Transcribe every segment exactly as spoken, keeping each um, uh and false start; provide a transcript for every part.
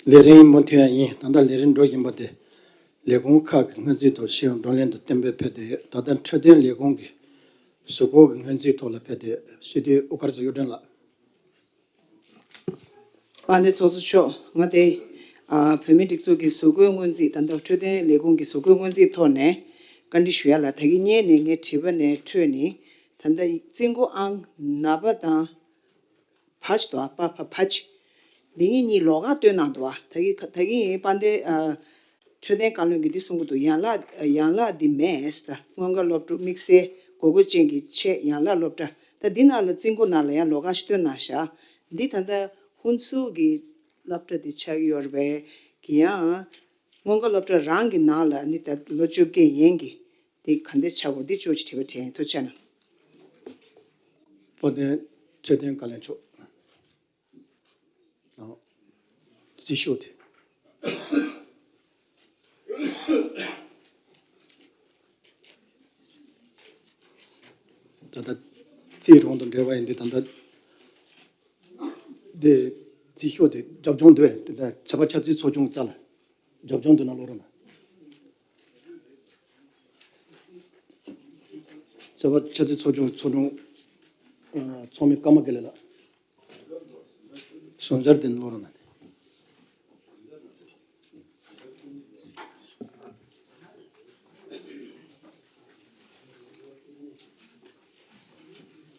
ལས་རིམ་མུ་མཐུད་ཡ་ཡིན། ད་ལྟ་ལས་རིམ་འགྲོ་བཞིན་པ་དེ། ལས་ཁུངས་ཁག་གི་སྔོན་རྩིས་ཐོག་ཞིག་བགྲོ་གླེང་དང་གཏན་འབེབས་ཕེབས་ཏེ་ཡོད། ད་ལྟ་འཕྲོད་བསྟེན་ལས་ཁུངས་ཀྱི་གཟུགས་སྐོར་གྱི་སྔོན་རྩིས་ཐོག་ལ་ཕེབས་ཏེ་ཡོད། སྤྱི་འཐུས་དབུ་དཀར་ཚོ་གཡུ་སྒྲོན་ལགས། དཔལ་ལྡན་ཚོགས་གཙོ་མཆོག་ང་དེ་ཨ་བོད་མིའི་སྒྲིག་འཛུགས་ཀྱི་གཟུགས་སྐོར་སྔོན་རྩིས། ད་ལྟ་འཕྲོད་བསྟེན་ལས་ཁུངས་ཀྱི་གཟུགས་སྐོར་སྔོན་རྩིས་ཐོག་ནས་བཀའ་འདྲི་ཞུ་ཡ་ལ། ད་གིན་སྔོན་ནས་ངའི་དྲི་བ་ནས་འཕྲོས་ནས། ད་ལྟ་རྩིས་འགོ་ཨང་ན་པ་དང་བ་ཅིག་འདུག་ཨ། པ་ཕ་བ་ཅིག་འདི་གཉིས་གཉིས་ལོགས་ཀ་བཏོན་གནང་འདུག་ཨ། ད་གིན་ད་གིན་དཔལ་ལྡན་ཨ་འཕྲོད་བསྟེན་བཀའ་བློན་གྱིས་འདི་གསུང་གི་འདུག་ཡན་ལག་ཡན་ལག་འདི་མེད་ཟེར། མངོན་དགའ་སློབ་ཕྲུག་དམིགས་བསལ་དགོས་མཁོ་ཅན་གྱི་ཆེད་ཡན་ལག་སློབ་གྲྭ། ད་འདི་ནང་ལ་རྩིས་འགོ་ནང་ལ་ཡང་ལོགས་ཀ་ཞིག་བཏོན་གནང་ཤག་འདི་ད་ལྟ་ཧུན་སུར་གྱི་སློབ་གྲྭ་འདི་ཆགས་ཀྱི་ཡོད་རེད་པས། གི་ཡང་མངོན་དགའ་སློབ་གྲྭ་རང་གི་ནང་ལ་ནི་ད་ལོ་བཅོ་བརྒྱད་ཡན་གྱི་འདི་ག་འདྲ་ཆགས་དགོས། འདི་ཅུང་ཅིག་དྲི་བ་དྲིས་ཡིན། ཐུགས་རྗེ་གནང་། དཔལ་ལྡན་འཕྲོད་བསྟེན་བཀའ་བློན་མཆོག་ཨ། རྩིས་ཤོག་དེ། ད་ལྟ་རྩིས་རང་དང་འབྲེལ་བ་ཡིན་དུས། ད་ལྟ་དེ་རྩིས་ཤོག་དེ་རྒྱབ་ལྗོངས་དེ། ད་ལྟ་ཆབ་མདོ་ཆབ་སྲིད་ཚོགས་ཆུང་རྩ་ལ་རྒྱབ་ལྗོངས་དེ་ནང་ལོགས་རོགས་གནང་། ཆབ་མདོ་ཆབ་སྲིད་ཚོགས་ཆུང་ཚོགས་དྲུང་ཨ་ཚོགས་མི་ཀརྨ་དགེ་ལེགས་ལགས། ཟུར་འཛར་དེ་ནང་ལོགས་རོགས་གནང་།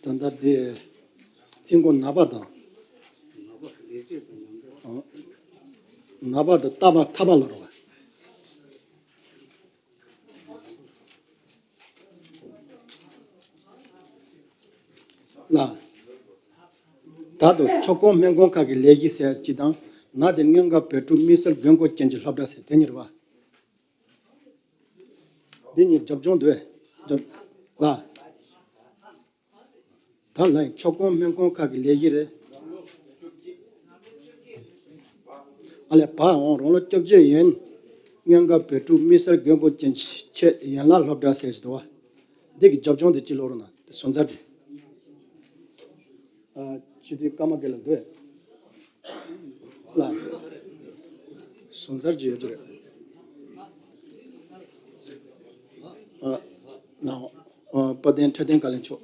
ད་ལྟ་དེ་རྩིས་འགོ་ན་པ་དང་། ཨ། ན་པ་དང་ཏ་པ་ཐ་པ་ལ་རོགས། ལ། ད་དུང་ཆོག་ཁོངས་སྨན་ཁང་ཁག་གི་ལས་གཞི་ཟེར་ཡ་གཅིག་དང་། ན་དེ་སྔོན་འགོག་བོད་ཕྲུག་དམིགས་བསལ་དགོས་མཁོ་ཅན་གྱི་སློབ་གྲྭ་ཟེར་དེ་གཉིས་རེད་པ། འདི་གཉིས་རྒྱབ་ལྗོངས་འདུག་ཨེ། རྒྱབ། ལ། ད་ལ་ཡིན་ཆོག་ཁོངས་སྨན་ཁང་ཁག་གི་ལས་གཞི་རེད། ཨ་ལས་བ་འོང་། རང་ལོ་བཅོ་བརྒྱད་ཡན། སྔོན་འགོག་བོད་ཕྲུག་དམིགས་བསལ་དགོས་མཁོ་ཅན་ཆེད་ཡན་ལག་སློབ་གྲྭ་ཟེར་གྱི་འདུག་པ། འདི་གི་རྒྱབ་ལྗོངས་དེ་གཅིག་ལོགས་རོགས་གནང་། དེ་ཟུར་འཛར་དེ། ཨ། སྤྱི་འཐུས་ཀརྨ་དགེ་ལེགས་འདུག་ཨེ། ལ། ཟུར་འཛར་གྱི་ཡོད་རྒྱུ་རེད། ཨ། ལགས། ཨ། དཔལ་ལྡན་འཕྲོད་བསྟེན་བཀའ་བློན་མཆོག་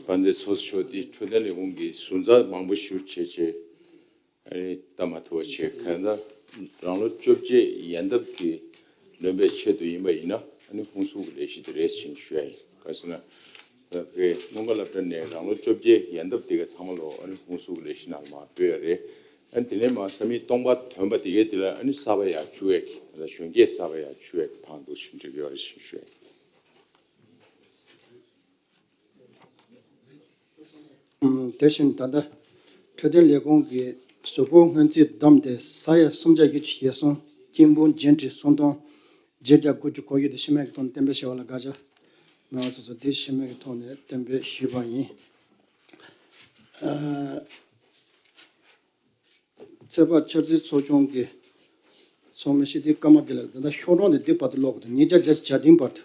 དཔལ་ལྡན་ཚོགས་གཙོ་མཆོག་འདི་འཕྲོད་བསྟེན་ལས་ཁུངས་ཀྱི་ཟུར་འཛར་མང་པོ་ཞིག་བྱས་བྱས། ཨ་ནི་ལྟ་མ་ཐུབ་པ་བྱས། གང་ལྟར་རང་ལོ་བཅོ་བརྒྱད་ཡན་འདབ་ཀྱི་ལོན་པའི་ཆེད་དུ་ཡིན་པ་ཡིན་ན། ཨ་ནི་ཧུན་སུར་གྱི་ལས་གཞི་དེ་རེད་ཟེར་ཞུ་ཡ་ཡིན། ག་རེ་ཟེར་ན། ད་ཕའི་སྔོན་འགོག་སློབ་གྲྭ་ནས་རང་ལོ་བཅོ་བརྒྱད་ཡན་འདབ་དེ་ག་ཚང་མ་ལོ་ཨ་ནི་ཧུན་སུར་གྱི་ལས་གཞི་ནང་ལ་མར་སྤོས་ཡ་རེད། ཨ་ནི་དེ་ནས་མར་ས་མིག་སྟོང་པ་ཐོན་པ་དེ་གའི་དེ་ལ་ཨ་ནི་གསར་པ་ཡར་བཅུག་ཡ་གི། ད་གཞོན་སྐྱེས་གསར་པ་ཡར་བཅུག་ཡ་གི་བང་བསྡུར་ཞིག་འགྲིག་གི་ཡོད་རེད་ཟེར་ཞུ་ཡ་ཡིན། ཨུམ། དེ་བཞིན་ད་ལྟ་འཕྲོད་བསྟེན་ལས་ཁུངས་ཀྱི་གཟུགས་སྐོར་སྔོན་རྩིས་བསྡོམས་ཏེ་ས་ཡ་སུམ་བརྒྱ་བཞི་བཅུ་ཞེ་གསུམ། སྐྱིན་འབུམ་བརྒྱད་ཁྲི་སུམ་སྟོང་བརྒྱད་བརྒྱ་དགུ་བཅུ་གོ་བཞི་དེ་ཤེས་མེད་ཀྱི་ཐོག་ནས་གཏན་འབེབས་བྱས་པ་ལ་དགག་བྱ་མེད་པ་སོ་སོ་དེ་ཤེས་མེད་ཀྱི་ཐོག་ནས་གཏན་འབེབས་ཞུས་པ་ཡིན། ཨ། ཚོད་དཔག་འཆར་རྩིས་ཚོགས་ཆུང་གི་ཚོགས་མི་སྤྱི་འཐུས་ཀརྨ་དགེ་ལེགས། ད་ལྟ་ཤོག་གྲངས་དེ་འདི་བར་དུ་ཀློག་དགོས་འདུག་ཉིས་བརྒྱ་བརྒྱད་ཅུ་གྱ་བདུན་བར་དུ།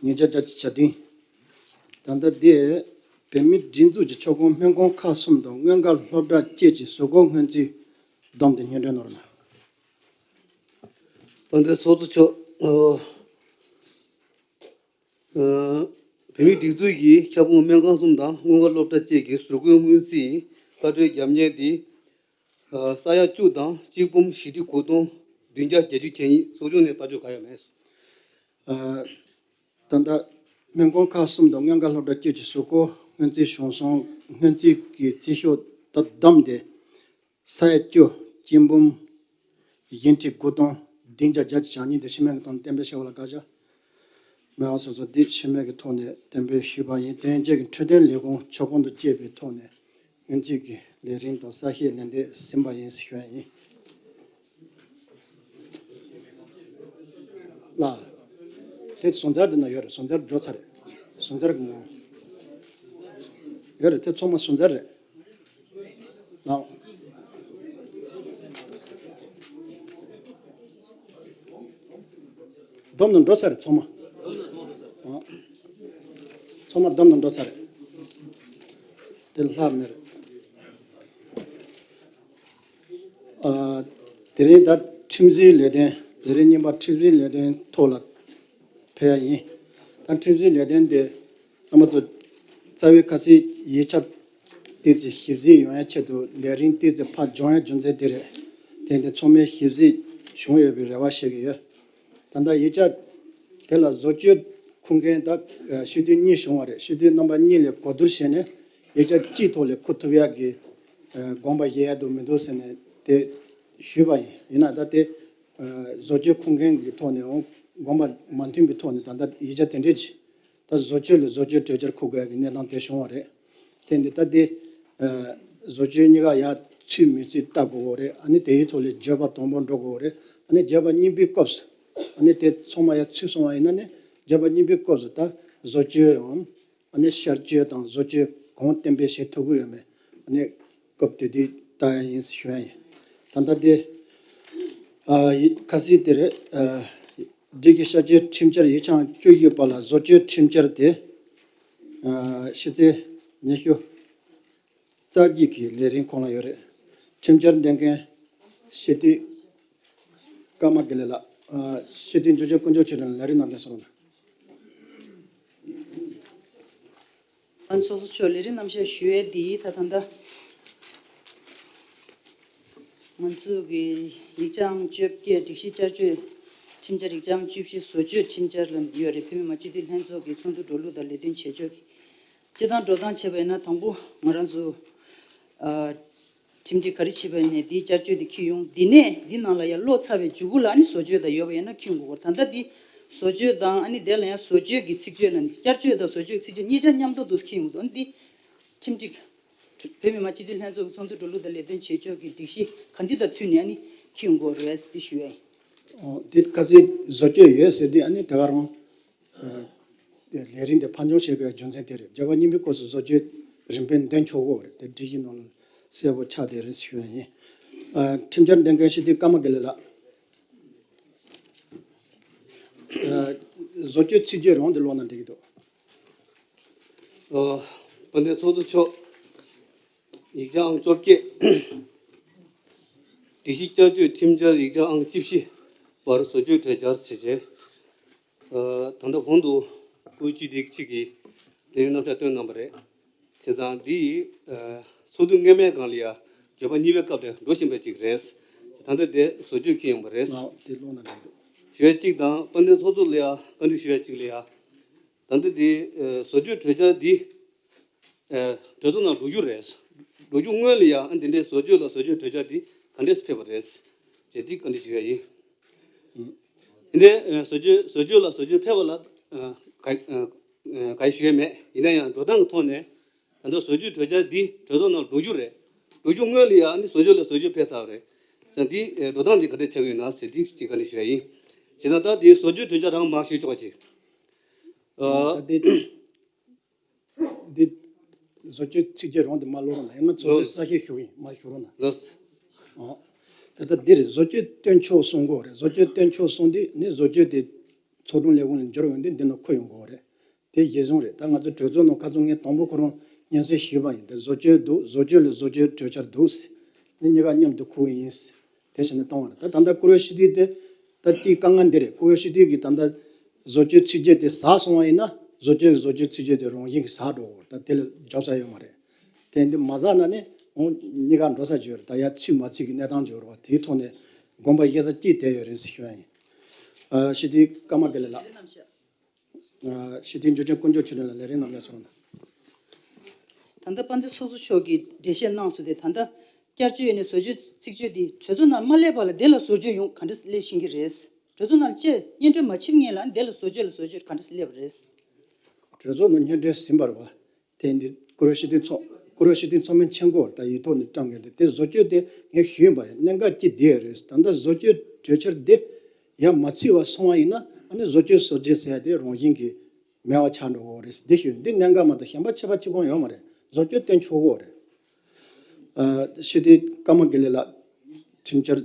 ཉིས་བརྒྱ་བརྒྱད་ཅུ་གྱ་བདུན། ད་ལྟ་འདི་བོད་མིའི་སྒྲིག་འཛུགས་ཀྱི་ཆོག་ཁོངས་སྨན་ཁང་ཁག་གསུམ་དང་སྔོན་འགོག་སློབ་གྲྭ་བཅས་ཀྱི་གཟུགས་སྐོར་སྔོན་རྩིས་བསྡོམས་ཏེ་སྙན་སྒྲོན་གནང་རོགས་གནང་། དཔལ་ལྡན་ཚོགས་གཙོ་མཆོག་ཨ། ཨ། བོད་མིའི་སྒྲིག་འཛུགས་ཀྱི་ཁྱབ་ཁོངས་སྨན་ཁང་གསུམ་དང་སྔོན་འགོག་སློབ་གྲྭ་བཅས་ཀྱི་གཟུགས་སྐོར་སྔོན་རྩིས་བཀའ་འཁྲོལ་རྒྱབ་མཁན་དེ། ཨ། ས་ཡ་བཅུ་དང་གཅིག་འབུམ་བཞི་ཁྲི་དགུ་སྟོང་བདུན་བརྒྱ་བརྒྱད་ཅུ་གྱ་གཉིས། ཚོགས་ཆུང་ནས་དཔར་བརྗོད་གང་ཡང་མེད། ཨ། ད་ལྟ་སྨན་ཁང་ཁག་གསུམ་དང་སྔོན་འགོག་སློབ་གྲྭ་བཅས་ཀྱི་གཟུགས་སྐོར་སྔོན་རྩིས་བྱུང་སོང་། སྔོན་རྩིས་ཀྱི་རྩིས་ཤོག་ད་བསྡོམས་ཏེ། ས་ཡ་བཅུ། སྐྱིན་འབུམ་བཞི་ཁྲི་དགུ་སྟོང་བདུན་བརྒྱ་བརྒྱད་ཅུ་གྱ་གཉིས་དེ་ཤེས་མེད་ཀྱི་ཐོག་ནས་གཏན་འབེབས་བྱས་པ་ལ་དགག་བྱ་མེད་པ་སོ་སོ་དེ་ཤེས་མེད་ཀྱི་ཐོག་ནས་གཏན་འབེབས་ཞུས་པ་ཡིན། དེ་རྗེས་ཀྱི་འཕྲོད་བསྟེན་ལས་ཁུངས་ཆོག་ཁོངས་དང་བཅས་པའི་ཐོག་ནས་སྔོན་རྩིས་ཀྱི་ལས་རིམ་དང་གསལ་བཤད་ལན་འདེབས་ཟིན་པ་ཡིན་ཞུ་ཡ་ཡིན། ལགས། དེ་ཟུར་འཛར་འདི་ན་ཡོད་རེད། ཟུར་འཛར་འགྲོ་ཚར་རེད། ཟུར་འཛར་གྱི་ངོ་ཡོད་རེད། དེ་ཚང་མ་ཟུར་འཛར་རེད། ལགས། བསྡོམས་ནས་འགྲོ་ཚར་རེད་ཚང་མ། ཨ། ཚང་མ་བསྡོམས་ནས་འགྲོ་ཚར་རེད། དེ་ལྷག་མེད་རེད། ཨ། དེ་རིང་ད་ཁྲིམས་འཛིན་ལས་དོན། ལས་རིམ་གཉིས་པ་ཁྲིམས་འཛིན་ལས་དོན་ཐོག་ལ་ཕེབས་ཡ་ཡིན། ད་ཁྲིམས་འཛིན་ལས་དོན་དེ་རྣམ་པ་ཚོ་རྩ་བའི་ཁ་སང་ཡིག་ཆ་ཏོག་ཙམ་ཞིབ་གཟིགས་ཡོང་ཡ་ཆེད་དུ་ལས་རིམ་ཏོག་ཙམ་ཕར་སྦྱོང་ཡ་རྒྱུ་མཚན་དེ་རེད། དེ་འདི་ཚང་མས་ཞིབ་གཟིགས་བྱུང་ཡོད་པའི་རེ་བ་བྱེད་ཀྱི་ཡོད། ད་ལྟ་ཡིག་ཆ་དེ་ལ་བཟོ་བཅོས་འཁུར་མཁན་ད་སྤྱི་འཐུས་གཉིས་བྱུང་བ་རེད། སྤྱི་འཐུས་རྣམ་པ་གཉིས་ལས་གོ་བསྡུར་བྱས་ནས་ཡིག་ཆ་གཅིག་ཐོག་ལ་འཁུར་ཐུབ་ཡག་གི་དགོངས་པ་བཞེས་ཡ་འདུག་མི་འདུག་ཟེར་ནས་དེ་ཞུས་པ་ཡིན། ཡིན་ན་ད་དེ་བཟོ་བཅོས་འཁུར་མཁན་གྱི་ཐོག་ནས་འོང་དགོངས་པ་མ་མཐུན་པའི་ཐོག་ནས་ད་ལྟ་ཡིག་ཆ་དེ་འདྲས་ཀྱི་ད་བཟོ་བཅོས་ལས་བཟོ་བཅོས་གྲོས་འཆར་འཁུར་དགོས་ཡག་གི་གནས་སྟངས་དེ་བྱུང་བ་རེད། དེ་འདི་ལྟ་སྟེ། ཨ། བཟོ་བཅོས་གཉིས་ཀ་ཡར་ཚུད་མི་ཚུད་ལྟ་དགོས་ཀྱི་རེད། ཨ་ནི་དེའི་ཐོག་ལ་བརྗོད་པ་དང་པོ་འགྲོ་དགོས་ཀྱི་རེད། ཨ་ནི་བརྗོད་པ་གཉིས་པའི་སྐབས་སུ་ཨ་ནི་དེ་ཚང་མ་ཡར་ཚུད་སོང་བ་ཡིན་ན་ནི་བརྗོད་པ་གཉིས་པའི་སྐབས་སུ་ད་བཟོ་བཅོས་འམ་ཨ་ནི་ཤར་བསྐྱོད་དང་བཟོ་བཅོས་གང་གཏན་འབེབས་བྱེད་ཐུབ་ཀྱི་ཡོད་མེད་ཨ་ནི་སྐབས་དེ་དུས་ལྟ་ཡ་ཡིན་ཞུ་ཡ་ཡིན། ད་ལྟ་དེ། ཨ། ཡིག་ཁ་སང་དེ་རེད། ཨ། སྒྲིག་གཞི་བསྐྱར་བཅོས་ཁྲིམས་འཆར་ཡིག་ཆ་བཅུ་བཞི་པ་ལ་བཟོ་བཅོས་ཁྲིམས་འཆར་དེ། ཨ། ཕྱི་ཚེས་ཉི་ཤུ་རྩ་བརྒྱད་ཀྱི་ལས་རིམ་ཁོངས་ལ་ཡོད་རེད། ཁྲིམས་འཆར་འདོན་མཁན་སྤྱི་འཐུས་ཀརྨ་དགེ་ལེགས་ལགས། ཨ། སྤྱི་འཐུས་འཇུ་ཆེན་དཀོན་མཆོག་ཆོས་སྒྲོན་ལགས་ལས་རིམ་རྣམ་བཤད་གསུང་རོགས་གནང་། ཨ། ཚོགས་གཙོ་མཆོག་ལས་རིམ་རྣམ་བཤད་ཞུ་ཡས་འདི་ད་ད་ལྟ་ང་ཚོ་གི་ཡིག་ཆ་ཨང་བཅོ་བརྒྱད་སྒྲིག་གཞི་བསྐྱར་བཅོས་ཁྲིམས་འཆར། ཡིག་ཆ་ཨང་བཅུ་བཞི་བཟོ་བཅོས་ཁྲིམས་འཆར་ལ་ཡོད་རེད། བོད་མི་མང་སྤྱི་འཐུས་ལྷན་ཚོགས་ཀྱི་ཚོགས་འདུ་འགྲོ་ལུགས་དང་ལས་དོན་བྱེད་ཕྱོགས་ཀྱི་སྤྱི་བཏང་འགྲོ་སྟངས་བྱས་པ་ཡིན་ན་དང་པོ་ང་རང་ཚོ། ཨ། ཁྲིམས་སྒྲིག་ག་རེ་བྱས་པ་ཡིན་ནའི་འདིའི་བསྐྱར་བཅོས་འདི་འཁྱེར་ཡོང་། འདི་ནས་འདི་ནང་ལ་ཡང་ཀློག་ཚར་བའི་མཇུག་གུ་ལ་ནི་བཟོ་བཅོས་དང་ཡོད་པ་ཡིན་ན་འཁྱེར་ཡོང་དགོས། ད་ལྟ་འདི་བཟོ་བཅོས་དང་ཨ་ནི་དེ་ལ་ཡང་བཟོ་བཅོས་ཀྱི་ཚིག་བརྗོད་ལ་ནི་བསྐྱར་བཅོས་དང་བཟོ་བཅོས་ཀྱི་ཚིག་བརྗོད་གཉིས་ཆ་མཉམ་དུ་འདུག་འཁྱེར་ཡོང་དགོས། ཨ་ནི་འདི་ཁྲིམས་སྒྲིག་བོད་མི་མང་སྤྱི་འཐུས་ལྷན་ཚོགས་ཀྱི་ཚོགས་འདུ་འགྲོ་ལུགས་དང་ལས་དོན་བྱེད་ཕྱོགས་ཀྱི་སྒྲིག་གཞི་ག་འདི་དང་མཐུན་ནས་ཨ་ནི་འཁྱེར་ཡོང་དགོས་རེད་ཟེར་འདི་ཞུ་ཡ་ཡིན། ཨོ། འདི་ཁ་སང་བཟོ་བཅོས་ཡོད་ཟེར་དུས་ཨ་ནི་དེ་ག་རང་། ཨ། དེ་ལས་རིམ་དེ་ཕར་འགྱངས་བྱེད་དགོས་རྒྱུ་མཚན་དེ་རེད། བརྗོད་པ་གཉིས་པའི་སྐབས་སུ་བཟོ་བཅོས་རིམ་པས་འདོན་ཆོག་གི་རེད། དེ་སྒྲིག་གཞི་ནང་ལ་གསལ་པོ་ཆགས་བསྡད་རེད་ཞུ་ཡ་ཡིན། ཨ། ཁྲིམས་འཆར་འདོན་མཁན་སྤྱི་འཐུས་ཀརྨ་དགེ་ལེགས་ལགས། ཨ། བཟོ་བཅོས་ཚིག་བརྗོད་རང་དེ་ཀློག་ན་འགྲིག་གི་འདུག་ཨ། དཔལ་ལྡན་ཚོགས་གཙོ་མཆོག་ཡིག་ཆ་ཨང་བཅོ་བརྒྱད། སྒྲིག་གཞི་བསྐྱར་བཅོས་ཁྲིམས་འཆར་ཡིག་ཆ་ཨང་བཅུ་བཞི་པར་བཟོ་བཅོས་གྲོས་འཆར་ཞེས་བྱས། ཨ། ད་ལྟ་གོང་དུ་སྐུ་སྤྱི་འཐུས་གཅིག་གིས་ལས་རིམ་རྣམ་གཞག་བཏོན་གནང་བ་རེད། བྱས་ཙང་འདི་ཡིས། ཨ། ཚོགས་འདུ་སྔོན་མའི་སྒང་ལ་ཡང་བརྗོད་པ་གཉིས་པའི་སྐབས་ལ་འགྲོ་བཞིན་པ་ཅིག་རེད། ད་ལྟ་དེ་བཟོ་བཅོས་འཁྱེར་ཡོང་བ་རེད། ཨ། དེ་ཀློག་ན་འགྲིག་འདུག་ཞུ་ཡ་གཅིག་དང་། དཔལ་ལྡན་ཚོགས་གཙོ་ལ་ཡང་བཀའ་འདྲི་ཞུ་ཡ་གཅིག་ལ་ཡང་། ད་ལྟ་དེ། ཨ། བཟོ་བཅོས་གྲོས་འཆར་འདི། ཨ། གྲོས་ཚོགས་ནང་ལོག་རྒྱུ་རེད། ལོག་རྒྱུ་སྔོན་ལ་ཡང་ཨ་འདི་འདྲའི་བཟོ་བཅོས་ལ་བཟོ་བཅོས་གྲོས་འཆར་འདི་ག་འདྲས་སེ་ཕེབས་པ་རེད་ཅེས་འདི་བཀའ་འདྲི་ཞུ་ཡ་ཡིན། ཨ། འདི་འདྲའི། ཨ། བཟོ་བཅོས་བཟོ་བཅོས་ལ་བཟོ་བཅོས་ཕེབས་པ་ལ། ཨ། ག་ཨ། ག་ཞུ་ཡ་མེད། ཡིན་ན་ཡང་འགྲོ་སྟངས་ཀྱི་ཐོག་ནས་ད་ལྟ་བཟོ་བཅོས་གྲོས་འཆར་འདི་གྲོས་ཚོགས་ནང་ལོག་རྒྱུ་རེད། ལོག་རྒྱུ་སྔོན་ལ་ཡང་ཨ་ནི་བཟོ་བཅོས་ལ་བཟོ་བཅོས་ཕེབས་ཚར་བ་རེད། ཙང་འདི། ཨ། འགྲོ་སྟངས་འདི་ག་འདྲས་ཆགས་ཀྱི་ཡོད་ན་ཟེར་འདི་གཅིག་བཀའ་འདྲི་ཞུ་ཡ་ཡིན། བྱས་ཙང་ད་འདི་བཟོ་བཅོས་གྲོས་འཆར་རང་མར་ཞུ་ཆོག་པ་བྱེད། ཨ། ད་འདི། འདི་བཟོ་བཅོས་ཚིག་བརྗོད་རང་དེ་མར་ཀློག་རོགས་གནང་། ཡང་ན་ཚོགས་གཙོས་གསལ་བཤད་ཞུ་གི་ཡིན། མར་ཞུ་རོགས་གནང་། ལགས། ཨོ། ད་ལྟ་འདི་རེད། བཟོ་བཅོས་བཏོན་ཆོག་གསུང་གི་ཡོད་རེད། བཟོ་བཅོས་བཏོན་ཆོག་གསུང་དུས་ནི་བཟོ་བཅོས་དེ་ཚོགས་དྲུང་ལས་ཁུངས་ལ་འབྱོར་ཡོང་དུས་འདི་ནང་འཁོད་ཡོང་གི་ཡོད་རེད། དེ་གཞི་བཟུང་རེད། ད་ང་ཚོ་གྲོས་ཚོགས་ནང་ཁ་སང་ངས་དང་པོ་ཁོ་རང་སྙན་སེང་ཞུས་པ་ཡིན། དེ་བཟོ་བཅོས་འདུག་བཟོ་བཅོས་ལ་བཟོ་བཅོས་གྲོས་འཆར་འདུག་ནི་གཉིས་ཀ་མཉམ་དུ་འཁུར་གི་ཡིན། དེ་བྱས་ནས་བཏང་བ་རེད། ད་ད་ལྟ་བཀུར་འོས་སྤྱི་འཐུས་དེ་ད་དེའི་དཀའ་ངལ་འདི་རེད། བཀུར་འོས་སྤྱི་འཐུས་ཀྱིས་ད་ལྟ་བཟོ་བཅོས་ཚིག་བརྗོད་དེ་ཟགས་སོང་བ་ཡིན་ན་བཟོ་བཅོས་ཀྱི་བཟོ་བཅོས་ཚིག་བརྗོད་དེ་རང་བཞིན་གྱིས་ཟགས་འགྲོ་གི་རེད། ད་དེ་ལ་རྒྱབ་ས་ཡོད་མ་རེད། དེ་འདི་མ་ཟགས་ན་ནི་འོང་གཉིས་ཀ་འགྲོ་ས་ཅིག་ཡོད་རེད། ད་ཡར་ཚུད་མ་ཚུད་ཀྱི་གནས་སྟངས་ཅིག་ཡོད་རེད་པ། དེའི་ཐོག་ནས་དགོངས་པ་བཞེས་ས་གཅིག་དེ་ཡོད་རེད་ཟེར་ཞུ་ཡ་ཡིན། ཨ། སྤྱི་འཐུས་ཀརྨ་དགེ་ལེགས་ལགས། ཨ། སྤྱི་འཐུས་འཇུ་ཆེན་དཀོན་མཆོག་ཆོས་སྒྲོན་ལགས་ལས་རིམ་རྣམས་ལ་གསུང་རོགས་གནང་། ད་ལྟ་དཔལ་ལྡན་ཚོགས་གཙོ་མཆོག་གིས་འགྲེལ་བཤད་གནང་སོང་སྟེ། ད་ལྟ་བསྐྱར་བཅོས་ཡིན་ནའི་བཟོ་བཅོས་ཚིག་བརྗོད་འདི་གྲོས་ཚོགས་ནང་མ་སླེབས་པ་ལ་དེ་ལ་བཟོ་བཅོས་ཡོང་ག་འདྲ་སླེབས་ཤེས་ཀྱི་རེད། གྲོས་ཚོགས་ནང་བཅས་སྙན་སྒྲོན་མ་བྱེད་སྔོན་ལ་དེ་ལ་བཟོ་བཅོས་ལ་བཟོ་བཅོས་ག་འདྲ་སླེབས་པ་རེད། གྲོས་ཚོགས་ནང་སྙན་སྒྲོན་ཟིན་པ་རེད་པ། དེ་འདི་བཀུར་འོས་སྤྱི་འཐུས་ཚོགས་བཀུར་འོས་སྤྱི་འཐུས་ཚོགས་མི་མཆན་འགོད་དང་ཡིག་ཐོག་ནས་བཀྲམ་མཁན་དེ་དེ་བཟོ་བཅོས་དེ་ངས་ཞུས་ཡིན་པ་ཡིན། གནད་འགག་ཅིག་འདི་ཡོད་རེད། ད་ལྟ་བཟོ་བཅོས་གྲོས་འཆར་འདི་ཡར་མ་ཚུད་པ་སོང་བ་ཡིན་ན་ཨ་ནི་བཟོ་བཅོས་བཟོ་བཅོས་ཟེར་ཡ་དེ་རང་བཞིན་གྱིས་མེད་པ་ཆགས་འགྲོ་གི་རེད། འདི་ཞུས། འདི་གནད་འགག་མ་གཏོགས་གཞན་པ་ཁྱད་པར་ཅི་གང་ཡོད་མ་རེད། བཟོ་བཅོས་བཏོན་ཆོག་གི་རེད། ཨ། སྤྱི་འཐུས་ཀརྨ་དགེ་ལེགས་ལགས་ཁྲིམས་འཆར་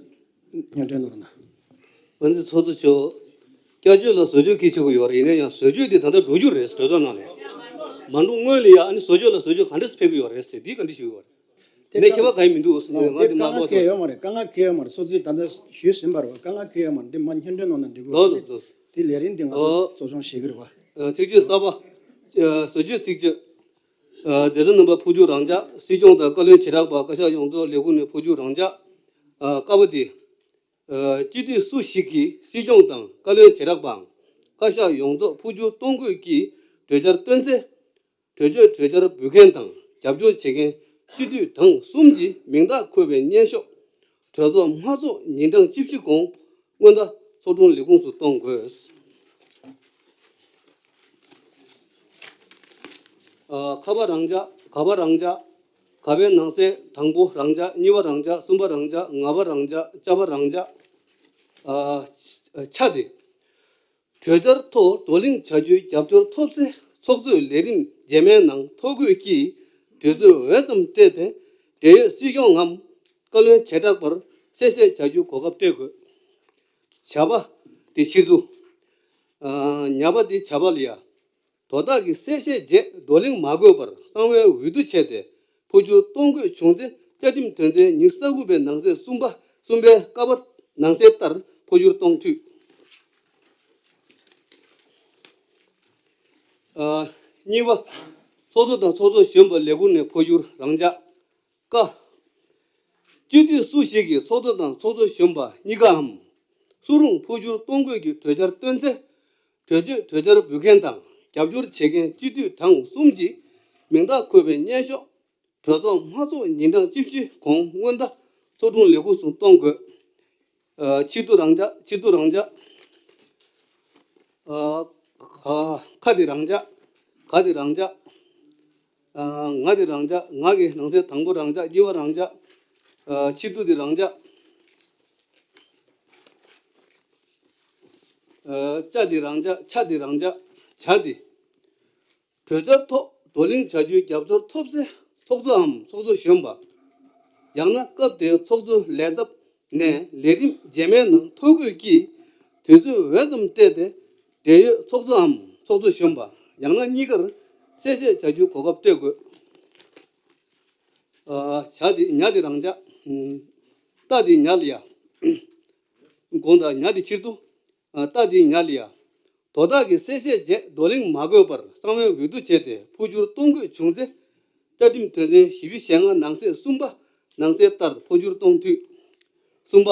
སྙན་སྒྲོན་ནོར་ན། དཔལ་ལྡན་ཚོགས་གཙོ་མཆོག་བསྐྱར་བཅོས་ལ་བཟོ་བཅོས་གལ་ཆེ་པོ་ཡོད་རེད། ཡིན་ན་ཡང་བཟོ་བཅོས་དེ་ད་ལྟ་འགྲོ་རྒྱུ་རེད། གྲོས་ཚོགས་ནང་ལ་མ་འགྲོ་སྔོན་ལ་ཡང་ཨ་ནི་བཟོ་བཅོས་ལ་བཟོ་བཅོས་ག་འདྲས་ཕེབས་ཀྱི་ཡོད་རེད་ཟེར་འདི་བཀའ་འདྲི་ཞུ་གི་ཡོད་རེད། དེ་ནས་ཁྱད་པར་གང་ཡང་མི་འདུག་ང་འདི་དཀའ་མ་ངལ་ལོག་གང་ཡང་ཡོད་མ་རེད། དཀའ་ངལ་གང་ཡང་ཡོད་མ་རེད། སོ་སོས་ད་ལྟ་ཞུས་ཟིན་པ་རེད་བ། དཀའ་ངལ་གང་ཡང་ཡོད་མ་རེད། འདི་མ་སྙན་སྒྲོན་གནང་ན་འགྲིག་གི་རེད། ལགས་སོ་ལགས་སོ། དེ་ལས་རིམ་འདི་ང་ཚོ་ཨོ། གཙོ་སྐྱོང་བྱེད་ཀྱི་རེད་བ། ཨ། ཚིག་བརྗོད་གསར་པ། ཨ། བཟོ་བཅོས་ཚིག་བརྗོད། ཨ། སྡེ་ཚན་རྣམ་པ་འཕོ་འགྱུར་རང་འཇགས། སྲིད་སྐྱོང་དང་བཀའ་བློན་བྱེ་བྲག་པ། བཀའ་ཤག་ཡོངས་རྫོགས་ལས་ཁུངས་ནས་འཕོ་འགྱུར་རང་འཇགས། ཨ། ཀ་པ་འདི། ཨ། སྤྱི་འཐུས་སུ་ཞིག་གིས་སྲིད་སྐྱོང་དང་བཀའ་བློན་བྱེ་བྲག་པའམ་བཀའ་ཤག་ཡོངས་རྫོགས་འཕོ་འགྱུར་གཏོང་དགོས་ཀྱི་གྲོས་འཆར་བཏོན་ཚེ། གྲོས་ཆོད་གྲོས་འཆར་འབུལ་མཁན་དང་རྒྱབ་སྐྱོར་བྱེད་མཁན་སྤྱི་འཐུས་གྲངས་གསུམ་གྱི་མིང་རྟགས་འཁོད་པའི་སྙན་ཞུ་གྲོས་ཚོགས་མ་འཚོགས་ཉིན་གྲངས་བཅུ་བཞི་གོང་སྔོན་བརྡ་ཚོགས་དྲུང་ལས་ཁུངས་སུ་གཏོང་དགོས། ཨ། ཁ་པ་རང་འཇགས། ག་པ་རང་འཇགས། ག་པའི་ནང་གསེས་དང་པོ་རང་འཇགས། གཉིས་པ་རང་འཇགས། གསུམ་པ་རང་འཇགས། ང་པ་རང་འཇགས། ཅ་པ་རང་འཇགས། ཨ། ཆ་དེ། གྲོས་འཆར་ཐོག་བགྲོ་གླེང་བྱ་རྒྱུའི་རྒྱབ་སྐྱོར་ཐོབ་ཚེ། ཚོགས་གཙོས་ལས་རིམ་རྗེས་མའི་ནང་ཐོ་འགོད་ཀྱིས་དུས་ཚོད་འོས་ཙམ་སྤྲད་དེ། འབྲེལ་ཡོད་སྲིད་སྐྱོང་ངམ་བཀའ་བློན་བྱེ་བྲག་པར་གསལ་བཤད་བྱ་རྒྱུའི་གོ་སྐབས་སྤྲད་དགོས། བྱ་བ་དེ་ཕྱིར་བསྡུ། ཨ། ཉ་པ་དེ་བྱ་བ་ལ་ཡ། དོ་བདག་གིས་གསལ་བཤད་རྗེས་བགྲོ་གླེང་མ་དགོས་པར་གསང་བའི་འོས་བསྡུ་བྱས་ཏེ་འཕོ་འགྱུར་གཏོང་དགོས་བྱུང་ཚེ། བཅའ་ཁྲིམས་དོན་ཚན་ཉི་ཤུ་རྩ་དགུ་པའི་ནང་གསེས་གསུམ་པ། གསུམ་པའི་ཀ་པ་ནང་གསལ་ལྟར་འཕོ་འགྱུར་གཏོང་འཐུས། ཨ། གཉིས་པ། ཚོགས་གཙོ་དང་ཚོགས་གཙོ་གཞོན་པ་ལས་ཁུངས་ནས་འཕོ་འགྱུར་རང་འཇགས། ཀ། སྤྱི་འཐུས་སུ་ཞིག་གིས་ཚོགས་གཙོ་དང་ཚོགས་གཙོ་གཞོན་པ་གཉིས་ཀའམ་སུ་རུང་འཕོ་འགྱུར་གཏོང་དགོས་ཀྱི་གྲོས་འཆར་བཏོན་ཚེ། གྲོས་ཆོད་གྲོས་འཆར་འབུལ་མཁན་དང་རྒྱབ་སྐྱོར་བྱེད་མཁན་སྤྱི་འཐུས་གྲངས་གསུམ་གྱི་མིང་རྟགས་འཁོད་པའི་སྙན་ཞུ་གྲོས་ཚོགས་མ་འཚོགས་ཉིན་གྲངས་བཅུ་བཞི་གོང་སྔོན་བརྡ་ཚོགས་དྲུང་ལས་ཁུངས་སུ་གཏོང་དགོས། ཨ། ཕྱིར་བསྡུ་རང་འཇགས། ཕྱིར་བསྡུ་རང་འཇགས། ཨ། ཁ། ཁ་དེ་རང་འཇགས། ག་དེ་རང་འཇགས། ཨ། ང་དེ་རང་འཇགས། ང་གི་ནང་གསེས་དང་པོ་རང་འཇགས། གཉིས་པ་རང་འཇགས། ཨ། ཕྱིར་བསྡུ་དེ་རང་འཇགས། ཨ། ཅ་དེ་རང་འཇགས། ཆ་དེ་རང་འཇགས། བྱ་དེ། གྲོས་འཆར་ཐོག་བགྲོ་གླེང་བྱ་རྒྱུའི་རྒྱབ་སྐྱོར་ཐོབ་ཚེ། ཚོགས་གཙོའམ་ཚོགས་གཙོ་གཞོན་པ། ཡང་ན་སྐབས་དེའི་ཚོགས་གཙོ་ལས་ཚབ་ནས་ལས་རིམ་རྗེས་མའི་ནང་ཐོ་འགོད་ཀྱིས་དུས་ཚོད་འོས་ཙམ་སྤྲད་དེ། འབྲེལ་ཡོད་ཚོགས་གཙོའམ་ཚོགས་གཙོ་གཞོན་པ་ཡང་ན་གཉིས་ཀར་གསལ་བཤད་བྱ་རྒྱུའི་གོ་སྐབས་སྤྲད་དགོས། ཨ། བྱ་དེ། ཉ་དེ་རང་འཇགས། ཏ་དེ་ཉ་ལ་ཡ། དགོངས་དག་ཉ་དེ་ཕྱིར་བསྡུ། ཨ། ཏ་དེ་ཉ་ལ་ཡ། དོ་བདག་གིས་གསལ་བཤད་རྗེས་བགྲོ་གླེང་མ་དགོས་པར་གསང་བའི་འོས་བསྡུ་བྱས་ཏེ་འཕོ་འགྱུར་གཏོང་དགོས་བྱུང་ཚེ། བཅའ་ཁྲིམས་དོན་ཚན་བཞི་བཅུ་ཞེ་ལྔ་ནང་གསེས་གསུམ་པ་ནང་གསལ་ལྟར་འཕོ་འགྱུར་གཏོང་འཐུས། གསུམ་པ།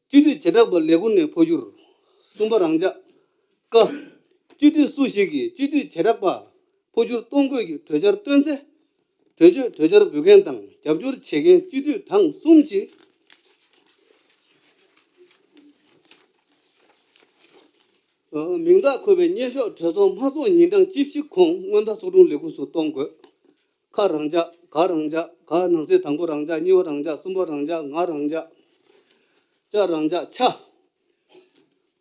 སྤྱི་འཐུས་བྱེ་བྲག་པ་ལས་ཁུངས་ནས་འཕོ་འགྱུར། གསུམ་པ་རང་འཇགས། ཀ། སྤྱི་འཐུས་སུ་ཞིག་གིས་སྤྱི་འཐུས་བྱེ་བྲག་པ་འཕོ་འགྱུར་གཏོང་དགོས་ཀྱི་གྲོས་འཆར་བཏོན་ཚེ། གྲོས་ཆོད་གྲོས་འཆར་འབུལ་མཁན་དང་རྒྱབ་སྐྱོར་བྱེད་མཁན་སྤྱི་འཐུས་གྲངས་གསུམ་གྱི་མིང་རྟགས་འཁོད་པའི་སྙན་ཞུ་གྲོས་ཚོགས་མ་འཚོགས་ཉིན་གྲངས་བཅུ་བཞི་གོང་སྔོན་བརྡ་ཚོགས་དྲུང་ལས་ཁུངས་སུ་གཏོང་དགོས། ཁ་རང་འཇགས། ག་རང་འཇགས། ག་ནང་གསེས་དང་པོ་རང་འཇགས། གཉིས་པ་རང་འཇགས། གསུམ་པ་རང་འཇགས། ང་རང་འཇགས། ཅ་རང་འཇགས། ཆ།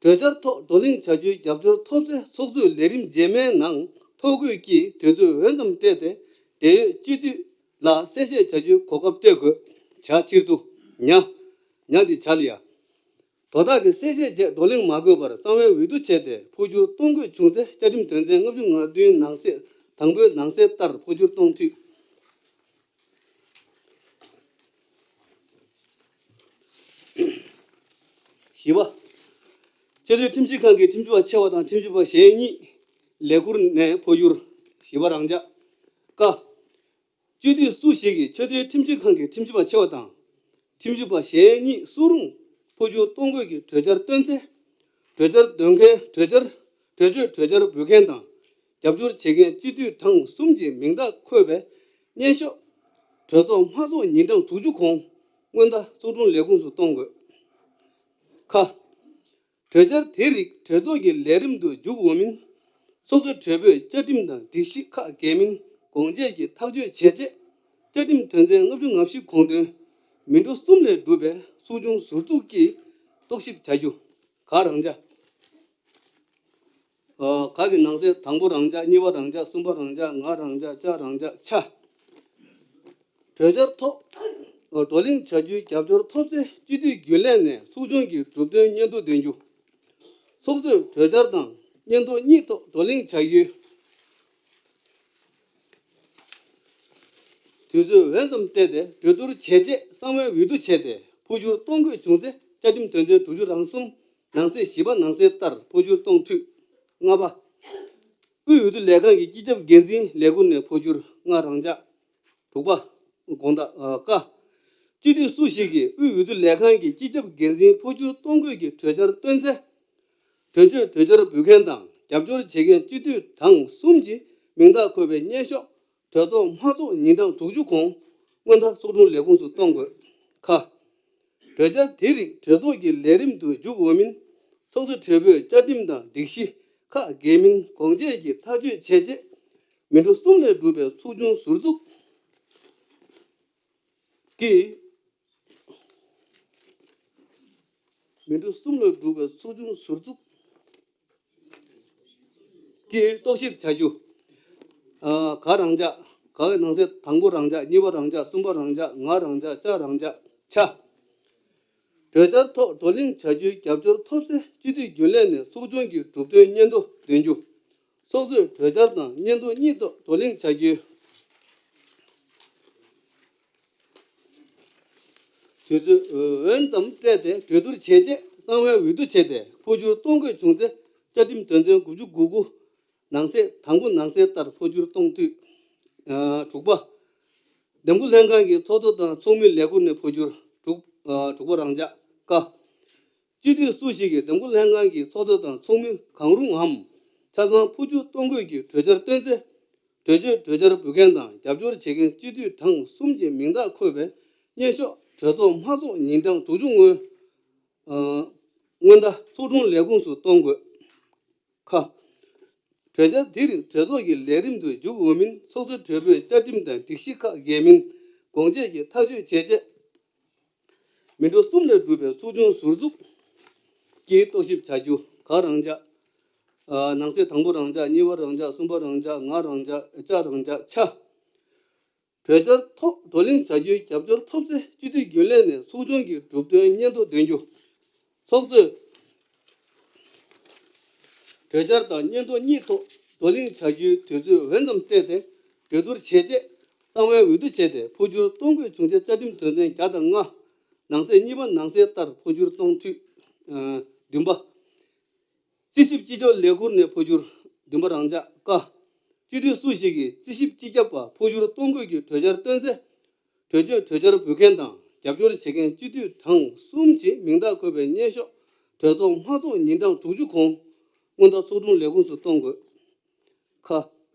གྲོས་འཆར་ཐོག་བགྲོ་གླེང་བྱ་རྒྱུའི་རྒྱབ་སྐྱོར་ཐོབ་ཚེ། ཚོགས་གཙོས་ལས་རིམ་རྗེས་མའི་ནང་ཐོ་འགོད་ཀྱིས་དུས་ཚོད་འོས་ཙམ་སྤྲད་དེ། འབྲེལ་ཡོད་སྤྱི་འཐུས་ལ་གསལ་བཤད་བྱ་རྒྱུའི་གོ་སྐབས་སྤྲད་དགོས། བྱ་ཕྱིར་བསྡུ། ཉ། ཉ་འདི་བྱ་ལ་ཡ། དོ་བདག་གིས་གསལ་བཤད་རྗེས་བགྲོ་གླེང་མ་དགོས་པར་གསང་བའི་འོས་བསྡུ་བྱས་ཏེ་འཕོ་འགྱུར་གཏོང་དགོས་བྱུང་ཚེ། བཅའ་ཁྲིམས་དོན་ཚན་ལྔ་བཅུ་ང་བདུན་ནང་གསེས་དང་པོའི་ནང་གསལ་ལྟར་འཕོ་འགྱུར་གཏོང་འཐུས། བཞི་པ། ཆེས་མཐོའི་ཁྲིམས་ཞིབ་ཁང་གི་ཁྲིམས་ཞིབ་པ་ཆེ་བ་དང་ཁྲིམས་ཞིབ་པ་གཞན་གཉིས་ལས་ཁུར་ནས་འཕོ་འགྱུར། བཞི་པ་རང་འཇགས། ཀ། སྤྱི་འཐུས་སུ་ཞིག་གིས་ཆེས་མཐོའི་ཁྲིམས་ཞིབ་ཁང་གི་ཁྲིམས་ཞིབ་པ་ཆེ་བ་དང་ཁྲིམས་ཞིབ་པ་གཞན་གཉིས་སུ་རུང་འཕོ་འགྱུར་གཏོང་དགོས་ཀྱི་གྲོས་འཆར་བཏོན་ཚེ། གྲོས་འཆར་འདོན་མཁན། གྲོས་འཆར། གྲོས་ཆོད་གྲོས་འཆར་འབུལ་མཁན་དང་རྒྱབ་སྐྱོར་བྱེད་མཁན་སྤྱི་འཐུས་གྲངས་གསུམ་གྱི་མིང་རྟགས་འཁོད་པའི་སྙན་ཞུ་གྲོས་ཚོགས་མ་འཚོགས་ཉིན་གྲངས་དྲུག་ཅུ་གོང་སྔོན་བརྡ་ཚོགས་དྲུང་ལས་ཁུངས་སུ་གཏོང་དགོས། ཁ། གྲོས་འཆར་དེ་རིགས་གྲོས་ཚོགས་ཀྱི་ལས་རིམ་དུ་འཇུག་འོས་མིན། ཚོགས་གཙོ་གྲོས་པས་བཅའ་ཁྲིམས་དང་སྒྲིག་གཞི་ཁག་འགལ་མིན་དགོངས་འཆར་གྱིས་ཐག་གཅོད་བྱས་རྗེས། བཅའ་ཁྲིམས་དོན་ཚན་ལྔ་བཅུ་ང་བཞི་གོང་དོན་མི་འགྲོ་གསུམ་ལས་གྲུབ་པའི་ཚོགས་ཆུང་ཟུར་འཛུགས་ཀྱིས་རྟོག་ཞིབ་བྱ་རྒྱུ། ག་རང་འཇགས། ཨ། ག་གི་ནང་གསེས་དང་པོ་རང་འཇགས། གཉིས་པ་རང་འཇགས། གསུམ་པ་རང་འཇགས། ང་རང་འཇགས། ཅ་རང་འཇགས། ཆ། གྲོས་འཆར་ཐོག་བགྲོ་གླེང་བྱ་རྒྱུའི་རྒྱབ་སྐྱོར་ཐོབ་ཚེ། སྤྱི་འཐུས་རྒྱུན་ལས་ནས་ཚོགས་ཆུང་གི་གྲུབ་དོན་སྙན་ཐོ་འདོན་རྒྱུ། ཚོགས་གཙོས་གྲོས་འཆར་དང་སྙན་ཐོ་གཉིས་ཐོག་བགྲོ་གླེང་བྱ་ཡུལ། དུས་ཚོད་འོས་འཚམ་སྤྲད་དེ་གྲོས་བསྡུར་བྱས་རྗེས་གསང་བའི་འོས་བསྡུ་བྱས་ཏེ་འཕོ་འགྱུར་གཏོང་དགོས་བྱུང་ཚེ་བཅའ་ཁྲིམས་དོན་ཚན་དྲུག་ཅུ་རང་གསུམ་ནང་གསེས་བཞི་པ་ནང་གསེས་ལྟར་འཕོ་འགྱུར་གཏོང་འཐུས། ལྔ་པ། དབུས་འོས་བསྡུ་ལས་ཁང་གི་སྤྱི་ཁྱབ་འགན་འཛིན་ལས་ཁུངས་ནས་འཕོ་འགྱུར། ལྔ་རང་འཇགས། དྲུག་པ། དགོངས་དག་ཨ། ཀ་སྤྱི་འཐུས་སུ་ཞིག་གིས་དབུས་འོས་བསྡུ་ལས་ཁང་གི་སྤྱི་ཁྱབ་འགན་འཛིན་འཕོ་འགྱུར་གཏོང་དགོས་ཀྱི་གྲོས་འཆར་བཏོན་ཚེ། གྲོས་ཆོད་གྲོས་འཆར་འབུལ་མཁན་དང་རྒྱབ་སྐྱོར་བྱེད་མཁན་སྤྱི་འཐུས་གྲངས་གསུམ་གྱི་མིང་རྟགས་འཁོད་པའི་སྙན་ཤོག་གྲོས་ཚོགས་དམངས་གཙོ་ཉིན་གྲངས་དྲུག་ཅུ་གོང་སྔོན་བརྡ་ཚོགས་དྲུང་ལས་ཁུངས་སུ་གཏོང་དགོས། ཁ་གྲོས་འཆར་དེ་རིགས་གྲོས་ཚོགས་ཀྱི་ལས་རིམ་དུ་འཇུག་འོས་མིན་ཚོགས་གཙོ་སྦྲེལ་པོས་བཅའ་ཁྲིམས་དང་སྒྲིག་གཞི་ཁག་འགལ་མིན་དགོངས་དཔྱད་ཀྱིས་ཐག་གཅོད་བྱས་རྗེས། མི་འགྲོ་གསུམ་ལས་གྲུབ་པའི་ཚོགས་ཆུང་ཟུར་འཛུགས་ཀྱིས། མི་འགྲོ་གསུམ་ལས་གྲུབ་པའི་ཚོགས་ཆུང་ཟུར་འཛུགས་ཀྱིས་རྟོག་ཞིབ་བྱ་རྒྱུ། ཨ། ག་རང་འཇགས། ག་གི་ནང་གསེས་དང་པོ་རང་འཇགས། གཉིས་པ་རང་འཇགས། གསུམ་པ་རང་འཇགས། ལྔ་རང་འཇགས། བཅུ་རང་འཇགས། ཆ། གྲོས་འཆར་ཐོག་བགྲོ་གླེང་བྱ་རྒྱུའི་རྒྱབ་སྐྱོར་ཐོབ་ཚེ་སྤྱི་འཐུས་རྒྱུན་ལས་ནས་ཚོགས་ཆུང་གི་གྲུབ་དོན་སྙན་ཐོ་འདོན་རྒྱུ། ཚོགས་གཙོས་གྲོས་འཆར་དང་སྙན་ཐོ་གཉིས་ཐོག་བགྲོ་གླེང་བྱ་རྒྱུའི་དུས་ཚོད་འོས་འཚམ་སྤྲད་དེ་གྲོས་བསྡུར་བྱས་རྗེས་གསང་བའི་འོས་བསྡུ་བྱས་ཏེ་འཕོ་འགྱུར་གཏོང་དགོས་བྱུང་ཚེ་བཅའ་ཁྲིམས་དོན་ཚན་དགུ་བཅུ་གོ་དགུ་ནང་གསེས་དང་པོ་ནང་གསེས་ལྟར་འཕོ་འགྱུར་གཏོང་འཐུས། ཨ། དྲུག་པ། འདེམས་བསྐོ་ལྷན་ཁང་གི་ཚོགས་གཙོ་དང་ཚོགས་མི་ལས་ཁུངས་ནས་འཕོ་འགྱུར། དྲུག་ཨ། དྲུག་པ་རང་འཇགས། ཀ་སྤྱི་འཐུས་སུ་ཞིག་གིས་འདེམས་བསྐོ་ལྷན་ཁང་གི་ཚོགས་གཙོ་དང་ཚོགས་མི་གང་རུང་ངམ། ཆ་ཚང་འཕོ་འགྱུར་གཏོང་དགོས་ཀྱི་གྲོས་འཆར་བཏོན་ཚེ། གྲོས་ཆོད་གྲོས་འཆར་འབུལ་མཁན་དང་རྒྱབ་སྐྱོར་བྱེད་མཁན་སྤྱི་འཐུས་གྲངས་གསུམ་གྱི་མིང་རྟགས་འཁོད་པའི་སྙན་ཤོག་གྲོས་ཚོགས་དམངས་གཙོ་ཉིན་གྲངས་དྲུག་ཅུ་སྔོན། ཨ། སྔོན་བརྡ་ཚོགས་དྲུང་ལས་ཁུངས་སུ་གཏོང་དགོས། ཁ་གྲོས་འཆར་དེ་རིགས་གྲོས་ཚོགས་ཀྱི་ལས་རིམ་དུ་འཇུག་འོས་མིན་ཚོགས་གཙོ་སྦྲེལ་པོས་བཅའ་ཁྲིམས་དང་སྒྲིག་གཞི་ཁག་འགལ་མིན་དགོངས་དཔྱད་ཀྱིས་ཐག་གཅོད་བྱས་རྗེས། མི་འགྲོ་གསུམ་ལས་གྲུབ་པའི་ཚོགས་ཆུང་ཟུར་འཛུགས་ཀྱིས་རྟོག་ཞིབ་བྱ་རྒྱུ། ག་རང་འཇགས། ཨ། ནང་གསེས་དང་པོ་རང་འཇགས། གཉིས་པ་རང་འཇགས། གསུམ་པ་རང་འཇགས། ལྔ་རང་འཇགས། བཅུ་རང་འཇགས། ཆ། གྲོས་འཆར་ཐོག་བགྲོ་གླེང་བྱ་རྒྱུའི་རྒྱབ་སྐྱོར་ཐོབ་ཚེ་སྤྱི་འཐུས་རྒྱུན་ལས་ནས་ཚོགས་ཆུང་གི་གྲུབ་དོན་སྙན་ཐོ་འདོན་རྒྱུ། ཚོགས་གཙོས་གྲོས་འཆར་དང་སྙན་ཐོ་གཉིས་ཐོག་བགྲོ་གླེང་བྱ་རྒྱུའི་དུས་ཚོད་འོས་འཚམ་སྤྲད་དེ་གྲོས་བསྡུར་བྱས་རྗེས་གསང་བའི་འོས་བསྡུ་བྱས་ཏེ་འཕོ་འགྱུར་གཏོང་དགོས་བྱུང་ཚེ་བཅའ་ཁྲིམས་དོན་ཚན་བརྒྱ་དང་ལྔ་ནང་གསེས་གཉིས་པ་ནང་གསེས་ལྟར་འཕོ་འགྱུར་གཏོང་འཐུས། ཨ། བདུན་པ། རྩིས་ཞིབ་སྤྱི་ཁྱབ་ལས་ཁུངས་ནས་འཕོ་འགྱུར། བདུན་པ་རང་འཇགས། ཀ་སྤྱི་འཐུས་སུ་ཞིག་གིས་རྩིས་ཞིབ་སྤྱི་ཁྱབ་པ་འཕོ་འགྱུར་གཏོང་དགོས་ཀྱི་གྲོས་འཆར་བཏོན་ཚེ། གྲོས་ཆོད་གྲོས་འཆར་འབུལ་མཁན་དང་རྒྱབ་སྐྱོར་བྱེད་མཁན་སྤྱི་འཐུས་གྲངས་གསུམ་གྱི་མིང་རྟགས་འཁོད་པའི་སྙན་ཤོག་གྲོས་ཚོགས་དམངས་གཙོ་ཉིན་གྲངས་དྲུག་ཅུ་གོང་སྔོན་བརྡ་ཚོགས་དྲུང་ལས་ཁུངས་སུ་གཏོང་དགོས། ཁ་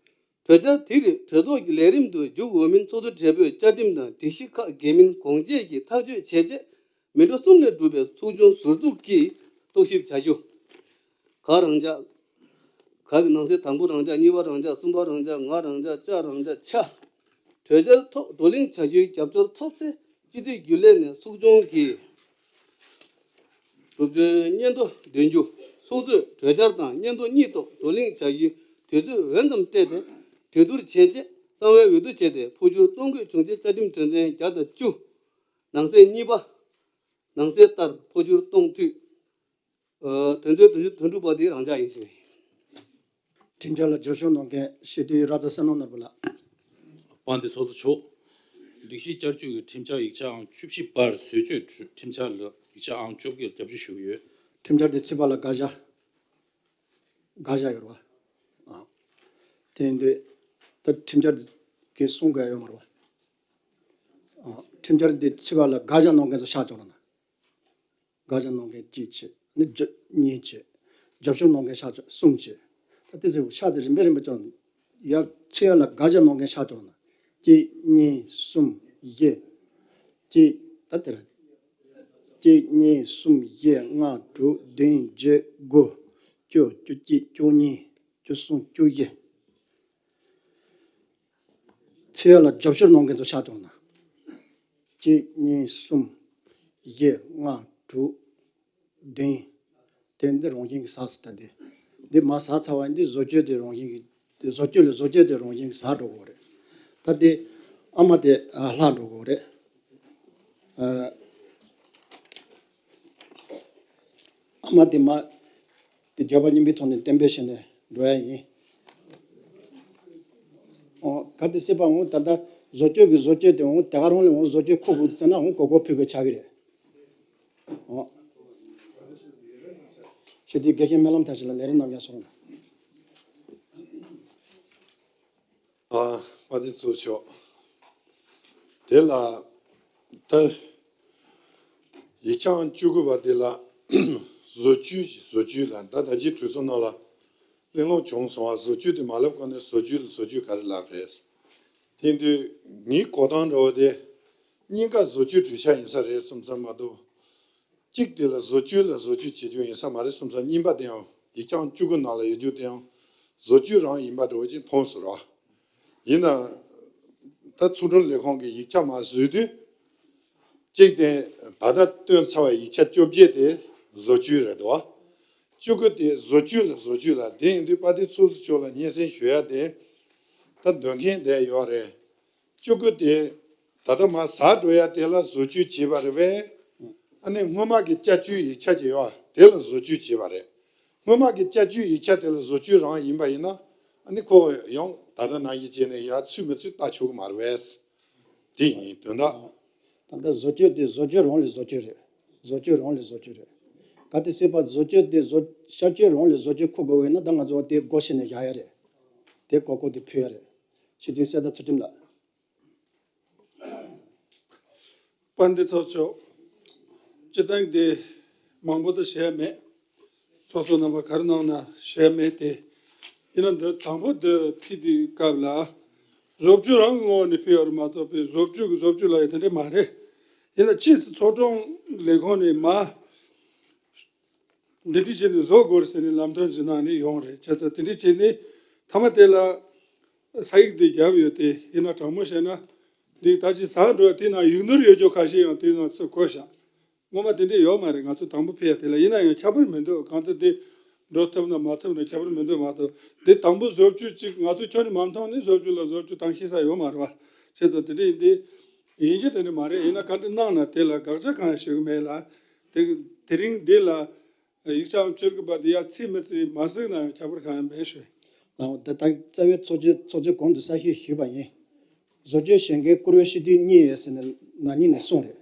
གྲོས་འཆར་དེ་རིགས་གྲོས་ཚོགས་ཀྱི་ལས་རིམ་དུ་འཇུག་འོས་མིན་ཚོགས་གཙོ་སྦྲེལ་པོས་བཅའ་ཁྲིམས་དང་སྒྲིག་གཞི་ཁག་འགལ་མིན་དགོངས་དཔྱད་ཀྱིས་ཐག་གཅོད་བྱས་རྗེས། མི་འགྲོ་གསུམ་ལས་གྲུབ་པའི་ཚོགས་ཆུང་ཟུར་འཛུགས་ཀྱིས་རྟོག་ཞིབ་བྱ་རྒྱུ། ག་རང་འཇགས། ག་གི་ནང་གསེས་དང་པོ་རང་འཇགས། གཉིས་པ་རང་འཇགས། གསུམ་པ་རང་འཇགས། ལྔ་རང་འཇགས། བཅུ་རང་འཇགས། ཆ། གྲོས་འཆར་ཐོག་བགྲོ་གླེང་བྱ་རྒྱུའི་རྒྱབ་སྐྱོར་ཐོབ་ཚེ་སྤྱི་འཐུས་རྒྱུན་ལས་ནས་ཚོགས་ཆུང་གི་གྲུབ་དོན་སྙན་ཐོ་འདོན་རྒྱུ། ཚོགས་གཙོས་གྲོས་འཆར་དང་སྙན་ཐོ་གཉིས་ཐོག་བགྲོ་གླེང་བྱ་རྒྱུའི་དུས་ཚོད་འོས་འཚམ་སྤྲད་དེ་གྲོས་བསྡུར་བྱས་རྗེས་གསང་བའི་འོས་བསྡུ་བྱས་ཏེ་འཕོ་འགྱུར་གཏོང་དགོས་བྱུང་ཚེ་བཅའ་ཁྲིམས་དོན་ཚན་བརྒྱ་དང་བཅུ་ནང་གསེས་གཉིས་པ་ནང་གསེས་ལྟར་འཕོ་འགྱུར་གཏོང་འཐུས། ཨ། དོན་ཚན་དོན་ཚན་དོན་དྲུག་པ་དེ་རང་འཇགས་ཡིན་ཞིང་། ཁྲིམས་འཆར་ལ་རྒྱབ་སྐྱོར་གནང་མཁན་སྤྱི་འཐུས་ར་ཛ་བསོད་ནམས་ནོར་བུ་ལགས། དཔལ་ལྡན་ཚོགས་གཙོ་མཆོག་སྒྲིག་གཞི་བསྐྱར་བཅོས་ཀྱི་ཁྲིམས་འཆར་ཡིག་ཆ་ཨང་བཅུ་བཞི་པར་བཟོ་བཅོས་ཁྲིམས་འཆར་ལ་ཡིག་ཆ་ཨང་བཅོ་བརྒྱད་རྒྱབ་སྐྱོར་ཞུ་གི་ཡོད། ཁྲིམས་འཆར་དེ་ཚིག་པ་ལ་དགག་བྱ། དགག་བྱ་ཡོད་རེད་བ། ཨ། དེ་ཡིན་དུས་ད་ཁྲིམས་འཆར་དེ་གས་གསུང་དགོས་ཡོད་མ་རེད་བ། ཨ། ཁྲིམས་འཆར་དེ་ཚིག་པ་ལ་དགག་བྱ་གནང་མཁན་ཚོ་ཤག་ཅོག་ལ་ན། དགག་བྱ་གནང་མཁན་གཅིག་བྱས། ནི་བརྒྱ་གཉིས་བྱས། རྒྱབ་སྐྱོར་གནང་མཁན་ཤག་ཅོག་གསུམ་བྱས། ད་དེ་ཚོ་ཤག་དེ་རིམ་པས་རིམ་པས་ཅོག་ཡ་ཚིག་ཡ་ལ་དགག་བྱ་གནང་མཁན་ཤག་ཅོག་ལ་ན། གཅིག་གཉིས་གསུམ་བཞི། གཅིག་ད་དེ་ར། གཅིག་གཉིས་གསུམ་བཞི་ལྔ་དྲུག་བདུན་བརྒྱད་དགུ་བཅུ་བཅུ་གཅིག་བཅུ་གཉིས་བཅུ་གསུམ་བཅུ་བཞི། ཚིག་ཡ་ལ་རྒྱབ་སྐྱོར་གནང་མཁན་ཚོ་ཤག་ཅོག་ན། གཅིག་གཉིས་གསུམ་བཞི་ལྔ་དྲུག་བདུན། དེ་འདི་རང་བཞིན་གྱི་ཟག་སུ་ད་འདི། འདི་མ་ཟག་ཚར་བ་ཡིན་འདི་བཟོ་བཅོས་དེ་རང་བཞིན་གྱི་བཟོ་བཅོས་ལས་བཟོ་བཅོས་དེ་རང་བཞིན་གྱི་ཟག་འགྲོ་གི་རེད། ད་འདི་ཨ་མ་དེ་ཨ་ལྷག་འགྲོ་གི་རེད། ཨ། ཨ་མ་དེ་མ། དེ་བརྗོད་པ་སྙིང་པོའི་ཐོག་ནས་གཏན་འབེབས་བྱས་ནས་འགྲོ་ཡ་ཡིན། ཨོ། ག་དེ་སྲིད་པ་འོང་ད་ལྟ་ བཟོ་བཅོས་ཀྱི་བཟོ་བཅོས་དེ་འོང་དེ་ག་རང་ལས་འོང་བཟོ་བཅོས་ཁུར་དགོས་ཟེར་ན་འོང་གོ་སྐབས་ཕུལ་དགོས་ཆགས་ཀྱི་རེད། འོང་། ཞེས་དེ་དགེ་རྒན་སྨོན་ལམ་མཐར་ཕྱིན་ལ་ལས་རིམ་རྣམས་ཀྱང་སོང་། ཨ། དཔལ་ལྡན་ཚོགས་གཙོ་མཆོག་དེ་ལ་ད་ཡིག་ཆ་བཅུ་དགུ་པ་དེ་ལ་བཟོ་བཅོས་ཀྱི་བཟོ་བཅོས་ལ་ད་ད་ཅི་གྲོས་ཚོགས་ནང་ལ་གླེང་སློང་བྱུང་སོང་བ། བཟོ་བཅོས་དེ་མ་ལབ་གོང་ནས་བཟོ་བཅོས་ལ་བཟོ་བཅོས་ག་རེ་ལབ་རེད། དེ་དུས་ངའི་གོ་སྟངས་འདྲ་བོ་དེ་གཉིས་ཀ་བཟོ་བཅོས་གྲོས་འཆར་ཡིན་ས་རེད་བསམ་ས་མ་གཏོགས། གཅིག་དེ་ལ་བཟོ་བཅོས་ལ་བཟོ་བཅོས་བྱེད་རྒྱུ་ཡིན་ས་མ་རེད་བསམ་ས། གཉིས་པ་དེའང་ཡིག་ཆ་བཅུ་དགུ་ནང་ལ་ཡོད་རྒྱུ་དེའང་བཟོ་བཅོས་རང་ཡིན་པ་འདྲ་བོ་ཅིག་མཐོང་སོང་ར། ཡིན་ནའང་། ད་ཚོགས་དྲུང་ལས་ཁུངས་ཀྱིས་ཡིག་ཆ་མར་བཟོས་དུས། གཅིག་དེ་ད་ལྟ་བཏོན་ཚར་བའི་ཡིག་ཆ་བཅོ་བརྒྱད་དེ་བཟོ་བཅོས་རེད་དོ། བཅུ་དགུ་དེ་བཟོ་བཅོས་ལ་བཟོ་བཅོས་ལ། དེ་ཡིན་དུས་དཔལ་ལྡན་ཚོགས་གཙོ་མཆོག་ལ་སྙན་སེང་ཞུ་ཡ་དེ། ད་འདོན་མཁན་དེ་ཡོད་རེད། བཅུ་དགུ་དེ་ད་ལྟ་མར་ཟག་འགྲོ་ཡ་དེ་ལ་བཟོ་བཅོས་བྱས་པ་རེད་པས། ཨ་ནི་སྔོན་མ་གི་བསྐྱར་བཅོས་ཡིག་ཆ་ཅིག་ཡོད་པ་དེ་ལ་བཟོ་བཅོས་བྱས་པ་རེད། སྔོན་མ་གི་བསྐྱར་བཅོས་ཡིག་ཆ་དེ་ལ་བཟོ་བཅོས་རང་ཡིན་པ་ཡིན་ན། ཨ་ནི་ཁོ་ཡང་ད་ལྟ་ནང་བཞིན་བྱས་ནས་ཡར་ཚུད་མི་ཚུད་ལྟ་ཆོག་གི་མ་རེད་པས། དེ་ཡིན་དོན་དག་ད་ལྟ་བཟོ་བཅོས་དེ་བཟོ་བཅོས་རང་ལས་བཟོ་བཅོས་རེད། བཟོ་བཅོས་རང་ལས་བཟོ་བཅོས་རེད། གལ་ཏེ་སྲིད་པ་བཟོ་བཅོས་དེ་བཟོ་ཤར་བཅོས་རང་ལས་བཟོ་བཅོས་ཁུར་དགོས་པ་ཡིན་ན། ད་ང་ཚོ་དེ་སྒོ་ཕྱེ་ནས་བཞག་ཡ་རེད། དེ་གོ་སྐབས་དེ་ཕུལ་ཡ་རེད། སྤྱི་འཐུས་གསེར་རྟ་ཚུལ་ཁྲིམས་ལགས། དཔལ་ལྡན་ཚོགས་གཙོ། སྤྱིར་བཏང་དེ་མང་པོ་ད་བཤད་ཡ་མེད། ཚོགས་གཙོ་རྣམ་པ་ག་རེ་གནང་ན་བཤད་ཡ་མེད་དེ། ཡིན་ན་འདི་དང་པོ་འདི་ཕུལ་དུས་སྐབས་ལ། བཟོ་བཅོས་རང་གི་ངོས་ནས་ཕུལ་ཡོད་རེད་མ་གཏོགས་པའི་བཟོ་བཅོས་ཀྱི་བཟོ་བཅོས་ལབ་ཡ་དེ་འདྲ་མ་རེད། ཡིན་ན་ཕྱིས་སུ་ཚོགས་དྲུང་ལས་ཁུངས་ནས་མར་འདི་འདྲ་བྱས་ནས་བཟོ་དགོས་རེད་ཟེར་ནས་ལམ་སྟོན་ཅིག་གནང་ནས་ཡོང་རེད། བྱས་ཙང་དེ་འདྲ་བྱས་ནས་མཐའ་མ་དེ་ལ་ས་ཡིག་དེ་བརྒྱབ་ཡོད་དེ། ཡིན་ན་དྲང་མོ་བཤད་ན་འདི་ད་ཅི་ཟག་འགྲོ་དེ་ནང་ཡིག་ནོར་ཡོད་རྒྱུ་ཁ་ཤས་ཡང་དེ་ནང་ཚུར་བཀོད་བཞག་སྔོན་མ་དེ་འདྲ་ཡོད་མ་རེད། ང་ཚོ་དང་པོ་ཕུལ་ཡ་དེ་ལ། ཡིན་ན་ཡང་ཁྱད་པར་མི་འདུག་གང་ལྟར་དེ་འགྲོ་ཐུབ་ན་མ་ཐུབ་ན་ཁྱད་པར་མི་འདུག་མ་གཏོགས། དེ་དང་པོ་བཟོ་བཅོས་གཅིག་ང་ཚོ་ཁྱོན་ནས་མ་མཐོང་ནས་བཟོ་བཅོས་ལ་བཟོ་བཅོས་བཏང་ཤེས་ས་ཡོད་མ་རེད་པ། བྱས་ཙང་དེ་འདྲ་ཡིན་དེ། ཡིན་རྒྱུ་དེ་འདྲ་མ་རེད། ཡིན་ན་བཀའ་འདྲི་གནང་ན་དེ་ལ་དགག་བྱ་གང་ཡང་ཞུ་གི་མེད་ལ། དེ་དེ་རིང་འདི་ལ་ཡིག་ཆ་བཅུ་དགུ་པ་དེ་ཡར་ཚིག་མི་ཚིག་མ་གཟིགས་ན་ཡང་ཁྱད་པར་གང་ཡང་མེད་ཞུ། ལགས་འོང་། ད་ལྟ་རྩ་བའི་ཚོགས་ཆེན་ཚོགས་ཆེན་གོང་དུ་གསལ་བཤད་ཞུས་པ་ཡིན། བཟོ་བཅོས་བྱེད་མཁན་བཀུར་འོས་སྤྱི་འཐུས་གཉིས་ཡོད་ཟེར་ནས་ན་ནིང་ནས་གསུངས་རེད།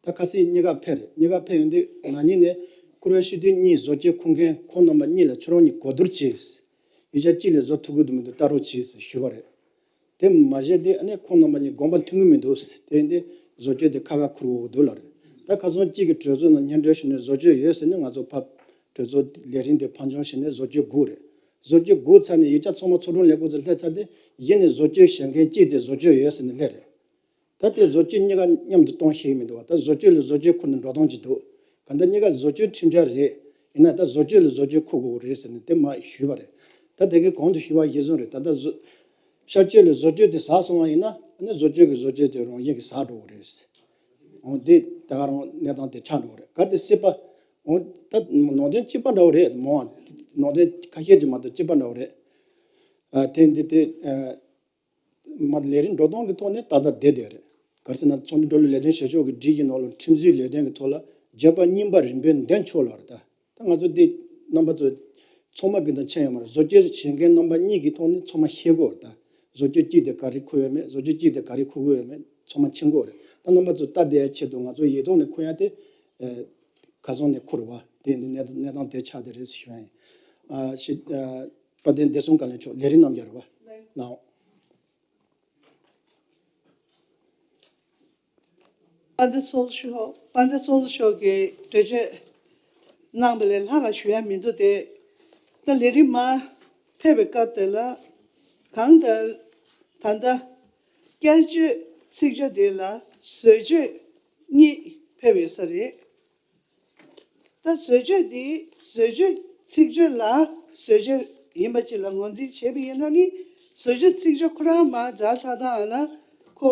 ད་ཁ་སང་གཉིས་ཀ་ཕེབས་རེད། གཉིས་ཀ་ཕེབས་ཡོང་དུས་ན་ནིང་ནས་བཀུར་འོས་སྤྱི་འཐུས་གཉིས་བཟོ་བཅོས་འཁུར་མཁན་ཁོང་རྣམ་པ་གཉིས་ལ་ཁྱོད་རང་གཉིས་གོ་བསྡུར་གྱིས། ཡིག་ཆ་གཅིག་ལས་བཟོ་ཐུབ་ཀྱི་འདུག་མི་འདུག་ལྟ་རོགས་གྱིས་ཟེར་ཞུས་པ་རེད། དེ་མ་བྱས་ཏེ་ཨ་ནི་ཁོང་རྣམ་པ་གཉིས་དགོངས་པ་མཐུན་གྱི་མི་འདུག་དེ་ཡིན་དུས་བཟོ་བཅོས་དེ་ཁ་ཁ་འཁུར་འོས་འདུག་ལབ་རེད། ད་ཁ་སང་གཅིག་གི་གྲོས་ཚོགས་ནང་སྙན་སྒྲོན་ཞུས་ནས་བཟོ་བཅོས་ཡོད་ཟེར་ནས་ང་ཚོ་ཕར་གྲོས་ཚོགས་ལས་རིམ་དེ་ཕར་འགྱངས་བྱས་ནས་བཟོ་བཅོས་སྒུག་རེད། བཟོ་བཅོས་སྒུག་ཚར་ནས་ཡིག་ཆ་ཚང་མ་ཚོགས་དྲུང་ལས་ཁུངས་སུ་སླེབས་ཚར་ཏེ་གཞི་ནས་བཟོ་བཅོས་བྱེད་མཁན་གཅིག་དེ་བཟོ་བཅོས་ཡོད་ཟེར་ནས་སླེབས་རེད། ད་ལྟའི་བཟོ་བཅོས་གཉིས་ཀ་མཉམ་དུ་གཏོང་ཤེས་ཀྱི་མི་འདུག་བ། ད་བཟོ་བཅོས་ལ་བཟོ་བཅོས་ཁུར་ནས་འགྲོ་སྟངས་ཅིག་འདུག་གང་ལྟར་གཉིས་ཀ་བཟོ་བཅོས་ཁྲིམས་འཆར་རེད། ཡིན་ན་ད་བཟོ་བཅོས་ལ་བཟོ་བཅོས་ཁུར་དགོས་རེད་ཟེར་ནས་དེ་མར་ཞུས་པ་རེད། ད་དེ་གའི་གོང་དུ་ཞུས་པ་གཞིར་བཟུང་རེད། ད་ལྟ་བཟོ་ཤར་བཅོས་ལ་བཟོ་བཅོས་དེ་ཟག་སོང་བ་ཡིན་ན་ཨ་ནི་བཟོ་བཅོས་ཀྱི་བཟོ་བཅོས་དེ་རང་བཞིན་གྱིས་ཟག་འགྲོ་གི་རེད། འོ་འདི་ད་ག་རང་གནས་སྟངས་དེ་ཆགས་འགྲོ་གི་རེད། གལ་ཏེ་སྲིད་པ། འོ་ད་ནང་དོན་གཅིག་པ་འདྲ་བོ་རེད་མོ། ནང་དོན་ཁ་ཤས་ཅིག་མ་གཏོགས་གཅིག་པ་འདྲ་བོ་རེད། ཨ་དེ་འདི་དེ་ཨ། མ་ལས་རིམ་འགྲོ་སྟངས་ཀྱི་ཐོག་ནས་ད་ལྟ་བསྡད་བསྡད་རེད། ག་རེ་ཟེར་ན་ཚོགས་འདུ་འགྲོ་ལུགས་ལས་དོན་བྱེད་ཕྱོགས་ཀྱི་སྒྲིག་གཞི་ནང་ལ་ཁྲིམས་སྲོལ་ལས་དོན་གྱི་ཐོག་ལ་བརྗོད་པ་སྙིང་པ་རིམ་པས་འདོན་ཆོག་ལབ་རེད། ད་ད་ང་ཚོ་འདི་རྣམ་པ་ཚོ་ཚང་མ་གི་དང་མཁྱེན་ཡོད་མ་རེད། བཟོ་བཅོས་བྱེད་མཁན་རྣམ་པ་གཉིས་ཀྱི་ཐོག་ནས་ཚང་མ་ཤེས་དགོས་རེད། ད་བཟོ་བཅོས་གཅིག་དེ་ག་རེ་འཁུར་ཡོད་མེད། བཟོ་བཅོས་གཅིག་དེ་ག་རེ་འཁུར་དགོས་ཡོད་མེད་ཚང་མ་མཁྱེན་དགོས་རེད། ད་རྣམ་པ་ཚོ་ལྟ་བསྡད་ཡ་ཆེད་དུ་ང་ཚོ་ཡིག་ཐོག་ནས་འཁུར་ཡ་དེ་ཨ་ཁ་སང་ནས་འཁུར་བ་དེ་འདི་གནས་གནས་སྟངས་དེ་ཆགས་བསྡད་རེད་ཟེར་ཞུ་ཡ་ཡིན། ཨ་ཤི་ཨ་དཔལ་ལྡན་བདེ་སྲུང་བཀའ་བློན་མཆོག་ལས་རིམ་རྣམས་ཀྱང་རེད་བ། ལགས། དཔལ་ལྡན་ཚོགས་གཙོ་མཆོག་དཔལ་ལྡན་ཚོགས་གཙོ་མཆོག་གིས་གྲོས་ཆོད་གནང་བ་ལས་ལྷག་པ་ཞུ་ཡ་མི་འདུག་སྟེ། ད་ལས་རིམ་མར་ཕེབས་པའི་སྐབས་དེ་ལ་གང་ལྟར་ད་ལྟ་བསྐྱར་བཅོས་ཚིག་བརྗོད་དེ་ལ་བཟོ་བཅོས་གཉིས་ཕེབས་ཡོད་ས་རེད། ད་བཟོ་བཅོས་འདི་བཟོ་བཅོས་ཚིག་བརྗོད་ལ་བཟོ་བཅོས་ཡིན་པ་ཅིག་ལ་ངོས་འཛིན་བྱས་པ་ཡིན་ན་ནི་བཟོ་བཅོས་ཚིག་བརྗོད་ཁོ་རང་མར་འཛར་ཚར་དང་ལ་ཁོ་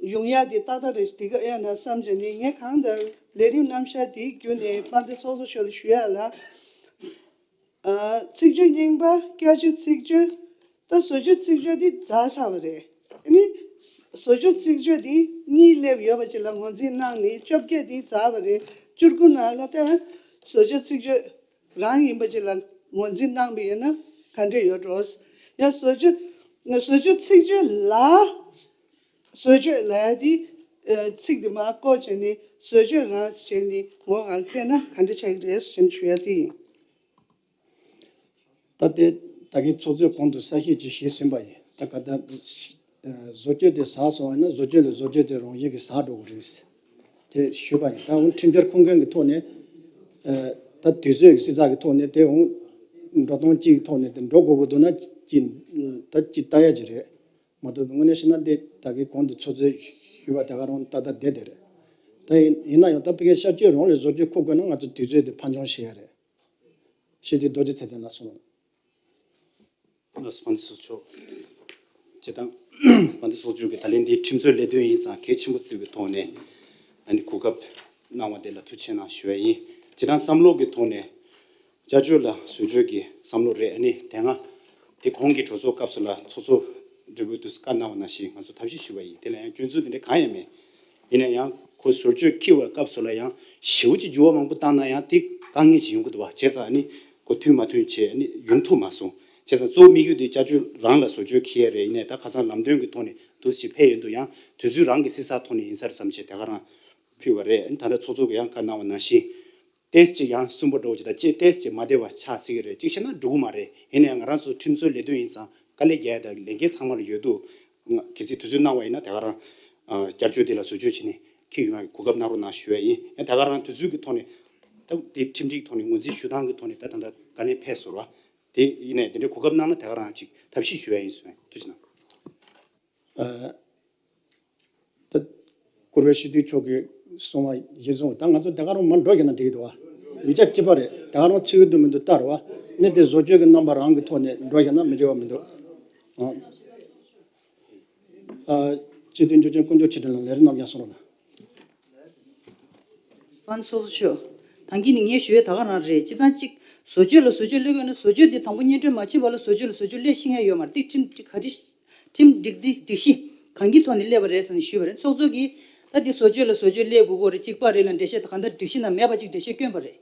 ཡོང་ཡ་དེ་ཏག་ཏག་རེད། དེ་ག་ཨེ་ན་བསམ་བྱས་ནས་ངས་གང་ལྟར་ལས་རིམ་རྣམ་གཞག་དེའི་བརྒྱུད་ནས་དཔལ་ལྡན་ཚོགས་གཙོ་མཆོག་ལ་ཞུ་ཡ་ལ། ཨ་ཚིག་བརྗོད་རྙིང་པ་བསྐྱར་བཅོས་ཚིག་བརྗོད། ད་བཟོ་བཅོས་ཚིག་བརྗོད་འདི་འཛར་ཚར་བ་རེད། ཨ་ནི་བཟོ་བཅོས་ཚིག་བརྗོད་འདི་གཉིས་སླེབས་ཡོད་པ་ཅིག་ལ་ངོས་འཛིན་གནང་ནས་བཅོ་བརྒྱད་འདི་འཛར་བ་རེད། བཅུ་དགུ་ནང་ལ་ད་བཟོ་བཅོས་ཚིག་བརྗོད་རང་ཡིན་པ་ཅིག་ལ་ངོས་འཛིན་གནང་བ་ཡིན་ན་ག་འདྲས་ཡོད་འགྲོ། ཡང་བཟོ་བཅོས་བཟོ་བཅོས་ཚིག་བརྗོད་ལ་ བཟོ་བཅོས་ལབ་ཡ་དེ་ཚིག་དེ་མར་བཀོག་བྱས་ནས་བཟོ་བཅོས་རང་བྱས་ནས་ངོ་གང་ལ་ཕེབས་ན་ག་འདྲ་ཆགས་ཀྱི་རེད་ཟེར་ནས་ཞུ་ཡ་དེ་ཡིན། ད་ལྟའི་ད་གིན་ཚོགས་གཙོས་གོང་དུ་གསལ་བཤད་ཅིག་ཞུས་ཟིན་པ་ཡིན། ད་ག་ད་བཟོ་བཅོས་དེ་ཟགས་སོང་བ་ཡིན་ན་བཟོ་བཅོས་ལས་བཟོ་བཅོས་དེ་རང་བཞིན་གྱིས་ཟགས་འགྲོ་གི་རེད་དེ་ཞུས་པ་ཡིན། ད་འོན་ཁྲིམས་འཆར་ཁུངས་སྐྱེལ་གྱི་ཐོག་ནས་ད་དུས་ཚོད་ཀྱི་བསྲི་ཚགས་ཀྱི་ཐོག་ནས་དེ་འོང་འགྲོ་སྟངས་གཅིག་གི་ཐོག་ནས་དེ་འགྲོ་དགོས་ཀྱི་འདུག་ན་ཅིག་ད་ཅིག་ལྟ་ཡ་ཅིག་རེད། མ་གཏོགས་དངོས་གནས་བཤད་ན་འདི་ད་གིན་གོང་དུ་ཚོགས་གཙོས་ཞུས་པ་དེ་ག་རང་ད་ལྟ་བསྡད་དེ་རེད། ད་ཡིན་ཡིན་ན་ཡང་ད་ཕ་གིའི་ཤར་སྐྱོད་རང་ལས་བཟོ་བཅོས་འཁུར་དགོས་ན་ང་ཚོ་དུས་ཚོད་དེ་ཕར་འགྱངས་བྱེད་ཡ་རེད། ཞེས་དེ་རྡོ་རྗེ་ཚེ་བརྟན་ལགས་གསུངས། ལགས་སོ། དཔལ་ལྡན་ཚོགས་གཙོ་མཆོག་སྤྱིར་བཏང་དཔལ་ལྡན་ཚོགས་གཙོ་གིས་ད་ལན་འདི་ཁྲིམས་རྩོད་ལས་དོན་ཡིན་ཙང་གལ་ཆེན་པོ་བརྩི་བའི་ཐོག་ནས་ཨ་ནི་གོ་སྐབས་གནང་བ་དེ་ལ་ཐུགས་རྗེ་ཆེ་གནང་ཞུ་བ་ཡིན། སྤྱིར་བཏང་བསམ་བློ་གི་ཐོག་ནས་བསྐྱར་བཅོས་ལ་བཟོ་བཅོས་ཀྱི་བསམ་བློ་རེད། ཨ་ནི་དེ་སྔ་དེ་གོང་གི་གྲོས་ཚོགས་སྐབས་སུ་ལ་ཚོགས་གཙོ་སྦྲེལ་པོས་དུས་བཀའ་གནང་བ་ནང་བཞིན་ང་ཚོ་ཐབས་ཤེས་ཞུས་པ་ཡིན། དེ་ལ་ཡང་སྐྱོན་འཛུགས་དེ་འདྲ་གང་ཡང་མེད། ཡིན་ན་ཡང་ཁོ་བཟོ་བཅོས་འཁྱེར་བའི་སྐབས་སུ་ལ་ཡང་ཞེ་པོ་ཅིག་འགྱུར་བ་མང་པོ་བཏང་ན་ཡང་དེ་དཀའ་ངལ་ཅིག་ཡོང་གི་འདུག་བ། བྱས་ཙང་ཨ་ནི་ཁོ་མཐུན་མ་མཐུན་བྱས་ཨ་ནི་ཡོང་ཐུབ་མ་སོང་། བྱས་ཙང་གཙོ་བོ་དམིགས་ཡུལ་དེ་བསྐྱར་བཅོས་རང་ལ་བཟོ་བཅོས་འཁྱེར་ཡ་རེད། ཡིན་ནའི་ད་ཁ་སང་ལམ་སྟོན་གྱི་ཐོག་ནས་འདུག་སེ་ཕེབས་ཡོང་དུས་ཡང་དུས་ཚོད་རང་གི་བསྲི་ཚགས་ཐོག་ནས་ཡིན་ས་རེད་བསམ་བྱས་དེ་ག་རང་ཕུལ་བ་རེད། ཨ་ནི་ད་ལྟ་ཚོགས་གཙོ་གིས་ཡང་བཀའ་གནང་བ་ནང་བཞིན་ཏོག་ཙམ་ཅིག་ཡང་གསུམ་པ་འགྲོ་བ་ཅིག་དང་གཅིག་ཏོག་ཙམ་ཅིག་མ་བདེ་བ་ཆགས་སྲིད་ཀྱི་རེད། གཅིག་བཤད་ན་འགྲིག་གི་མ་རེད། ཡིན་ནའི་ང་རང་ཚོ་ཁྲིམས་རྩོད་ལས་དོན་ཡིན་ཙང་དཀའ་ལས་རྒྱག་ཡ་དང་ལས་འགན་ཚང་མ་ལ་ཡོད་དུས། གལ་སྲིད་དུས་ཚོད་གནང་བ་ཡིན་ན་དེ་ག་རང་ཨ་བསྐྱར་བཅོས་དེ་ལ་བཟོ་བཅོས་བྱས་ནས་འཁྱེར་ཡོང་ཡ་གི་གོ་སྐབས་གནང་རོགས་གནང་ཞུ་ཡ་ཡིན། ཡང་དེ་ག་རང་དུས་ཚོད་ཀྱི་ཐོག་ནས་ད་དེ་ཁྲིམས་སྒྲིག་ཐོག་ནས་ངོས་འཛིན་ཞུ་སྟངས་ཀྱི་ཐོག་ནས་ད་ད་ལྟ་དཀའ་ངལ་འཕྲད་སོང་བ། དེ་ཡིན་ནའི་དེ་འདྲའི་གོ་སྐབས་གནང་ན་དེ་ག་རང་ཅིག་ཐབས་ཤེས་ཞུ་ཡ་ཡིན་གསུངས། ཐུགས་རྗེ་གནང་། ཨ། ད་བཀུར་འོས་སྤྱི་འཐུས་མཆོག་གིས་གསུངས་པ་གཞིར་བཟུང་ད་ང་ཚོ་དེ་ག་རང་མར་འགྲོ་བཞག་ན་འགྲིག་གི་འདུག་བ། ཡིག་ཆ་གཅིག་པ་རེད། དེ་ག་རང་ཚུད་ཀྱི་འདུག་མི་འདུག་ལྟ་རེད་བ། ནི་དེ་བཟོ་བཅོས་ཀྱི་རྣམ་པ་རང་གི་ཐོག་ནས་འགྲོ་བཞག་ན་མི་འགྲིག་པ་མི་འདུག་ཨ། སྤྱི་འཐུས་འཇུ་ཆེན་དཀོན་མཆོག་ཆོས་སྒྲོན་ལགས་ལས་རིམ་རྣམས་ཀྱང་གསུང་རོགས་གནང་། དཔལ་ཚོགས་གཙོ་མཆོག་ད་གིན་ནི་ངས་ཞུ་ཡས་ད་ག་རང་རེད། སྤྱིར་བཏང་གཅིག་བཟོ་བཅོས་ལ་བཟོ་བཅོས་སླེབས་ཡོད་ན་བཟོ་བཅོས་འདི་དང་པོ་སྙན་སྒྲོན་མ་ཕྱིན་པ་ལ་བཟོ་བཅོས་ལ་བཟོ་བཅོས་སླེབས་ཤེས་ཡ་ཡོད་མ་རེད། འདི་ཁྲིམས་སྒྲིག་ག་རེ་ཁྲིམས་སྒྲིག་འཛིན་སྒྲིག་གཞི་གང་གི་ཐོག་ནས་སླེབས་པ་རེད་ཟེར་ནས་ཞུས་པ་རེད། ཚོགས་གཙོ་གིས་ད་འདི་བཟོ་བཅོས་ལ་བཟོ་བཅོས་སླེབས་དགོས་ཀྱི་རེད། གཅིག་པ་རེད་ལ་འགྲེལ་བཤད་ད་གང་ལྟར་སྒྲིག་གཞི་ནང་མེད་པ་ཅིག་འགྲེལ་བཤད་བསྐྱོན་པ་རེད།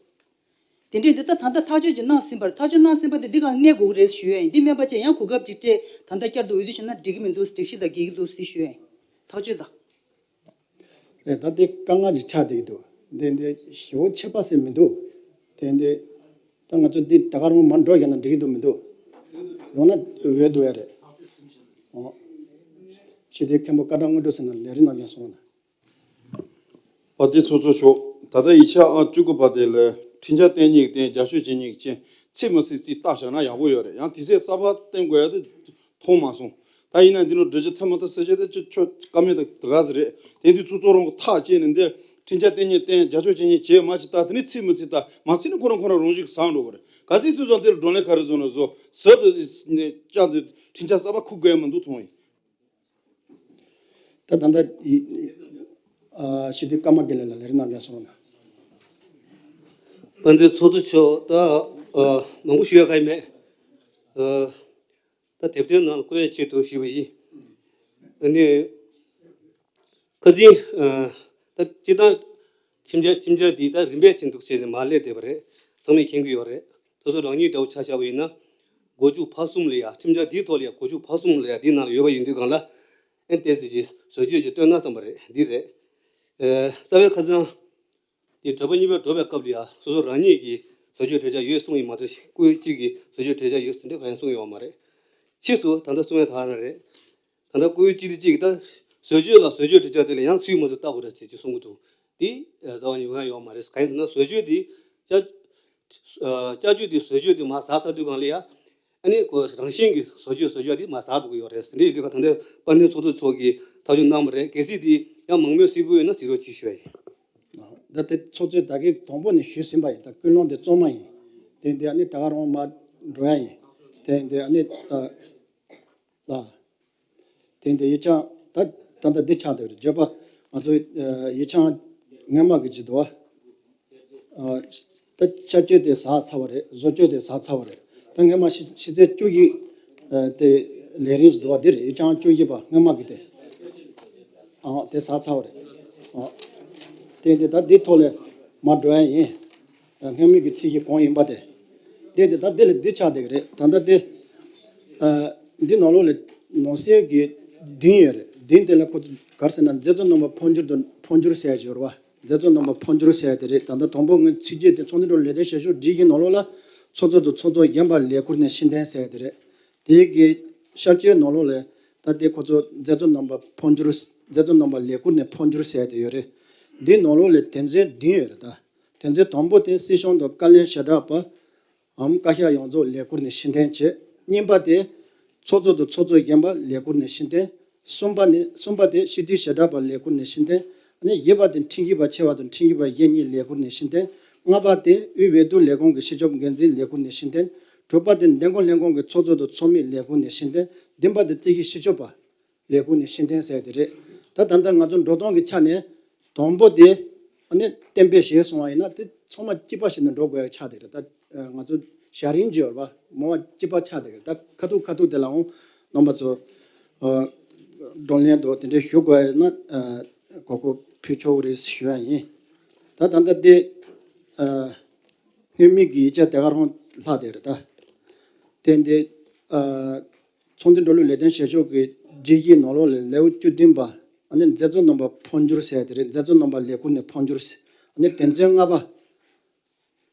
དེ་འདྲས་འདི་ལྟ་ད་ལྟ་ཐག་གཅོད་ཅིག་གནང་ཟིན་པར་ཐག་གཅོད་གནང་ཟིན་པ་དེ་འདི་གང་གནས་དགོས་ཀྱི་རེད་ཞུ་ཡ་ཡིན། འདི་མེད་པ་བྱས་ཡང་གོ་སྐབས་ཅིག་སྤྲད་ད་ལྟ་བསྐྱར་དུ་འོས་བསྡུ་བྱས་ན་འགྲིག་གི་མི་འདུག་སྒྲིག་གཞི་དང་འགལ་གྱི་འདུག་ཟེར་དེ་ཞུ་ཡ་ཡིན། ཐག་གཅོད་དང་། རེད། ད་འདི་དཀའ་ངལ་ཅིག་ཆགས་བསྡད་ཀྱི་འདུག་འདི་འདི་ཞེ་པོ་ཁྱད་པར་ཟེར་མི་འདུག་དེ་འདི་ད་ང་ཚོ་འདི་ད་ག་རང་མར་འགྲོ་བཞག་ན་འགྲིག་གི་འདུག་མི་འདུག་ཡོང་ན་འོས་བསྡུ་ཡ་རེད། འོ། སྤྱི་འཐུས་མཁན་པོ་སྐལ་བཟང་དངོས་གྲུབ་ཟེར་ན་ལས་རིམ་རྣམས་ཀྱང་གསུང་རོགས་གནང་། དཔལ་ལྡན་ཚོགས་གཙོ་མཆོག་ད་ལྟ་ཡིག་ཆ་ཨང་བཅུ་དགུ་པ་དེ་ལ་ཁྲིམས་འཆར་བཏོན་མཁན་དང་རྒྱབ་སྐྱོར་བྱེད་མཁན་གྱི་རྐྱེན་ཚིག་མི་ཚིག་རྩིས་བལྟས་བཞག་ན་ཡག་པོ་ཡོད་རེད། ཡང་དུས་ཚོད་གསར་པ་བཏོན་དགོས་ཡ་དེ་མཐོང་མ་སོང་། ད་ཡིན་ན་འདི་ལོ་འགྲེལ་བརྗོད་ཐེངས་མ་ཐག་ཟེར་བྱས་དེ་ཅི་ཆོ་ཀ་མེད་ད་དེ་ག་ཟེ་རེད། དེ་དུས་ཚོགས་གཙོ་རང་གི་ཐག་བཅད་ནས་འདི་ཁྲིམས་འཆར་བཏོན་མཁན་བཏོན་རྒྱབ་སྐྱོར་བྱེད་མཁན་བྱས་མ་ཅི་ད་དེ་ནི་ཚིག་མི་ཚིག་ད་མ་ཚིག་ནི་ཁོ་རང་ཁོ་རང་རང་བཞིན་གྱི་ཟང་འགྲོ་གི་རེད། ག་ཚོད་ཚོད་ཙང་དེ་ལ་བགྲོ་གླེང་ག་རེ་བཟོ་ན་བཟོ་ཟེར་དུ་ནས་བཅར་དུས་ཁྲིམས་འཆར་གསར་པ་འཁུར་དགོས་ཡ་མི་འདུག་མཐོང་ཡིན། ད་ད་ལྟ་ཡི་ཨ་སྤྱི་འཐུས་ཀརྨ་དགེ་ལེགས་ལགས་ལས་རིམ་རྣམས་ཀྱང་གསུང་རོགས་གནང་། དཔལ་ལྡན་ཚོགས་གཙོ་མཆོག་ད་ཨ་མང་པོ་ཞུ་ཡ་གང་ཡང་མེད། ཨ་ད་དེབ་ཐེར་ནང་བཀོད་ཡ་ཆེད་དུ་ཞུས་པ་ཡིན། ཨ་ནི་ཁ་སང་ཨ་ད་སྤྱིར་བཏང་ཁྲིམས་འཆར་ཁྲིམས་འཆར་འདི་ད་རིམ་པས་ཕྱིན་འདུག་བྱས་ནས་མར་སླེབས་བསྡད་པ་རེད། ཚང་མས་མཁྱེན་གྱི་ཡོད་རེད། སོ་སོ་རང་ཉིད་འདྲ་བོ་ཆ་བཞག་པ་ཡིན་ན། མགོ་མཇུག་བར་གསུམ་ལ་ཡ་ཁྲིམས་འཆར་འདིའི་ཐོག་ལ་ཡ་མགོ་མཇུག་བར་གསུམ་ལ་ཡ་འདི་ནང་ལ་ཡོད་པ་ཡིན་དུས་སྒང་ལ། ཨེ་ཏོག་ཙམ་ཅིག་བཟོ་བཅོས་ཅིག་བཏོན་ན་བསམ་པ་རེད། འདི་རེད། ཨེ་རྩ་བའི་ཁ་སང་། འདི་གྲོལ་པ་གཉིས་པའི་གྲོལ་བའི་སྐབས་ལ་ཡ་སོ་སོ་རང་ཉིད་ཀྱིས་བཟོ་བཅོས་གྲོས་འཆར་ཡོད་གསུངས་ཡིན་མ་གཏོགས་སྐུ་ཡོད་གཅིག་གིས་བཟོ་བཅོས་གྲོས་འཆར་ཡོད་ཟེར་འདྲ་གང་ཡང་གསུངས་ཡོད་མ་རེད། ཕྱིས་སུ་ད་ལྟ་གསུང་ཡ་དག་ན་རེད། ད་ལྟ་སྐུ་ཡོད་གཅིག་དེ་གཅིག་ད་བཟོ་བཅོས་ལ་བཟོ་བཅོས་གྲོས་འཆར་དེ་ལ་ཡང་ཚུད་མ་ཚུད་ལྟ་དགོས་རེད་ཟེར་གྱི་གསུང་གི་འདུག་འདི་རྩ་བ་ཉིད་ཡོང་ཡ་ཡོད་མ་རེད། གང་ཡིན་ཟེར་ན་བཟོ་བཅོས་འདི་བསྐྱར་བསྐྱར་བཅོས་འདི་བཟོ་བཅོས་འདི་མར་ཟགས་ཚར་དུས་སྒང་ལ་ཡ། ཨ་ནི་ཁོ་རང་བཞིན་གྱི་བཟོ་བཅོས་བཟོ་བཅོས་འདི་མར་ཟགས་འགྲོ་གི་ཡོད་རེད་ཟེར་འདི་ཡོད་དུས་ཁ་ད་ལྟ་དཔལ་ལྡན་ཚོགས་གཙོ་མཆོག་གིས་ཐག་གཅོད་གནང་བ་རེད། གལ་སྲིད་འདི་ཡང་མང་མོས་གསལ་པོ་ཡོད་ན་གཟིགས་རོགས་གྱིས་ཞུ་ཡ་ཡིན། ད་དེ་ཚོགས་གཙོས་ད་གིན་དང་པོ་ནས་ཞུས་ཟིན་པ་ཡིན། ད་ཀུན་སློང་དེ་གཙང་མ་ཡིན། དེ་འདི་ཨ་ནི་ད་ག་རང་མར་འགྲོ་ཡ་ཡིན། དེ་འདི་ཨ་ནི་ད་ལ། དེ་འདི་ཡིག་ཆ་ད་ད་ལྟ་འདི་ཆགས་འདུག་རེད། བརྗོད་པ་ང་ཚོ་ཡིག་ཆ་སྔོན་མ་གི་བརྗོད་དོ། ད་བསྐྱར་བཅོས་དེ་ཟགས་ཚར་བ་རེད། བཟོ་བཅོས་དེ་ཟགས་ཚར་བ་རེད། ད་སྔོན་མ་ཕྱི་ཕྱི་ཚེས་བཅུ་བཞི་དེ་ལས་རིམ་བརྗོད་དོ་འདི་རེད། ཡིག་ཆ་བཅུ་བཞི་པ་སྔོན་མ་གི་དེ། ཨ་དེ་ཟགས་ཚར་བ་རེད། ཨ་དེ་འདི་ད་འདི་ཐོག་ལས་མར་འགྲོ་ཡ་ཡིན། སྔོན་མའི་གི་ཚིག་གཞི་གང་ཡིན་པ་དེ། དེ་དེ་ད་དེ་ལ་འདི་ཆགས་བསྡད་ཀྱི་རེད། ད་ལྟ་དེ་འདི་ནང་ལོགས་ལ་ནང་གསེས་ཀྱི་བདུན་ཡོད་རེད། དེའི་སྟེང་ལ་ཁོ་ཚོ་ག་རེ་ཟེར་ན། མཛད་གཙོ་རྣམ་པ་འཕོ་འགྱུར་དང་འཕོ་འགྱུར་ཟེར་ཡ་ཅིག་ཡོད་རེད་བ། མཛད་གཙོ་རྣམ་པ་འཕོ་འགྱུར་ཟེར་ཡ་དེ་རེད། ད་ལྟ་དང་པོ་ངས་ཚིགས་བཅད་དེ་ཚོགས་འདུ་འགྲོ་ལས་དོན་བྱེད་ཕྱོགས་སྒྲིག་གཞིའི་ནང་ལོགས་ལ་ཚོགས་གཙོ་དང་ཚོགས་གཙོ་རྒན་པ་ལས་ཁུར་ནས་ཕྱིར་འཐེན་ཟེར་ཡ་དེ་རེད། དེའི་གི་ཤར་བསྐྱོད་ནང་ལོགས་ལ་ད་ལྟའི་ཁོ་ཚོ་མཛད་གཙོ་རྣམ་པ་འཕོ་འགྱུར། མཛད་གཙོ་རྣམ་པ་ལས་ཁུར་ནས་འཕོ་འགྱུར་ཟེར་ཡ་དེ་ཡོད་རེད། འདིའི་ནང་ལོགས་ལ་དོན་ཚན་བདུན་ཡོད་རེད་ད། དོན་ཚན་དང་པོ་དེ་སྲིད་སྐྱོང་དང་བཀའ་བློན་བྱེ་བྲག་པ་འམ་བཀའ་ཤག་ཡོངས་རྫོགས་ལས་ཁུར་ནས་ཕྱིར་འཐེན་བྱས། གཉིས་པ་དེ་ཚོགས་གཙོ་དང་ཚོགས་གཙོ་རྒན་པ་ལས་ཁུར་ནས་ཕྱིར་འཐེན། གསུམ་པ་ནི། གསུམ་པ་དེ་སྤྱི་འཐུས་བྱེ་བྲག་པ་ལས་ཁུར་ནས་ཕྱིར་འཐེན། ཨ་ནི་བཞི་པ་དེ་ཁྲིམས་ཞིབ་པ་ཆེ་བ་དང་ཁྲིམས་ཞིབ་པ་གཞན་གཉིས་ལས་ཁུར་ནས་ཕྱིར་འཐེན། ལྔ་པ་དེ་དབུས་འོས་བསྡུ་ལས་ཁུངས་ཀྱི་སྤྱི་ཁྱབ་འགན་འཛིན་ལས་ཁུར་ནས་ཕྱིར་འཐེན། དྲུག་པ་དེ་འདེམས་བསྐོ་ལྷན་ཁང་གི་ཚོགས་གཙོ་དང་ཚོགས་མི་ལས་ཁུར་ནས་ཕྱིར་འཐེན། བདུན་པ་དེ་རྩིས་ཞིབ་སྤྱི་ཁྱབ་པ་ལས་ཁུངས་ནས་ཕྱིར་འཐེན་ཟེར་དེ་རེད། ད་ད་ལྟ་ང་ཚོ་འགྲོ་སྟངས་ཀྱི་ཆ་ནས་དང་པོ་དེ་ཨ་ནི་གཏན་འབེབས་བྱས་སོང་བ་ཡིན་ན། དེ་ཚང་མ་གཅིག་པ་ཞིག་ནས་འགྲོ་དགོས་ཡ་ཆགས་བསྡད་རེད། ད་ང་ཚོ་བྱ་རིམ་ཅིག་ཡོད་རེད་པ། མ་འོངས་པ་གཅིག་པ་ཆགས་བསྡད་རེད། ད་ཁ་ཐུག་ཁ་ཐུག་དེ་ལའང་རྣམ་པ་ཚོ་བགྲོ་གླེང་དང་དེ་འདྲ་ཞུ་དགོས་ཡ་ཡིན་ན་གོ་སྐབས་ཕུལ་ཆོག་གི་རེད་ཞུ་ཡ་ཡིན། ད་ད་ལྟ་དེ་སྔོན་མའི་གི་ཡིག་ཆ་དེ་ག་རང་ལྷག་བསྡད་རེད་ད། དེ་འདི་ཚོགས་འདུ་འགྲོ་ལུགས་ལས་དོན་བྱེད་ཕྱོགས་ཀྱི་སྒྲིག་གཞིའི་ནང་ལོགས་ལ་ལེའུ་བཅུ་བདུན་པ། ཨ་ནི་མཛད་གཙོ་རྣམ་པ་འཕོ་འགྱུར་ཟེར་ཡ་དེ་རེད། མཛད་གཙོ་རྣམ་པ་ལས་ཁུར་ནས་འཕོ་འགྱུར་ཟེར། ཨ་ནི་དོན་ཚན་ལྔ་པ།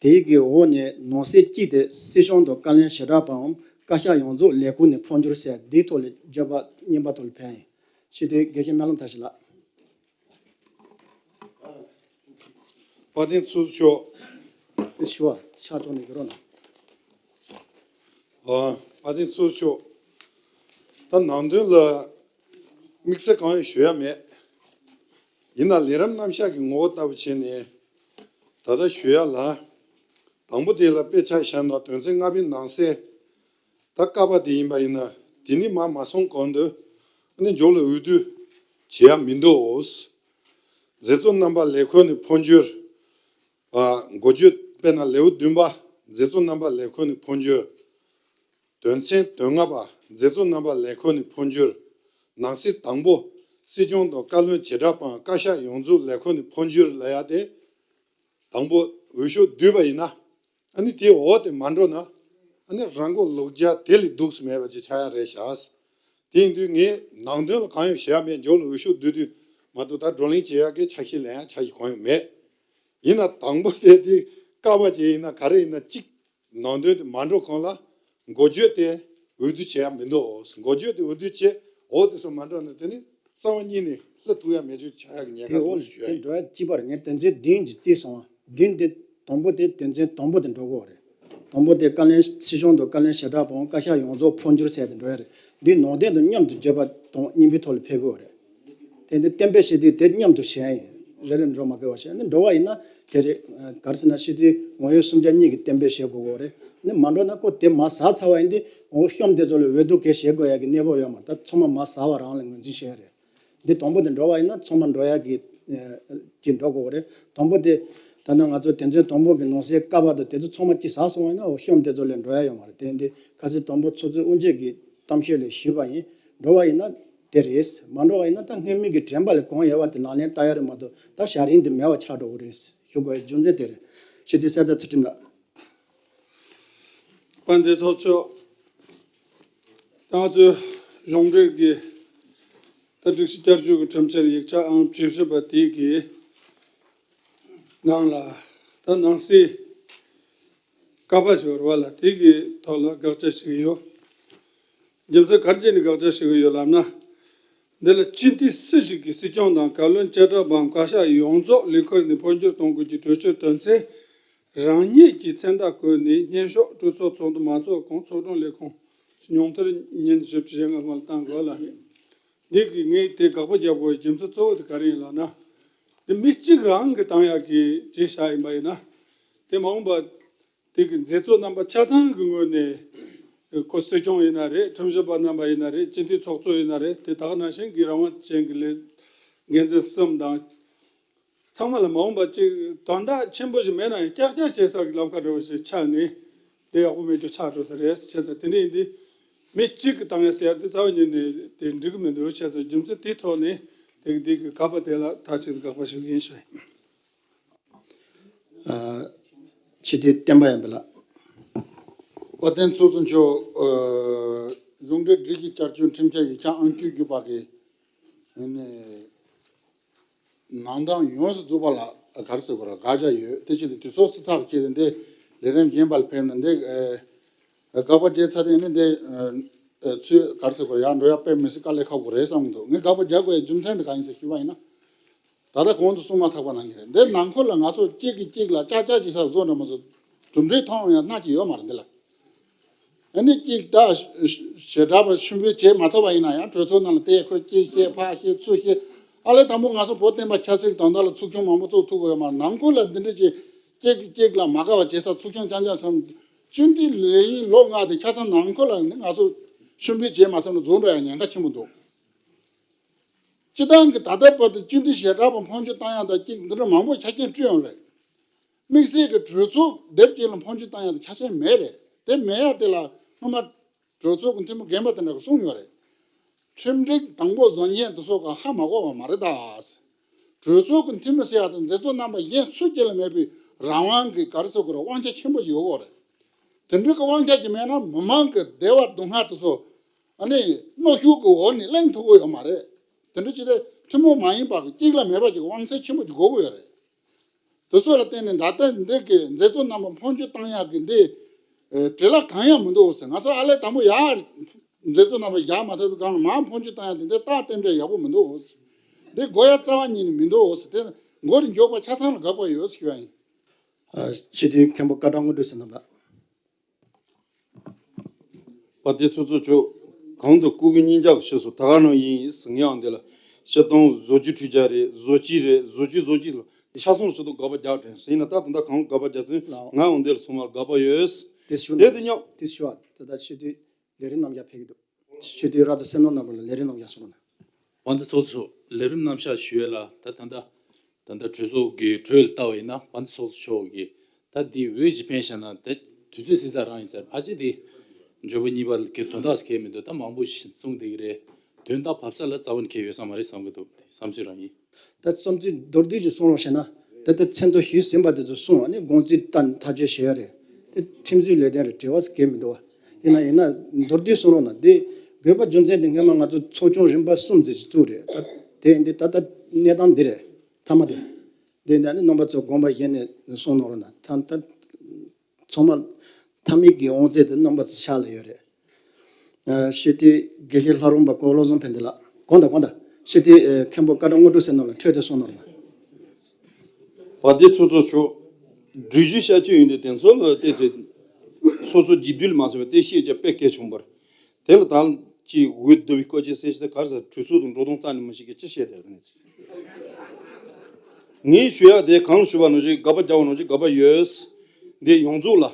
དེའི་གི་འོག་ནས་ནང་གསེས་གཅིག་དེ་སྲིད་སྐྱོང་དང་བཀའ་བློན་བྱེ་བྲག་པའམ་བཀའ་ཤག་ཡོངས་རྫོགས་ལས་ཁུར་ནས་འཕོ་འགྱུར་ཟེར། འདིའི་ཐོག་ལ་བརྗོད་པ་རྙིང་པ་ཐོག་ལ་ཕེབས་ཡིན། སྤྱི་འཐུས་དགེ་བཤེས་སྨོན་ལམ་མཐར་ཕྱིན་ལགས། དཔལ་ལྡན་ཚོགས་གཙོ་མཆོག་དེ་ཞུ་བ་ཕྱག་ཐོག་ནས་གི་རོགས་གནང་། ཨ། དཔལ་ལྡན་ཚོགས་གཙོ་མཆོག་ད་ནང་དོན་ལ་དམིགས་བསལ་གང་ཡང་ཞུ་ཡ་མེད། ཡིན་ན་ལས་རིམ་རྣམ་གཞག་གི་ངོ་བོ་ལྟ་བུ་བྱས་ནས་ད་ལྟ་ཞུ་ཡ་ལ། དང་པོ་དེ་ལ་དཔེ་ཆ་བཞག་ན་དོན་ཚན་ལྔ་པའི་ནང་གསེས། ད་ཀ་པ་དེ་ཡིན་པ་ཡིན་ན། དེ་ནི་མར་མ་སོང་གོང་དུ་ཨ་ནི་མཇུག་ལ་འོས་བསྡུ་བྱེད་ཡ་མི་འདུག་མཛད་གཙོ་རྣམ་པ་ལས་ཁུར་ནས་འཕོ་འགྱུར། ཨ། འགོ་བརྗོད། དཔེར་ན་ལེའུ་བདུན་པ། མཛད་གཙོ་རྣམ་པ་ལས་ཁུར་ནས་འཕོ་འགྱུར། དོན་ཚན་དོན་ལྔ་པ། མཛད་གཙོ་རྣམ་པ་ལས་ཁུར་ནས་འཕོ་འགྱུར། ནང་གསེས་དང་པོ། སྲིད་སྐྱོང་དང་བཀའ་བློན་བྱེ་བྲག་པའམ་བཀའ་ཤག་ཡོངས་རྫོགས་ལས་ཁུར་ནས་འཕོ་འགྱུར་ལབ་ཡ་དེ། དང་པོ་འོས་ཤོག་བསྡུས་པ་ཡིན་ན། ཨ་ནི་དེའི་འོག་དེ་མ་འགྲོ་ན། ཨ་ནི་རང་མགོ་ལོག་རྒྱག་དེ་ལས་སྡུག་ས་མེད་པ་ཅིག་ཆགས་ཡ་རེད་ཤག་དེ་ཡིན་དུས་ངས་ནང་དོན་ལ་གང་ཡང་ཞུ་ཡ་མེད། མཇུག་ལ་འོས་ཤོག་བསྡུ་དུས་མ་གཏོགས་ད་བགྲོ་གླེང་བྱེད་ཡ་གི་ཆ་ཤས་ལེན་ཡ་ཆ་ཤས་གང་ཡང་མེད། ཡིན་ན་དང་པོ་དེ་དེ་ཀ་བ་ཅིག་ཡིན་ན་ག་རེ་ཡིན་ན་གཅིག་ནང་དོན་དེ་མ་འགྲོ་གོང་ལ་འགོ་བརྗོད་དེ་འོས་བསྡུ་བྱེད་ཡ་མི་འདུག་འགོ་བརྗོད་དེ་འོས་བསྡུ་བྱེད། འོག་དེ་ཚོ་མ་འགྲོ་ན་དེ་ནི་རྩ་བ་ཉིད་ནས་ལྷ་ཐུག་ཡ་མེད་ཚུལ་ཆགས་ཡ་གི་ཉེན་ཁ་དེ་འདུག་འོ་ཞུ་ཡ་དེ་ཡིན། འགྲོ་ཡ་གཅིག་པ་རེད། ངས་དོན་ཚན་བདུན་གྱི་རྩིས་སོང་བ། བདུན་དེ་དང་པོ་དེ་དོན་ཚན་དང་པོ་དེ་འགྲོ་དགོས་རེད། དང་པོ་དེ་བཀའ་བློན། སྲིད་སྐྱོང་དང་བཀའ་བློན་བྱེ་བྲག་པའམ་བཀའ་ཤག་ཡོངས་རྫོགས་འཕོ་འགྱུར་ཟེར་དེ་འགྲོ་ཡ་རེད། འདི་ནང་དོན་དང་མཉམ་དུ་བརྗོད་པ་དང་རྙིང་པའི་ཐོག་ལ་ཕེབས་དགོས་རེད། དེ་འདི་གཏན་འབེབས་བྱེད་དུས་དེ་མཉམ་དུ་བྱས་ཡིན། རེ་རེ་འགྲོ་མ་དགོས་པ་བྱས་ནས་འགྲོ་བ་ཡིན་ན་དེ་རེད། ག་རེ་ཟེར་ན་སྤྱི་འཐུས་ངོ་ཡོད་སུམ་བརྒྱ་གཉིས་ཀྱིས་གཏན་འབེབས་བྱེད་དགོས་ཀྱི་རེད། ནི་མ་འགྲོ་ན་ཁོ་དེ་མར་ཟ་ཚར་བ་ཡིན་དུས་འོ་གཤམ་དེ་ཚོ་ལ་འོས་བསྡུ་གས་བྱེད་དགོས་ཡ་གི་གནས་བབ་ཡོད་མ་རེད། ད་ཚང་མ་མར་ཟ་བ་རང་ལ་ངོས་འཛིན་བྱས་རེད། འདི་དང་པོ་དེ་འགྲོ་བ་ཡིན་ན་ཚང་མ་འགྲོ་ཡ་གི་ཅིག་འགྲོ་དགོས་རེད། དང་པོ་དེ་ད་ནང་ང་ཚོ་དོན་ཚན་དང་པོ་གི་ནང་གསེས་ཀ་བ་དང་དེ་ཚོ་ཚང་མ་ཅིག་ཟ་སོང་བ་ཡིན་ན་འོ་གཤམ་དེ་ཚོ་ལ་འགྲོ་ཡ་ཡོད་མ་རེད། དེ་འདི་ཁ་སང་དང་པོ་ཚོགས་གཙོ་དབུ་འབྱེད་ཀྱི་གཏམ་བཤད་ལ་ཞུས་པ་ཡིན། འགྲོ་བ་ཡིན་ན་དེ་རེད། མ་འགྲོ་བ་ཡིན་ན་ད་སྔོན་མའི་གི་དྲན་པ་ལས་གང་ཡོད་པ་དེ་ལག་ལེན་བསྟར་ཡ་རེད་མ་གཏོགས་ད་བྱ་རིམ་དེ་མེད་པ་ཆགས་འགྲོ་གི་རེད་ཞུ་དགོས་ཡ་རྒྱུ་མཚན་དེ་རེད། སྤྱི་འཐུས་གསེར་རྟ་ཚུལ་ཁྲིམས་ལགས། དཔལ་ལྡན་ཚོགས་གཙོ། ད་ང་ཚོའི་གཞུང་འབྲེལ་གྱི་ད་སྒྲིག་གཞི་བསྐྱར་བཅོས་ཀྱི་ཁྲིམས་འཆར་ཡིག་ཆ་ཨང་བཅུ་བཞི་པ་དེ་གི་ནང་ལ་ད་ནང་གསེས་ཀ་པ་ཞིག་ཡོད་རེད་པ་ལགས། དེ་གི་ཐོག་ལ་དགག་བྱ་ཞུ་གི་ཡོད། རྒྱུ་མཚན་ག་རེ་བྱས་ནས་དགག་བྱ་ཞུ་གི་ཡོད་ལབ་ན། འདི་ལ་སྤྱི་འཐུས་སུ་ཞིག་གིས་སྲིད་སྐྱོང་དང་བཀའ་བློན་བཅས་གྲྭ་བམ་བཀའ་ཤག་ཡོངས་རྫོགས་ལས་ཁུར་ནས་འཕོ་འགྱུར་གཏོང་དགོས་ཀྱི་གྲོས་ཆོད་དོན་ཚན་རང་ཉིད་ཀྱི་མཚན་རྟགས་བཀོད་ནས་སྙན་ཞུ་གྲོས་ཚོགས་ཚོགས་འདུ་མ་ཚོགས་གོང་ཚོགས་དྲུང་ལས་ཁུངས་སུ་ཉུང་མཐར་ཉིན་བཞི་བཅུ་ཞེ་ལྔ་སྔོན་ལ་བཏང་དགོས་ལ། འདི་གི་ངས་དེ་དགག་པ་རྒྱག་དགོས་པའི་རྒྱུ་མཚན་གཙོ་བོ་དེ་ག་རེ་ཡིན་ལབ་ན། འདི་མི་གཅིག་རང་གིས་བཏང་ཡག་གི་བྱས་བཞག་ཡིན་པ་ཡིན་ན། དེ་མ་འོངས་པ། དེ་གི་མཛད་གཙོ་རྣམ་པ་ཆ་ཚང་གི་ངོས་ནས་ཁོ་སྲིད་སྐྱོང་ཡིན་ན་རེད། ཁྲིམས་ཞིབ་པ་རྣམ་པ་ཡིན་ན་རེད། སྤྱི་འཐུས་ཚོགས་གཙོ་ཡིན་ན་རེད། དེ་དག་ནང་བཞིན་གྱི་རང་དབང་ཅན་གྱི་ལས་འགན་འཛིན་གསུམ་དང་། ཚང་མ་ལ་མ་འོངས་པ་ཅིག་དོན་དག་ཆེན་པོ་ཞིག་མེད་ན་ཡང་ཀྱག་ཀྱག་བྱེད་ས་གི་ལམ་ཁ་འདྲ་བོ་ཞིག་ཆགས་ནས་དེ་ཡག་པོ་མེད་རྒྱུ་ཆགས་འགྲོ་ས་རེད། བྱས་ཙང་དེ་འདྲ་ཡིན་དུས་མི་གཅིག་གིས་བཏང་ཡ་ཟེར་ཡ་དེ་རྩ་བ་ཉིད་ནས་དེ་འགྲིག་གི་མི་འདུག་བྱས་ཙང་རྒྱུ་མཚན་དེའི་ཐོག་ནས་དེ་གི་དེ་གི་ཁ་པ་དེ་ལ་མཐའ་གཅིག་ཏུ་དགག་པ་ཞུ་གི་ཡིན་ཞུ་ཡིན། ཨ། སྤྱི་འཐུས་བསྟན་པ་ཡར་འཕེལ་ལགས། དཔལ་ལྡན་ཚོགས་གཙོ་མཆོག་ཨ། གཞུང་འབྲེལ་སྒྲིག་གཞི་བསྐྱར་བཅོས་ཁྲིམས་འཆར་ཡིག་ཆ་ཨང་བཅུ་བཞི་པ་གི་ ཨ་ནི་ནང་ཏང་ཡོངས་སུ་རྫོགས་པ་ལ་ག་རེ་ཟེར་དགོས་རེད། དགག་བྱ་ཡོད། དེ་བྱས་ཏེ་དུས་ཚོད་སྲིད་ཚགས་ཀྱི་ཆེད་དུ་འདི་ལས་རིམ་གཞན་པ་ལ་ཕེབས་ནས་འདི་ཨ་དགག་པ་བརྒྱབ་ཚར་དུས་ནི་འདི་ཨ་ཚུར་ག་རེ་ཟེར་དགོས་རེད། ཡར་འགྲོ་ཡ་དཔེ་མི་སྲིད་དཀའ་ལས་ཁག་པོ་རེད་བསམ་གྱི་འདུག་ངས་དགག་པ་རྒྱག་དགོས་ཡའི་རྒྱུ་མཚན་འདི་གང་ཡིན་ཟེར་ཞུས་པ་ཡིན་ན། ད་ལྟ་གོང་དུ་གསུངས་མ་ཐག་པ་ནང་བཞིན་རེད། འདི་ནང་ཁུལ་ལ་ང་ཚོ་གཅིག་གིས་གཅིག་ལ་ཅག་ཅག་བྱེད་ས་བཟོ་འདྲ་མ་བཟོ་གྲུབ་འབྲས་མཐོང་ཡ་སྣ་གཅིག་ཡོད་མ་རེད་འདི་ལ། ཨ་ནི་གཅིག་ད་ཞེ་དྲག་པ་ཤུགས་འབུལ་བྱེད་མ་ཐུབ་པ་ཡིན་ན་ཡང་གྲོས་ཚོགས་ནང་ལ་དེ་ཁོས་གཅིག་བཤད་ཕར་བཤད་ཚུར་བཤད། ཨ་ལས་དང་པོ་ང་ཚོ་བོད་བསྟན་པ་ཆབ་སྲིད་དོན་དག་ལ་ཚོགས་ཆུང་མང་པོ་བཙུགས་ཐུབ་ཀྱི་ཡོད་མ་རེད། ནང་ཁུལ་ལ་འདི་འདྲ་ཅིག་གཅིག་གིས་གཅིག་ལ་མ་དགའ་བ་བྱེད་ས་ཚོགས་ཆུང་རྐྱང་རྐྱང་ཚང་། སྤྱི་འཐུས་ལས་ཡུན་ལོ་ལྔ་དེ་ཆ་ཚང་ནང་ཁུལ་ལ་ནི་ང་ཚོ་ཤུགས་འབུལ་བྱེད་མ་ཐུབ་ན་རྫོགས་འགྲོ་ཡ་ཉེན་ཁ་ཆེན་པོ་འདུག་སྤྱི་བཏང་གི་ད་ལྟ་བར་དུ་སྤྱི་འཐུས་ཞེ་དྲག་པ་འཕོ་འགྱུར་བཏང་ཡག་དང་གཅིག་འདི་འདྲ་མང་པོ་ཆ་རྐྱེན་བསྐྲུན་ཡོད་རེད། དམིགས་བསལ་གྱི་གྲོས་ཚོགས་སྡེ་བརྒྱད་ལ་འཕོ་འགྱུར་བཏང་ཡག་དེ་ཆ་རྐྱེན་མེད་རེད། དེ་མེད་ཡག་དེ་ལ་སྔོན་མ་གྲོས་ཚོགས་ཀྱི་འཐུས་མི་རྒན་པ་དེ་འདྲ་གིས་གསུངས་ཡོད་རེད། ཁྲིམས་སྒྲིག་དང་པོ་བཟོ་མཁན་དེ་ཚོ་གིས་ཧ་མ་གོ་བ་མ་རེད་ད། གྲོས་ཚོགས་ཀྱི་འཐུས་མི་ཟེར་ཡག་དེ་མཛད་གཙོ་རྣམ་པ་གཞན་སུ་གཅིག་ལ་མེད་པའི་རང་དབང་གི་ག་རེ་ཟེར་དགོས་རེད། དབང་ཆ་ཆེན་པོ་ཞིག་ཡོད་དགོས་རེད། དེ་འདྲའི་གི་དབང་ཆ་ཅིག་མེད་ན་མི་མང་གི་བདེ་བ་སྡུག་བསྔལ་དེ་ཚོ་ཨ་ནི་གནོན་ཤུགས་ཀྱི་འོག་ནས་གླེང་ཐུབ་ཀྱི་ཡོད་མ་རེད། དེ་འདྲ་ཅིག་དེ་ཐུན་མོང་མ་ཡིན་པ་གི་གཅིག་ལ་མེད་པ་ཅིག་གི་དབང་ཚད་ཆེན་པོ་ཅིག་དགོས་ཀྱི་ཡོད་རེད། དེ་ཚོ་ལ་བརྟེན་ནས་ད་ལྟ་འདི་གི་མཛད་གཙོ་རྣམ་པ་འཕོ་འགྱུར་བཏང་ཡག་གི་འདི་ཨེ་བྲེལ་བ་གང་ཡང་མི་འདུག་ཟེར། ང་ཚོ་ཨ་ལས་དང་པོ་ཡར་མཛད་གཙོ་རྣམ་པ་བཞག་མ་ཐུབ་པའི་སྒང་ལ་མར་འཕོ་འགྱུར་བཏང་ཡག་དེ་འདི་རྟགས་རྟེན་འབྲེལ་ཡག་པོ་མི་འདུག་ཟེར། འདི་དགོས་ཡ་རྩ་བ་ཉིད་ནས་མི་འདུག་ཟེར། དེ་མགོ་ནས་མཇུག་བར་ཆ་ཚང་ལ་དགག་པ་ཡོད་ཟེར་ཞུ་ཡ་ཡིན། ཨ། སྤྱི་འཐུས་མཁན་པོ་སྐར་གྲངས་དངོས་གྲུབ་ཟེར་རྣམ་པ། དཔལ་ལྡན་ཚོགས་གཙོ་མཆོག་གང་དུ་སྐུ་གི་སྙིང་ལྕགས་ཤིག་སུ་ད་ག་ནང་ཡིན་ཟེར། ངས་ཨང་འདི་ལ་ཤི་སྟོང་བཟོ་བཅོས་འཕྲུལ་ཆས་རེད། བཟོ་བཅོས་རེད། བཟོ་བཅོས་བཟོ་བཅོས་ལ་ཆ་ཚང་ལ་ཤི་སྟོང་དགག་པ་རྒྱག་དྲན་ཟེར་ཡིན་ན། ད་ད་ལྟ་གང་དགག་པ་རྒྱག་ཚུལ་ལའོ། ང་ཨང་འདི་ལ་ཚང་མ་དགག་པ་ཡོད། དེ་ཞུ་དེ་ན་དེ་ཉོ། དེ་ཞུ་བ་ད་ལྟ་སྤྱི་འཐུས་ལས་རིམ་རྣམ་གཞག་ཕེབས་ཀྱི་འདུག་སྤྱི་འཐུས་ར་ཙ་སེམས་ནོར་རྣམ་པ་ལ་ལས་རིམ་རྣམ་གཞག་སོང་ན། དཔལ་ལྡན་ཚོགས་གཙོ་ལས་རིམ་རྣམ་གཞག་ཞུ་ཡས་ལ་ད་ད་ལྟ་ད་ལྟ་གྲོས་ཚོགས་ཀྱི་གྲོས་ལ་ལྟ་བ་ཡིན་ན། དཔལ་ལྡན་ཚོགས་གཙོ་མཆོག་གིས་ད་འདི་འོས་གཞི་འཕེན་བཞག་ན་དེ་དུས་ཚོད་སྲིད་ཚགས་རང་ཡིན་ཟེར། ཕལ་ཆེར་དེ་འབྱོར་པ་གཉིས་པ་གི་དོན་དག་གལ་མི་འདུག་ད་མང་པོ་ཞིག་གསུངས་བསྡད་ཀྱི་རེད། དོན་དག་བབས་ས་ལ་རྩ་བ་ནས་གལ་ཡོད་ས་མ་རེད་བསམ་གྱི་འདུག་དེ་བསམ་ཚུལ་རང་ཡིན། ད་བསམ་ཚུལ་མདོར་བསྡུས་ཀྱིས་གསུང་རོགས་བྱས་ན། ད་ལྟ་མཚན་ཐོ་ཞུས་ཟིན་པ་དེ་ཚོ་གསུངས། ཨ་ནི་དགོངས་ཚུལ་ད་ཐག་གཅོད་བྱེད་ཡ་རེད། དེ་ཁྲིམས་བཟོའི་ལས་དོན་རེད། བྲེལ་བ་གལ་མི་འདུག་བ། དེ་ན་ཡིན་ན་མདོར་བསྡུས་གསུང་རོགས་གནང་། དེ་དགོས་པ་རྒྱུ་མཚན་དེ་སྔོན་མ་ང་ཚོ་ཚོགས་ཆུང་རིམ་པ་གསུམ་ཙམ་ཞིག་བཙུགས་རེད། ད་དེ་འདི་ད་ལྟ་གནས་སྟངས་འདི་རེད། མཐའ་མ་དེ། དེ་ནས་ཨ་ནི་རྣམ་པ་ཚོ་དགོངས་པ་བཞེས་ནས་གསུང་གནང་རོགས་གནང་། ད་ད། ཚང་མ་མཐའ་མའི་གི་དབང་ཚད་དེ་རྣམ་པ་ཚོའི་ཕྱག་ལ་ཡོད་རེད། ཨ། སྤྱི་འཐུས་དགེ་བཤེས་ལྷ་རམས་པ་གོ་བློ་བཟང་ཕན་བདེ་ལགས། དགོངས་དག་དགོངས་དག་སྤྱི་འཐུས་ཨ་མཁན་པོ་སྐར་གྲངས་དངོས་གྲུབ་ཟེར་རྣམ་ལ་འཕྲོས་ཏེ་གསུང་གནང་རོགས་གནང་། དཔལ་ལྡན་ཚོགས་གཙོ་མཆོག་སྒྲིག་གཞི་བཤད་རྒྱུ་ཡིན་དུས་དེ་ཚོ་ལ་བལྟས་ཚེ་ཚོགས་གཙོ་རྒྱུགས་འབུལ་མ་ཟེར་བ་དེ་བཤད་རྒྱུ་དཔེ་གལ་ཆེན་པོ་རེད། དེ་ལ་ད་ཅིག་འོས་བསྡུ་བའི་སྐོར་གྱི་གསལ་བཤད་དེ་ག་རེ་ཟེར། གྲོས་ཚོགས་དང་འགྲོ་སྟངས་རྩ་ནས་མི་ཤེས་མཁན་ཅིག་བཤད་དེ་རེད། ངས་ཞུ་ཡག་དེ་གང་ཞུ་བ་ནང་བཞིན་དགག་པ་རྒྱག་པ་ནང་བཞིན་དགག་པ་ཡོད། འདི་ཡོངས་རྫོགས་ལ།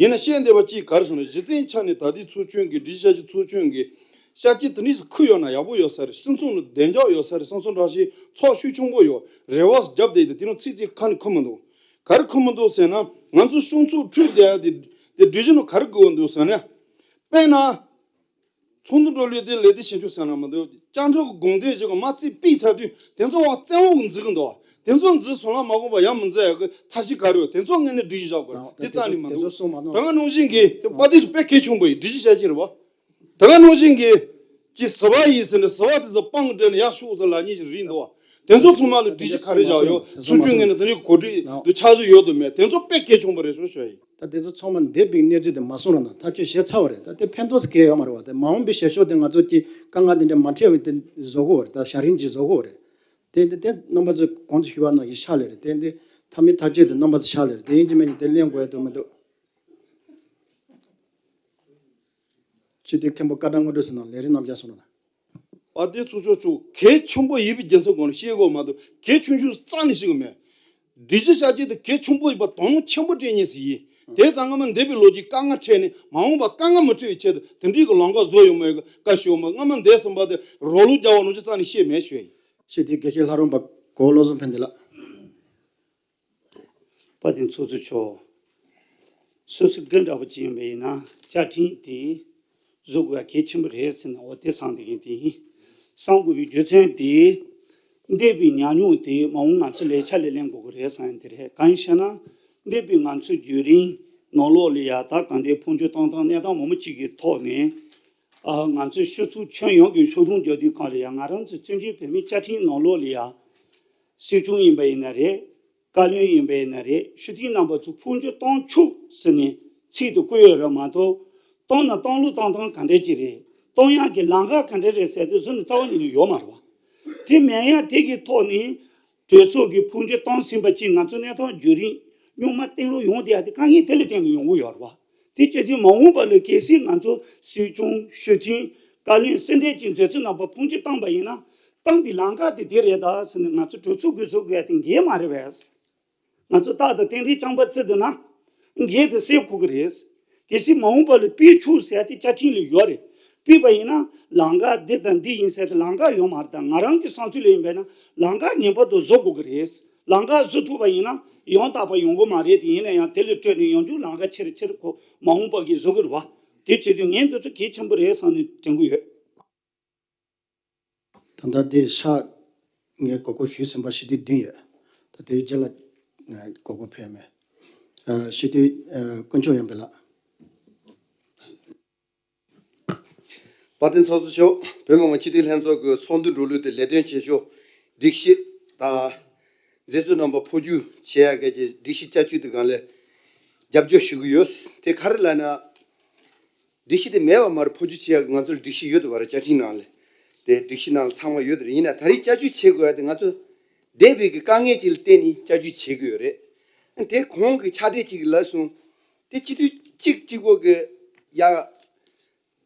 ཡིན་ན་བཤད་འདོད་པ་གཅིག་ག་རེ་ཟེར་ན། གཞི་རྩའི་ཆ་ནས་ད་ལྟའི་ཚོགས་ཆུང་གི་སྒྲིག་གཞི་བྱ་སྤྱོད་ཚོགས་ཆུང་གི་བྱ་སྤྱོད་དེ་འདྲ་ཞིག་ཁུར་ཡོང་ན་ཡག་པོ་ཡོད་ས་རེད། སྤྱི་ཚོགས་ནང་བདེ་འཇགས་ཡོད་ས་རེད། སོང་སོང་འདྲ་ཞིག་ཚོགས་ཤུགས་ཆེན་པོ་ཡོད། རེ་བ་རྒྱབ་བསྡད་དེ་དེ་ནང་ཚིག་གཅིག་ཁ་ནས་ཁུར་མི་འདུག་ག་རེ་ཁུར་མི་འདུག་ཟེར་ན། ང་ཚོ་གཞུང་ཚོགས་འཁྲུལ་བསྡད་ཡ་དེ་དེ་སྒྲིག་གཞི་ནང་ག་རེ་དགོས་འདུག་ཟེར་ན། དཔེར་ན། ཚོགས་འདུ་འགྲོ་ལུགས་དེ་ལས་དེ་ཞིབ་འཇུག་ཟེར་ན་མི་འདུག་བཅའ་ཁྲིམས་ཀྱི་དགོངས་དོན་ཞིག་གི་མ་རྩིས་ཕུད་ཚར་དུས་དེ་ཚོ་བ་བཙན་དབང་གིས་འཛིན་གི་འདུག་དེ་ཚོ་འཛིན་སོང་ན་མ་དགོངས་པ་ཡང་མི་འཛིན་ཡག་གི་ཐབས་ཤེས་ག་རེ་ཡོད། དེ་ཚོ་ངོས་ནས་སྒྲིག་གཞི་བཞག་དགོས་རེད། དེ་རྩ་ནས་མི་འདུག་དེ་ག་ནང་བཞིན་གྱི་དེ་དཔལ་ལྡན་ཚོགས་དཔེ་གལ་ཆེན་པོ་ཡིན། སྒྲིག་གཞི་བྱ་སྤྱོད་རེད་བ། དེ་ག་ནང་བཞིན་གྱི་ཅི་ཟི་བ་ཡིན་ཟེར་ནས་ཟི་བ་དེ་ཚོ་སྤང་གི་འདྲ་ནས་ཡག་ཤོག་ཟེར་ལབ་མཁན་ཞིག་རེད་འདུག་བ། དེ་ཚོ་ཚང་མ་ལ་སྒྲིག་གཞི་ག་རེ་བཞག་ཡོད། ཚོགས་ཆུང་ངོས་ནས་དེ་འདྲའི་གོ་སྒྲིག་དུ་འཆར་གཞི་ཡོད་དུ་མེད། དེ་ཚོ་དཔེ་གལ་ཆེན་པོ་རེད་ཟེར་ཞུ་ཡ་ཡིན། ད་དེ་ཚོ་ཚང་མ་འདས་པའི་གནས་ཚུལ་དེ་མ་གསུང་རོགས་གནང་། ཐག་གཅོད་བྱས་ཚར་བ་རེད། ད་དེ་ཕན་ཐོགས་སུ་གལ་ཡོད་མ་རེད་བ། དེ་མ་འོངས་པའི་བྱེད་ཕྱོགས་དེ་ང་ཚོ་གི་དཀའ་ངལ་དེ་འདྲ་མ་འཕྲད་པའི་དེ་བཟོ་དགོས་རེད། ད་བྱ་རིམ་ཅིག་བཟོ་དགོས་རེད། དེ་འདི་དེ་རྣམ་པ་ཚོས་གོང་དུ་ཞུས་པ་ནང་བཞིན་ཕྱག་ལས་རེད། དེ་འདི་མཐའ་མའི་ཐག་གཅོད་དེ་རྣམ་པ་ཚོས་ཕྱག་ལས་རེད། དེ་ཡིན་གཅིག་མིན་གཅིག་དེ་གླེང་དགོས་ཡ་འདུག་མི་འདུག་སྤྱི་འཐུས་མཁན་པོ་སྐར་གྲངས་དངོས་གྲུབ་ཟེར་རྣམ་ལས་རིམ་རྣམ་གཞག་སོང་ན། དཔལ་ལྡན་ཚོགས་གཙོ་མཆོག་གལ་ཆེན་པོ་ཡིན་པའི་རྒྱུ་མཚན་སྒང་ནས་བཤད་དགོས་མ་གཏོགས་གལ་ཆུང་ཆུང་རྩ་ནས་བཤད་གི་མེད། སྒྲིག་གཞི་བྱ་སྤྱོད་དེ་གལ་ཆེན་པོ་ཡིན་པ་དོ་སྣང་ཆེན་པོ་སྤྲད་མཁན་ཞིག་ཡིན། དེ་ཙང་སྔ་མ་འདས་པའི་ལོ་རྒྱུས་དཀའ་ངལ་འཕྲད་ནས་མ་འོངས་པ་དཀའ་ངལ་མི་འཕྲད་པའི་ཆེད་དུ་དེ་འདྲའི་གི་ལམ་ཁ་བཟོ་ཡོད་མེད་གི་བཀའ་ཞུ་ཡོད་མ། སྔ་མ་འདས་ཟིན་པ་དེ་རོགས་ལུག་རྒྱག་པ་ནང་བཞིན་རྩ་ནས་བཤད་མེད་ཞུ་ཡ་ཡིན། སྤྱི་འཐུས་དགེ་བཤེས་ལྷ་རམས་པ་གོ་བློ་བཟང་ཕན་བདེ་ལགས། དཔལ་ལྡན་ཚོགས་གཙོ་མཆོག་སོ་སོའི་འགན་འདྲ་པོ་ཅིག་ཡིན་པ་ཡིན་ན། བཅའ་ཁྲིམས་དེ་བཟོ་དགོས་པ་གལ་ཆེན་པོ་རེད་ཟེར་ནས་འོ་དེ་བསམ་བསྡད་མཁན་དེ་ཡིན། བསམ་དགོས་པའི་རྒྱུ་མཚན་དེ། འདས་པའི་ཉམས་མྱོང་དེ་མ་འོངས་ང་ཚོ་ལས་འཆར་ལ་ལེན་དགོས་ཀྱི་རེད་བསམ་ཡ་དེ་རེད། གང་ཡིན་ཟེར་ན། འདས་པའི་ང་ཚོའི་བརྒྱུད་རིམ་ནང་ལོགས་ལ་ཡ་ད་གང་ལྟར་འཕོ་འགྱུར་བཏང་སྟངས་གནས་སྟངས་མང་པོ་ཅིག་གི་ཐོག་ནས། ཨ། ང་ཚོའི་སྤྱི་ཚོགས་ཁྱོན་ཡོངས་ཀྱི་ཤོག་ལྷུང་རྒྱག་དུས་གང་ལ་ཡང་ང་རང་ཚོའི་བཙན་བྱོལ་བོད་མིའི་བཅའ་ཁྲིམས་ནང་ལོགས་ལ་ཡང་སྲིད་སྐྱོང་ཡིན་པ་ཡིན་ན་རེད། བཀའ་བློན་ཡིན་པ་ཡིན་ན་རེད། སྤྱི་འཐུས་རྣམ་པ་ཚོ་འཕོ་འགྱུར་གཏོང་ཆོག་ཟེར་ནས་ཚིག་དེ་བཀོད་ཡོད་རེད་མ་གཏོགས། གཏོང་ན་གཏོང་ལུགས་གཏོང་སྟངས་ག་འདྲ་ཅིག་རེད། གཏོང་ཡག་གི་ལམ་ཁ་ག་འདྲ་རེད་ཟེར་དེ་ཚོ་ནི་རྩ་བ་ཉིད་ནས་ཡོད་མ་རེད་བ། དེ་མེད་ཡང་དེ་གི་ཐོག་ནས་གྲོས་ཚོགས་ཀྱི་འཕོ་འགྱུར་གཏོང་ཟིན་པ་ཅིག་ང་ཚོ་གནས་སྟངས་བརྒྱུད་རིམ་རྙོག་མ་བསྟན་རུ་ཡོང་བསྡད་ཡག་དེ་དཀའ་ངལ་དེ་ལ་བརྟེན་ནས་ཡོང་གི་ཡོད་རེད་བ། དེ་བྱེད་དུས་མ་འོངས་པ་ལ་གལ་སྲིད་ང་ཚོ་སྲིད་སྐྱོང་སྤྱི་འཐུས་བཀའ་བློན་སེ་འབྲས་ཀྱི་མཛད་གཙོ་རྣམ་པ་འཕོ་འགྱུར་བཏང་པ་ཡིན་ན། བཏང་པའི་ལམ་ཁ་དེ་དེ་རེད་ད་ཟེར་ནས་ང་ཚོ་གྲོས་ཚོགས་ཀྱིས་བཟོ་དགོས་ཡག་དེ་འགན་མ་རེད་པས། ང་ཚོ་རྟག་ཏུ་རྟེན་འབྲེལ་རྐྱང་པ་བརྩི་འདུག་ན། འགན་དེ་སེལ་དགོས་ཀྱི་རེད། གལ་སྲིད་མ་འོངས་པ་ལ་སྤེལ་ཆོག་ཟེར་ཡག་དེ་བཅའ་ཁྲིམས་ལ་ཡོད་རེད། སྤེལ་བ་ཡིན་ན་ལམ་ཁ་འདི་དང་འདི་ཡིན་ཟེར་ཏེ་ལམ་ཁ་ཡོད་མ་རེད། ད་ང་རང་གི་བསམ་ཚུལ་ལ་ཡིན་པས་ན་ལམ་ཁ་ངེས་པར་དུ་བཟོ་དགོས་ཀྱི་རེད། ལམ་ཁ་བཟོ་ཐུབ་པ་ཡིན་ན་ཡང་དག་པ་ཡོང་གི་མ་རེད། དེ་ཡིན་ན་ཡང་དེ་ལས་སྤྲོས་ནས་ཡང་བསྐྱར་ལམ་ཁ་ཆེར་ཆེར་ཁོ་མ་འོངས་པ་གི་བཟོ་གི་རེད་བ། དེ་བྱེད་དུས་ངས་འདི་ཚོ་གལ་ཆེན་པོ་རེད་བསམ་ནས་དྲན་གྱི་ཡོད། ད་ལྟ་དེ་ཤག་ངས་གོ་སྐབས་ཞུས་ཟིན་པ་ཞིག་དེ་བདུན་ཡོད། ད་དེའི་རྗེས་ལ་ཨ་གོ་སྐབས་ཕེབས་མེད། ཨ་སྤྱི་འཐུས་ཨ་དཀོན་མཆོག་ཡོན་ཕེབས་ལགས། དཔལ་ལྡན་ཚོགས་གཙོ་མཆོག་བོད་མི་མང་སྤྱི་འཐུས་ལྷན་ཚོགས་ཀྱི་ཚོགས་འདུ་འགྲོ་ལུགས་དེ་ལས་དོན་བྱེད་ཕྱོགས་སྒྲིག་གཞི་དང་། མཛད་གཙོ་རྣམ་པ་འཕོ་འགྱུར་བྱེད་ཡག་གི་སྒྲིག་གཞི་བསྐྱར་བཅོས་དེ་སྒང་ལ་རྒྱབ་སྐྱོར་ཞུ་གི་ཡོད། དེ་ག་རེ་ལབ་ན། སྒྲིག་གཞི་དེ་མེད་པ་མ་རེད། འཕོ་འགྱུར་བྱེད་ཡག་གི་ང་ཚོར་སྒྲིག་གཞི་ཡོད་དེ་བ་རེད། བཅའ་ཁྲིམས་ནང་ལ། དེ་སྒྲིག་གཞི་ནང་ལ་ཚང་མ་ཡོད་དེ་རེད། ཡིན་ན་ད་རེས་བསྐྱར་བཅོས་བྱེད་དགོས་ཡག་དེ་ང་ཚོ་འདས་པའི་གི་དཀའ་ངལ་ཅིག་ལ་བརྟེན་ནས་བསྐྱར་བཅོས་བྱེད་དགོས་ཡོད་རེད། དེ་གོང་གི་ཕྱག་སྦྲེལ་ཅིག་ལབ་སོང་། དེ་སྤྱི་འཐུས་གཅིག་གཅིག་པོ་གི་ཡ།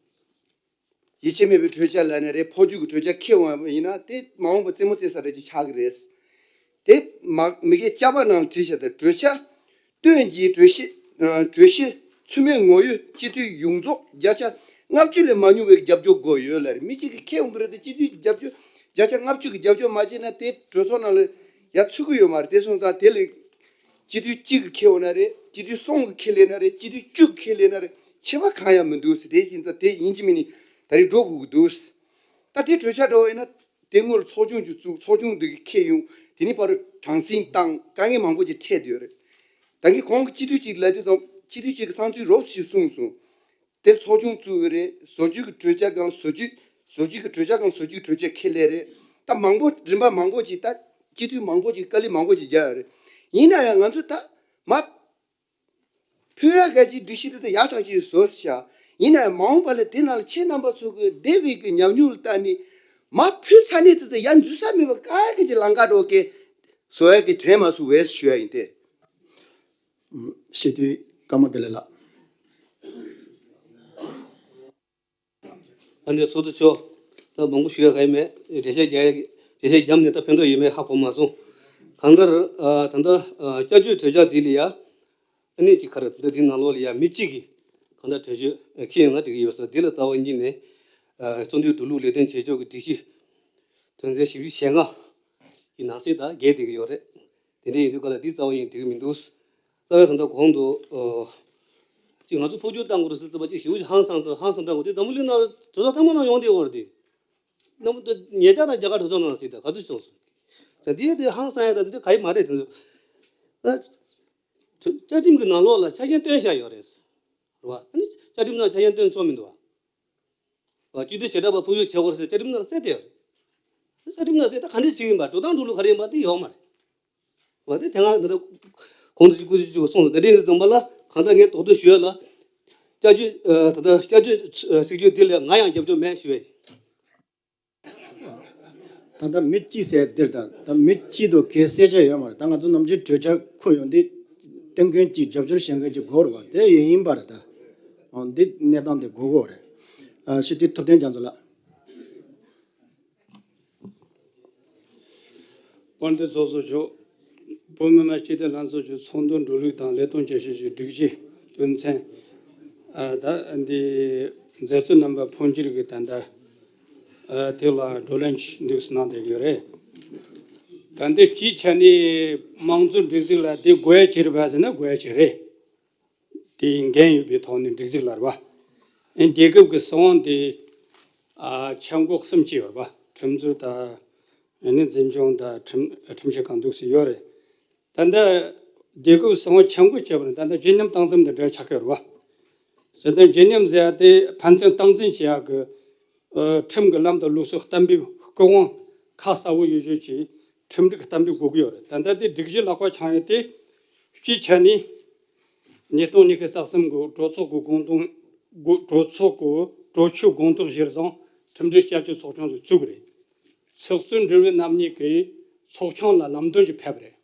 ཡིད་ཆེས་མེད་པའི་གྲོས་འཆར་ལབ་ནས་རེད། འཕོ་འགྱུར་གྱི་གྲོས་འཆར་འཁྱེར་འོང་བ་ཡིན་ན་དེ་མ་འོངས་པ་རྩེད་མོ་རྩེ་ས་རེ་ཅིག་ཆགས་ཀྱི་རེད། དེ་མ་མི་སྒེར་བཅའ་པ་ནང་བྲིས་བཞག་དེ་གྲོས་འཆར་བཏོན་རྗེས་གྲོས་གཞི་ཨ་གྲོས་གཞི་ཚུད་མའི་ངོ་ཡོད་སྤྱི་འཐུས་ཡོངས་རྫོགས་བརྒྱ་ཆ་ལྔ་བཅུ་ལས་མ་ཉུང་བའི་རྒྱབ་སྐྱོར་དགོས་ཡོད་ལབ་རེད། མི་གཅིག་གིས་འཁྱེར་འོང་གི་རེད་དེ་སྤྱི་འཐུས་རྒྱབ་སྐྱོར་བརྒྱ་ཆ་ལྔ་བཅུ་གི་རྒྱབ་སྐྱོར་མ་བྱས་ན་དེ་གྲོས་ཚོགས་ནང་ལ་ཡ་ཚུད་ཀྱི་ཡོད་མ་རེད། དེ་སོང་ཙང་དེ་ལས་སྤྱི་འཐུས་གཅིག་གིས་འཁྱེར་འོང་ན་རེད། སྤྱི་འཐུས་གསུམ་གིས་འཁྱེར་སླེབས་ན་རེད། སྤྱི་འཐུས་བཅུ་གིས་འཁྱེར་སླེབས་ན་རེད། ཁྱད་པར་གང་ཡང་མི་འདུག་ཟེར། དེ་བཞིན་དུ་དེ་ཡིན་གཅིག་མིན་གཉིས་ད་རེས་འགྲོ་དགོས་ཀྱི་འདུག་ད་དེ་གྲོས་འཆར་འདྲ་བོ་ཡིན་ན་དེ་སྔོན་ལ་ཚོགས་ཆུང་ཅིག་བཙུགས། ཚོགས་ཆུང་འདི་གིས་འཁྱེར་ཡོང་། དེ་ནས་ཕར་གྲངས་འཛིན་བཏང་། དཀའ་ངལ་མང་པོ་ཅིག་འཕྲད་བསྡད་ཡོད་རེད། ད་གིན་གོང་གི་སྤྱི་འཐུས་ཅིག་ལབ་དུས་ཙམ་སྤྱི་འཐུས་ཅིག་གིས་བསམ་ཚུལ་རོབ་ཅིག་གསུངས་སོང་། དེ་ཚོགས་ཆུང་བཙུགས་པ་རེད། བཟོ་བཅོས་ཀྱི་གྲོས་འཆར་སྒང་བཟོ་བཅོས། བཟོ་བཅོས་ཀྱི་གྲོས་འཆར་སྒང་བཟོ་བཅོས་ཀྱི་གྲོས་འཆར་འཁྱེར་སླེབས་རེད། ད་མང་པོ་རིམ་པ་མང་པོ་ཅིག་ད་སྤྱི་འཐུས་མང་པོ་ཅིག་དཀའ་ལས་མང་པོ་ཅིག་རྒྱག་ཡོད་རེད། ཡིན་ན་ཡང་ང་ཚོ་ད་མ་ཕུད་ཡག་གི་སྒྲིག་གཞི་དེ་ད་ཡག་ཐག་ཆོད་བཟོས་ཤག་ཡིན་ན་ཡང་མ་འོངས་པ་ལ་དེ་ནང་ལ་ཁྱེད་རྣམ་པ་ཚོ་གི་འདས་པའི་གི་ཉམས་མྱོང་ལ་བལྟས་ནས་མ་ཕུད་ཚར་ནས་དེ་ད་ཡར་འཛུལ་ས་མེད་པ་དཀའ་ཡག་གི་ཅིག་ལམ་ཁ་འགྲོ་གི་བཟོ་ཡག་གི་དྲན་མ་སོང་བས་ཞུ་ཡག་ཡིན་ཏེ། སྤྱི་འཐུས་ཀརྨ་དགེ་ལེགས་ལགས། ཨ་ནེ་ཚོགས་གཙོ་མཆོག་ད་མང་པོ་ཞུ་ཡག་གང་ཡང་མེད། འགྲེལ་བཤད་རྒྱག་ཡག་འགྲེལ་བཤད་བརྒྱབ་ནས་ད་ཕན་ཐོགས་ཡོད་མེད་ཧ་གོ་མ་སོང་། གང་ལྟར་ཨ་ད་ལྟ་ཨ་བསྐྱར་བཅོས་གྲོས་འཆར་འདི་ལ་ཡ་ཨ་ནེ་ཅིག་ག་རེ་ད་ལྟ་འདི་ནང་ལོགས་ལ་ཡ་མི་གཅིག་གིས་གང་ལྟར་གྲོས་ཆོད་འཁྱེར་ཡོང་ན་འགྲིག་གི་ཡོད་ས། འདི་ལ་རྩ་བ་ཉིད་ནས་ཨ་ཚོགས་འདུའི་འགྲོ་ལུགས་ལས་དོན་བྱེད་ཕྱོགས་ཀྱི་སྒྲིག་གཞི་དོན་ཚན་བཞི་བཅུ་ཞེ་ལྔ་ཡི་ནང་གསེས་དང་འགལ་བསྡད་ཀྱི་ཡོད་རེད། དེ་འདྲ་ཡིན་དུས་ག་ལ་འདི་རྩ་བ་ཡིན་འགྲིག་གི་མི་འདུག་རྩ་བའི་དོན་དག་གོང་དུ་ཨོ། ཅིག་ང་ཚོ་འཕོ་འགྱུར་བཏང་དགོས་རེད་ཟེར་ཙམ་པ་ཅིག་ཞེ་པོ་ཅིག་ཧང་སངས་དང་ཧང་སངས་བཏང་དགོས་དེ་འཛམ་བུ་གླིང་ནང་གྲོས་ཚོགས་ཚང་མ་ནང་ཡོང་བསྡད་ཡོད་རེད་དེ། ནམ་དུ་ཉེ་ཆར་དང་རྒྱ་གར་གྲོས་ཚོགས་ནང་ཟིག་དང་ག་ཚོད་བྱུང་སོང་། ད་འདི་དེ་ཧང་སངས་ཡ་དང་འདི་ག་ཡི་མ་རེད་དེ་ཚོ། ད་བཅའ་ཁྲིམས་ཀྱི་ནང་ལོགས་ལ་ཆ་རྐྱེན་བཏོན་བཞག་ཡོད་རེད། རེད་བ། ཨ་ནི་བཅའ་ཁྲིམས་ནང་ཆ་རྐྱེན་བཏོན་ཆོག་མི་འདུག་བ། བ། སྤྱི་འཐུས་བྱེ་བྲག་པ་འཕོ་འགྱུར་བྱེད་དགོས་རེད་ཟེར་བཅའ་ཁྲིམས་ནང་གསལ་ཏེ་ཡོད་རེད། བཅའ་ཁྲིམས་ནང་གསལ་ཏེ་ག་འདྲ་ཞིག་ཡིན་པ། འགྲོ་སྟངས་འགྲོ་ལུགས་ག་རེ་ཡིན་པ་དེ་ཡོད་མ་རེད། བ། དེ་དེ་སྔ་ད་ལྟ་གོང་དུ་ཞུ་སྐུ་ཞུ་སོང་དེ་འདྲ་ཡིན་ཙམ་པ་ལ་གང་ལྟར་ངས་དོགས་འདོད་ཞུ་ཡ་ལ། བསྐྱར་བཅོས་ད་ལྟ་བསྐྱར་བཅོས་སྲིད་བྱུས་འདི་ལ་ང་ཡང་རྒྱབ་སྐྱོར་མེད་ཞུ་བ་ཡིན། ད་ལྟ་མི་གཅིག་ཟེར་འདིར་ད་ད་མི་གཅིག་དང་གལ་གསལ་ཆ་ཡོད་མ་རེད། ད་ང་ཚོ་ནམ་རྒྱུན་གྲོས་འཆར་འཁོད་ཡོང་དུས་གཏན་འཁེལ་གྱི་རྒྱབ་སྐྱོར་བྱེད་མཁན་གྱི་སྒོ་རེད་བ། དེ་ཡིན་ཡིན་པ་རེད་ད། འོ་འདི་གནས་སྟངས་དེ་དགོས་དགོས་རེད། ཨ་སྤྱི་འཐུས་ཐུབ་བསྟན་རྒྱ་མཚོ་ལགས། དཔལ་ལྡན་ཚོགས་གཙོ་མཆོག་བོད་མི་མང་སྤྱི་འཐུས་ལྷན་ཚོགས་ཀྱི་ཚོགས་འདུ་འགྲོ་ལུགས་དང་ལས་དོན་བྱེད་ཕྱོགས་ཀྱི་སྒྲིག་གཞི་དོན་ཚན། ཨ་ད་འདི་མཛད་གཙོ་རྣམ་པ་འཕོ་འགྱུར་གྱི་ད་ལྟ་ཨ་དེ་ལ་བགྲོ་གླེང་འདུག་གནང་བསྡད་ཡོད་རེད། ད་འདི་སྤྱིའི་ཆ་ནས་དམངས་གཙོའི་སྒྲིག་འཛུགས་ལ་དེ་དགོས་ཡ་ཅིག་རེད་པས་ཟེར་ན་དགོས་ཡ་ཅིག་རེད། དེའི་འགན་ཡོད་པའི་ཐོག་ནས་སྒྲིག་འཛུགས་ལ་རེད་པ། ཨ་རྒྱལ་ཁབ་ཀྱི་སྲིད་དབང་དེ་ཨ་ཆབ་འགག་གསུམ་ཅིག་ཡོད་རེད་པ། ཁྲིམས་རྩོད་དང་། ཨ་ནི་འཛིན་སྐྱོང་དང་ཁྲིམས་ཁྲིམས་ཞིབ་ཁང་འདུག་སེ་ཡོད་རེད། ད་ལྟ་རྒྱལ་ཁབ་སྲིད་དབང་ཆབ་འགག་བྱས་པ་ནི་ད་ལྟ་བརྗིད་ཉམས་བཏང་ཙམ་དེ་འདྲ་ཆགས་ཀྱི་ཡོད་རེད་པ། ཟེར་ཏེ་བརྗིད་ཉམས་ཟེར་ཡ་དེ་ཕན་ཚུན་སྟངས་འཛིན་བྱེད་ཡ་གི་ཨ་ཁྲིམས་ཀྱི་ལམ་དང་ལུགས་སྲོལ་གཏན་འབེབས་སྐུ་དབང་ཁ་གསལ་པོ་ཡོད་ཤོས་ཀྱི་ཁྲིམས་སྒྲིག་གཏན་འབེབས་དགོས་ཀྱི་ཡོད་རེད། ད་ལྟ་དེ་སྒྲིག་གཞི་ལག་པ་འཆང་ཡ་དེ་སྤྱིའི་ཆ་ནས་ཉིས་སྟོང་ཉི་ཤུ་རྩ་གསུམ་གི་གྲོས་ཚོགས་ཀྱི་དགོངས་དོན། གྲོས་ཚོགས་ཀྱི་གྲོས་ཆོད་དགོངས་དོན་གཞིར་བཟུང་ཁྲིམས་སྒྲིག་བསྐྱར་བཅོས་ཚོགས་ཆུང་ཞིག་བཙུགས་རེད། ཚོགས་གཙོ་འབྲེལ་ཡོད་རྣམ་གཉིས་ཀྱིས་ཚོགས་ཆུང་ལ་ལམ་སྟོན་ཅིག་ཕེབས་རེད།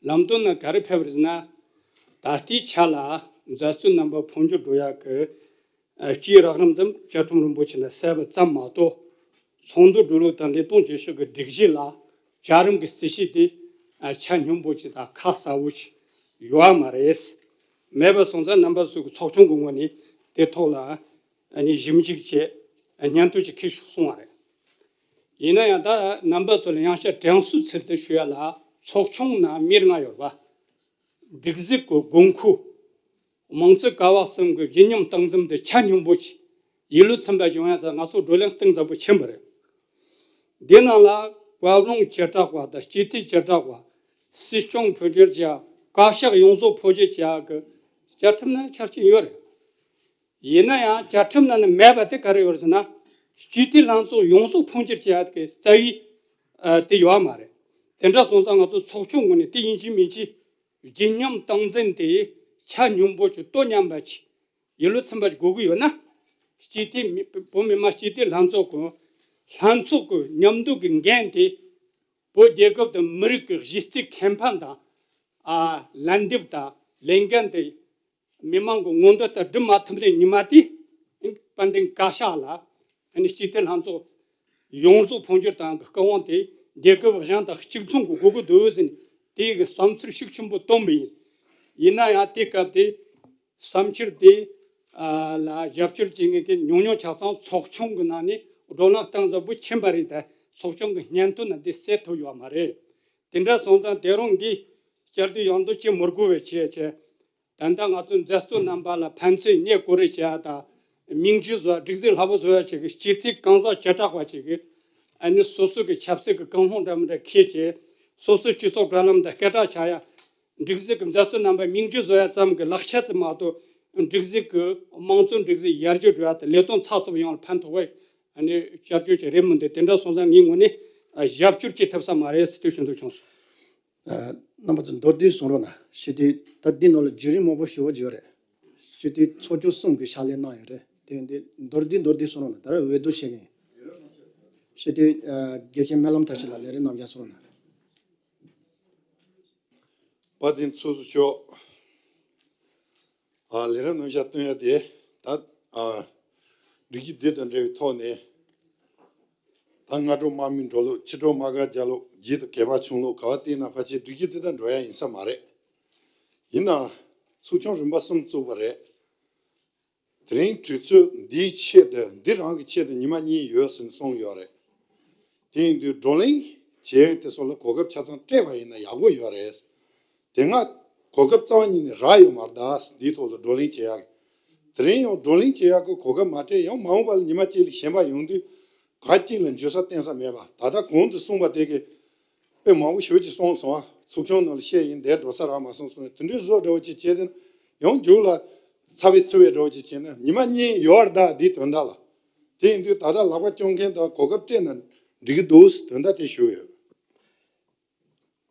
ལམ་སྟོན་ནང་ག་རེ་ཕེབས་རེད་ཟེར་ན། ད་ལྟའི་ཆ་ལ་མཛད་གཙོ་རྣམ་པ་འཕོ་འགྱུར་འགྲོ་ཡག་གི་ཨ་སྤྱིའི་རགས་རིམ་ཙམ་བཅའ་ཁྲིམས་རིན་པོ་ཆེ་ནས་གསལ་བ་ཙམ་མ་གཏོགས། ཚོགས་འདུ་འགྲོ་ལུགས་དང་ལས་དོན་བྱེད་ཕྱོགས་ཀྱི་སྒྲིག་གཞི་ལ་བྱ་རིམ་གྱི་རྩིས་གཞི་དེ་ཨ་ཆ་སྙོམས་པོ་ཅིག་དང་ཁ་གསལ་པོ་ཅིག་ཡོད་མ་རེད། མེད་པ་སོང་ཙང་རྣམ་པ་ཚོ་གི་ཚོགས་ཆུང་གི་ངོས་ནས་དེ་ཐོག་ལ་ཨ་ནི་ཞིབ་འཇུག་བྱས་སྙན་ཐོ་ཅིག་ཁུར་ཤོག་གསུངས་པ་རེད། ཡིན་ན་ཡང་ད་རྣམ་པ་ཚོ་ལ་ཡང་བསྐྱར་དྲན་གསོའི་ཚུལ་དུ་ཞུ་ཡ་ལ། ཚོགས་ཆུང་ནང་མི་ལྔ་ཡོད་པ། སྒྲིག་འཛུགས་ཀྱི་དགོས་མཁོ། དམངས་གཙོའི་ཀ་བ་གསུམ་གྱི་བརྗིད་ཉམས་སྟངས་འཛིན་དེ་ཆ་སྙོམས་པོ་ཅིག་ཡིད་ལུས་ཚིམ་པ་ཞིག་ཡོང་ཡ་ཚ་ང་ཚོ་བགྲོ་གླེང་གཏིང་ཟབ་པོ་ཕྱིན་པ་རེད། འདི་ནང་ལ་བཀའ་བློན་བྱེ་བྲག་པ་དང་སྤྱི་འཐུས་བྱེ་བྲག་པ། སྲིད་སྐྱོང་འཕོ་འགྱུར་བྱ། བཀའ་ཤག་ཡོངས་རྫོགས་འཕོ་འགྱུར་བྱ་གི་བཅའ་ཁྲིམས་ནང་ཆ་རྐྱེན་ཡོད་རེད། ཡིན་ན་ཡང་བཅའ་ཁྲིམས་ནང་ནས་མེད་པ་དེ་ག་རེ་ཡོད་རེད་ཟེར་ན། སྤྱི་འཐུས་ལྷན་ཚོགས་ཡོངས་རྫོགས་འཕོ་འགྱུར་བྱེད་ཡག་གི་རྩ་བའི་ཨ་དེ་ཡོད་མ་རེད། དེ་འདྲ་སོང་ཙང་ང་ཚོ་ཚོགས་ཆུང་ངོས་ནས་དེ་ཡིན་གཅིག་མིན་གཅིག་བརྗིད་ཉམས་སྟངས་འཛིན་དེ་ཆ་སྙོམས་པོ་ཅིག་ཏོག་མཉམ་པ་ཅིག་ཡིད་ལུས་ཚིམ་པ་ཅིག་དགོས་ཀྱི་ཡོད་ན། སྤྱི་འཐུས་མི་བོད་མི་མང་སྤྱི་འཐུས་ལྷན་ཚོགས་ཀྱི་ལྷན་ཚོགས་ཀྱི་མཉམ་འདུས་ཀྱི་འགན་དེ་བོད་རྒྱལ་ཁབ་དང་མི་རིགས་ཀྱི་གཞི་རྩའི་ཁེ་ཕན་དང་ཨ་ལན་འདེབས་དང་ལས་འགན་དེ། མི་མང་གི་མངོན་འདོད་ལྟར་སྒྲུབ་མ་ཐུབ་ནས་ཉི་མ་དེ་དཔལ་ལྡན་བཀའ་ཤག་ལ་ཨ་ནི་སྤྱི་འཐུས་ལྷན་ཚོགས་ཡོངས་རྫོགས་འཕོ་འགྱུར་བཏང་གི་སྐུ་དབང་དེ་རྒྱལ་ཁབ་གཞན་དང་གཅིག་མཚུངས་ཀྱི་དགོས་ཀྱི་འདུག་ཟེར་ནས་དེ་གི་བསམ་ཚུལ་ཤུགས་ཆེན་པོ་བཏོན་པ་ཡིན། ཡིན་ན་ཡང་དེ་སྐབས་དེ་བསམ་འཆར་དེ་ལ་རྒྱབ་སྐྱོར་བྱེད་མཁན་དེ་ཉུང་ཉུང་ཆགས་ཙང་ཚོགས་ཆུང་གི་ནང་ནས་བགྲོ་གླེང་གཏིང་ཟབ་པོ་ཕྱིན་པ་རེད། ད་ཚོགས་ཆུང་གི་སྙན་ཐོ་ནང་དེ་གསལ་ཐུབ་ཡོད་མ་རེད། དེ་འདྲ་སོང་ཙང་དེ་རིང་འདི་བསྐྱར་ཟློས་ཡང་ཟློས་བྱེད་མི་དགོས་པའི་ཆེད་ཆེད། ད་ལྟ་ང་ཚོའི་མཛད་གཙོ་རྣམ་པ་ལ་ཕན་ཚུན་བརྙས་བཀོད་རེས་བྱེད་ཡ་དང་། མིང་རྒྱུད་བཟོ་ཡ། སྒྲིག་འཛུགས་སླ་པོ་བཟོ་ཡ་བྱེད་གི་སྤྱི་འཐུས་གང་ཟག་བྱེ་བྲག་པ་བྱེད་གི་ཨ་ནི་སོ་སོ་གི་ཆབ་སྲིད་ཀྱི་ཀུན་སློང་འདྲ་མི་འདྲ་འཁྱེར་བྱས། སོ་སོའི་སྤྱི་ཚོགས་དྲ་ལམ་དང་སྐད་གྲགས་ཆགས་ཡ། སྒྲིག་འཛུགས་ཀྱི་མཛད་གཙོ་རྣམ་པ་མིང་རྒྱུད་བཟོ་ཡ་ཙམ་གྱི་ལག་ཆ་ཙམ་མ་གཏོགས། སྒྲིག་འཛུགས་ཀྱི་དམངས་གཙོའི་སྒྲིག་འཛུགས་ཡར་རྒྱས་འགྲོ་ཡ་དང་ལས་དོན་ཚགས་ཚུད་ཡོང་བར་ཕན་ཐོགས་པའི་ཨ་ནི་བསྐྱར་བཅོས་ཅིག་རེད་མི་འདུག་དེ་འདྲ་སོང་ཙང་ངའི་ངོས་ནས་ཨ་རྒྱབ་སྐྱོར་བྱེད་ཐུབ་ས་མ་རེད་ཟེར་དེ་ཞུ་འདོད་བྱུང་སོང་། ཨ། རྣམ་པ་ཚོ་མདོར་བསྡུས་གསུང་རོགས་གནང་། སྤྱི་འཐུས་ད་འདི་ནང་ལ་བརྒྱུད་རིམ་མང་པོ་ཞེ་པོ་ཅིག་ཡོད་རེད། སྤྱི་འཐུས་ཚོགས་ཆུང་གསུམ་གྱིས་ཕྱག་ལས་གནང་ཡོད་རེད། དེ་འདི་མདོར་བསྡུས་མདོར་བསྡུས་གསུང་རོགས་གནང་། ད་རེས་འོས་བསྡུ་བྱེད་མཁན་སྤྱི་འཐུས་ཨ་དགེ་བཤེས་སྨོན་ལམ་མཐར་ཕྱིན་ལགས་ལས་རིམ་རྣམ་གཞག་གསུང་རོགས་གནང་། དཔལ་ལྡན་ཚོགས་གཙོ་མཆོག་ཨ་ལས་རིམ་རྣམ་གཞག་སྟོན་ཡ་དེ་ད་ཨ་སྒྲིག་གཞི་འདི་དང་འབྲེལ་བའི་ཐོག་ནས། ད་སྔ་དྲོ་དམག་མི་འགྲོ་ལུགས། ཕྱི་དྲོ་དམག་སྒར་རྒྱག་ལུགས། རྗེས་དུ་གད་པ་མཆོང་ལུགས། ག་བ་བལྟས་ན་ཕལ་ཆེར་སྒྲིག་གཞི་འདི་དང་འགྲོ་ཡ་ཡིན་ས་མ་རེད། ཡིན་ནའང་ཚོགས་ཆུང་རིམ་པ་གསུམ་བཙུགས་པ་རེད། དེ་རིང་དུས་ཚོད་འདིའི་ཆེད་དུ་འདི་རང་གི་ཆེད་དུ་ཉི་མ་གཉིས་ཡོད་ཟེར་ནས་གསུངས་ཡོད་རེད། དེ་ཡིན་དུས་བགྲོ་གླེང་བྱེད་ཡག་དེ་ཚོ་ལ་གོ་སྐབས་ཆ་ཚང་སྤྲད་པ་ཡིན་ན་ཡག་པོ་ཡོད་རེད། དེ་སྔ་གོ་སྐབས་རྩ་བ་ཉིད་ནས་རག་ཡོད་མ་རེད་ད། འདིའི་ཐོག་ལ་བགྲོ་གླེང་བྱེད་ཡག་གི། དེ་རིང་ཡང་བགྲོ་གླེང་བྱེད་ཡག་གི་གོ་སྐབས་མ་སྤྲད་ཡང་། མ་འོངས་པ་ལ་ཉི་མ་གཅིག་ལ་གཞན་པ་ཡོང་དུས་ག་གཅིག་ལ་འཇུ་ས་བསྟན་ས་མེད་པ། ད་ལྟ་གོང་དུ་གསུངས་པ་དེ་གི་དཔེ་མང་པོ་ཞེ་པོ་ཅིག་གསུངས་སོང་ཨ། ཚོགས་ཆུང་ནང་ལ་བཤད་ཡིན། འདིར་འགྲོ་ས་རག་མ་སོང་གསུངས་ཡིན། དེ་འདྲའི་བཟོ་འདྲ་བོ་ཅིག་བྱས་ཏེ་ཡང་མཇུག་ལ་ཚ་བའི་ཚི་བའི་འདྲ་བོ་ཅིག་བྱས་ན་ཉི་མ་གཉིས་ཡོད་རེད་ད། འདིའི་དོན་དག་ལ། དེ་ཡིན་དུས་ད་ལྟ་ལག་པ་སྐྱོང་མཁན་དང་གོ་སྐབས་སྤྲད་ན་འགྲིག་གི་འདུག་དོན་དག་དེ་ཞུ་ཡོད།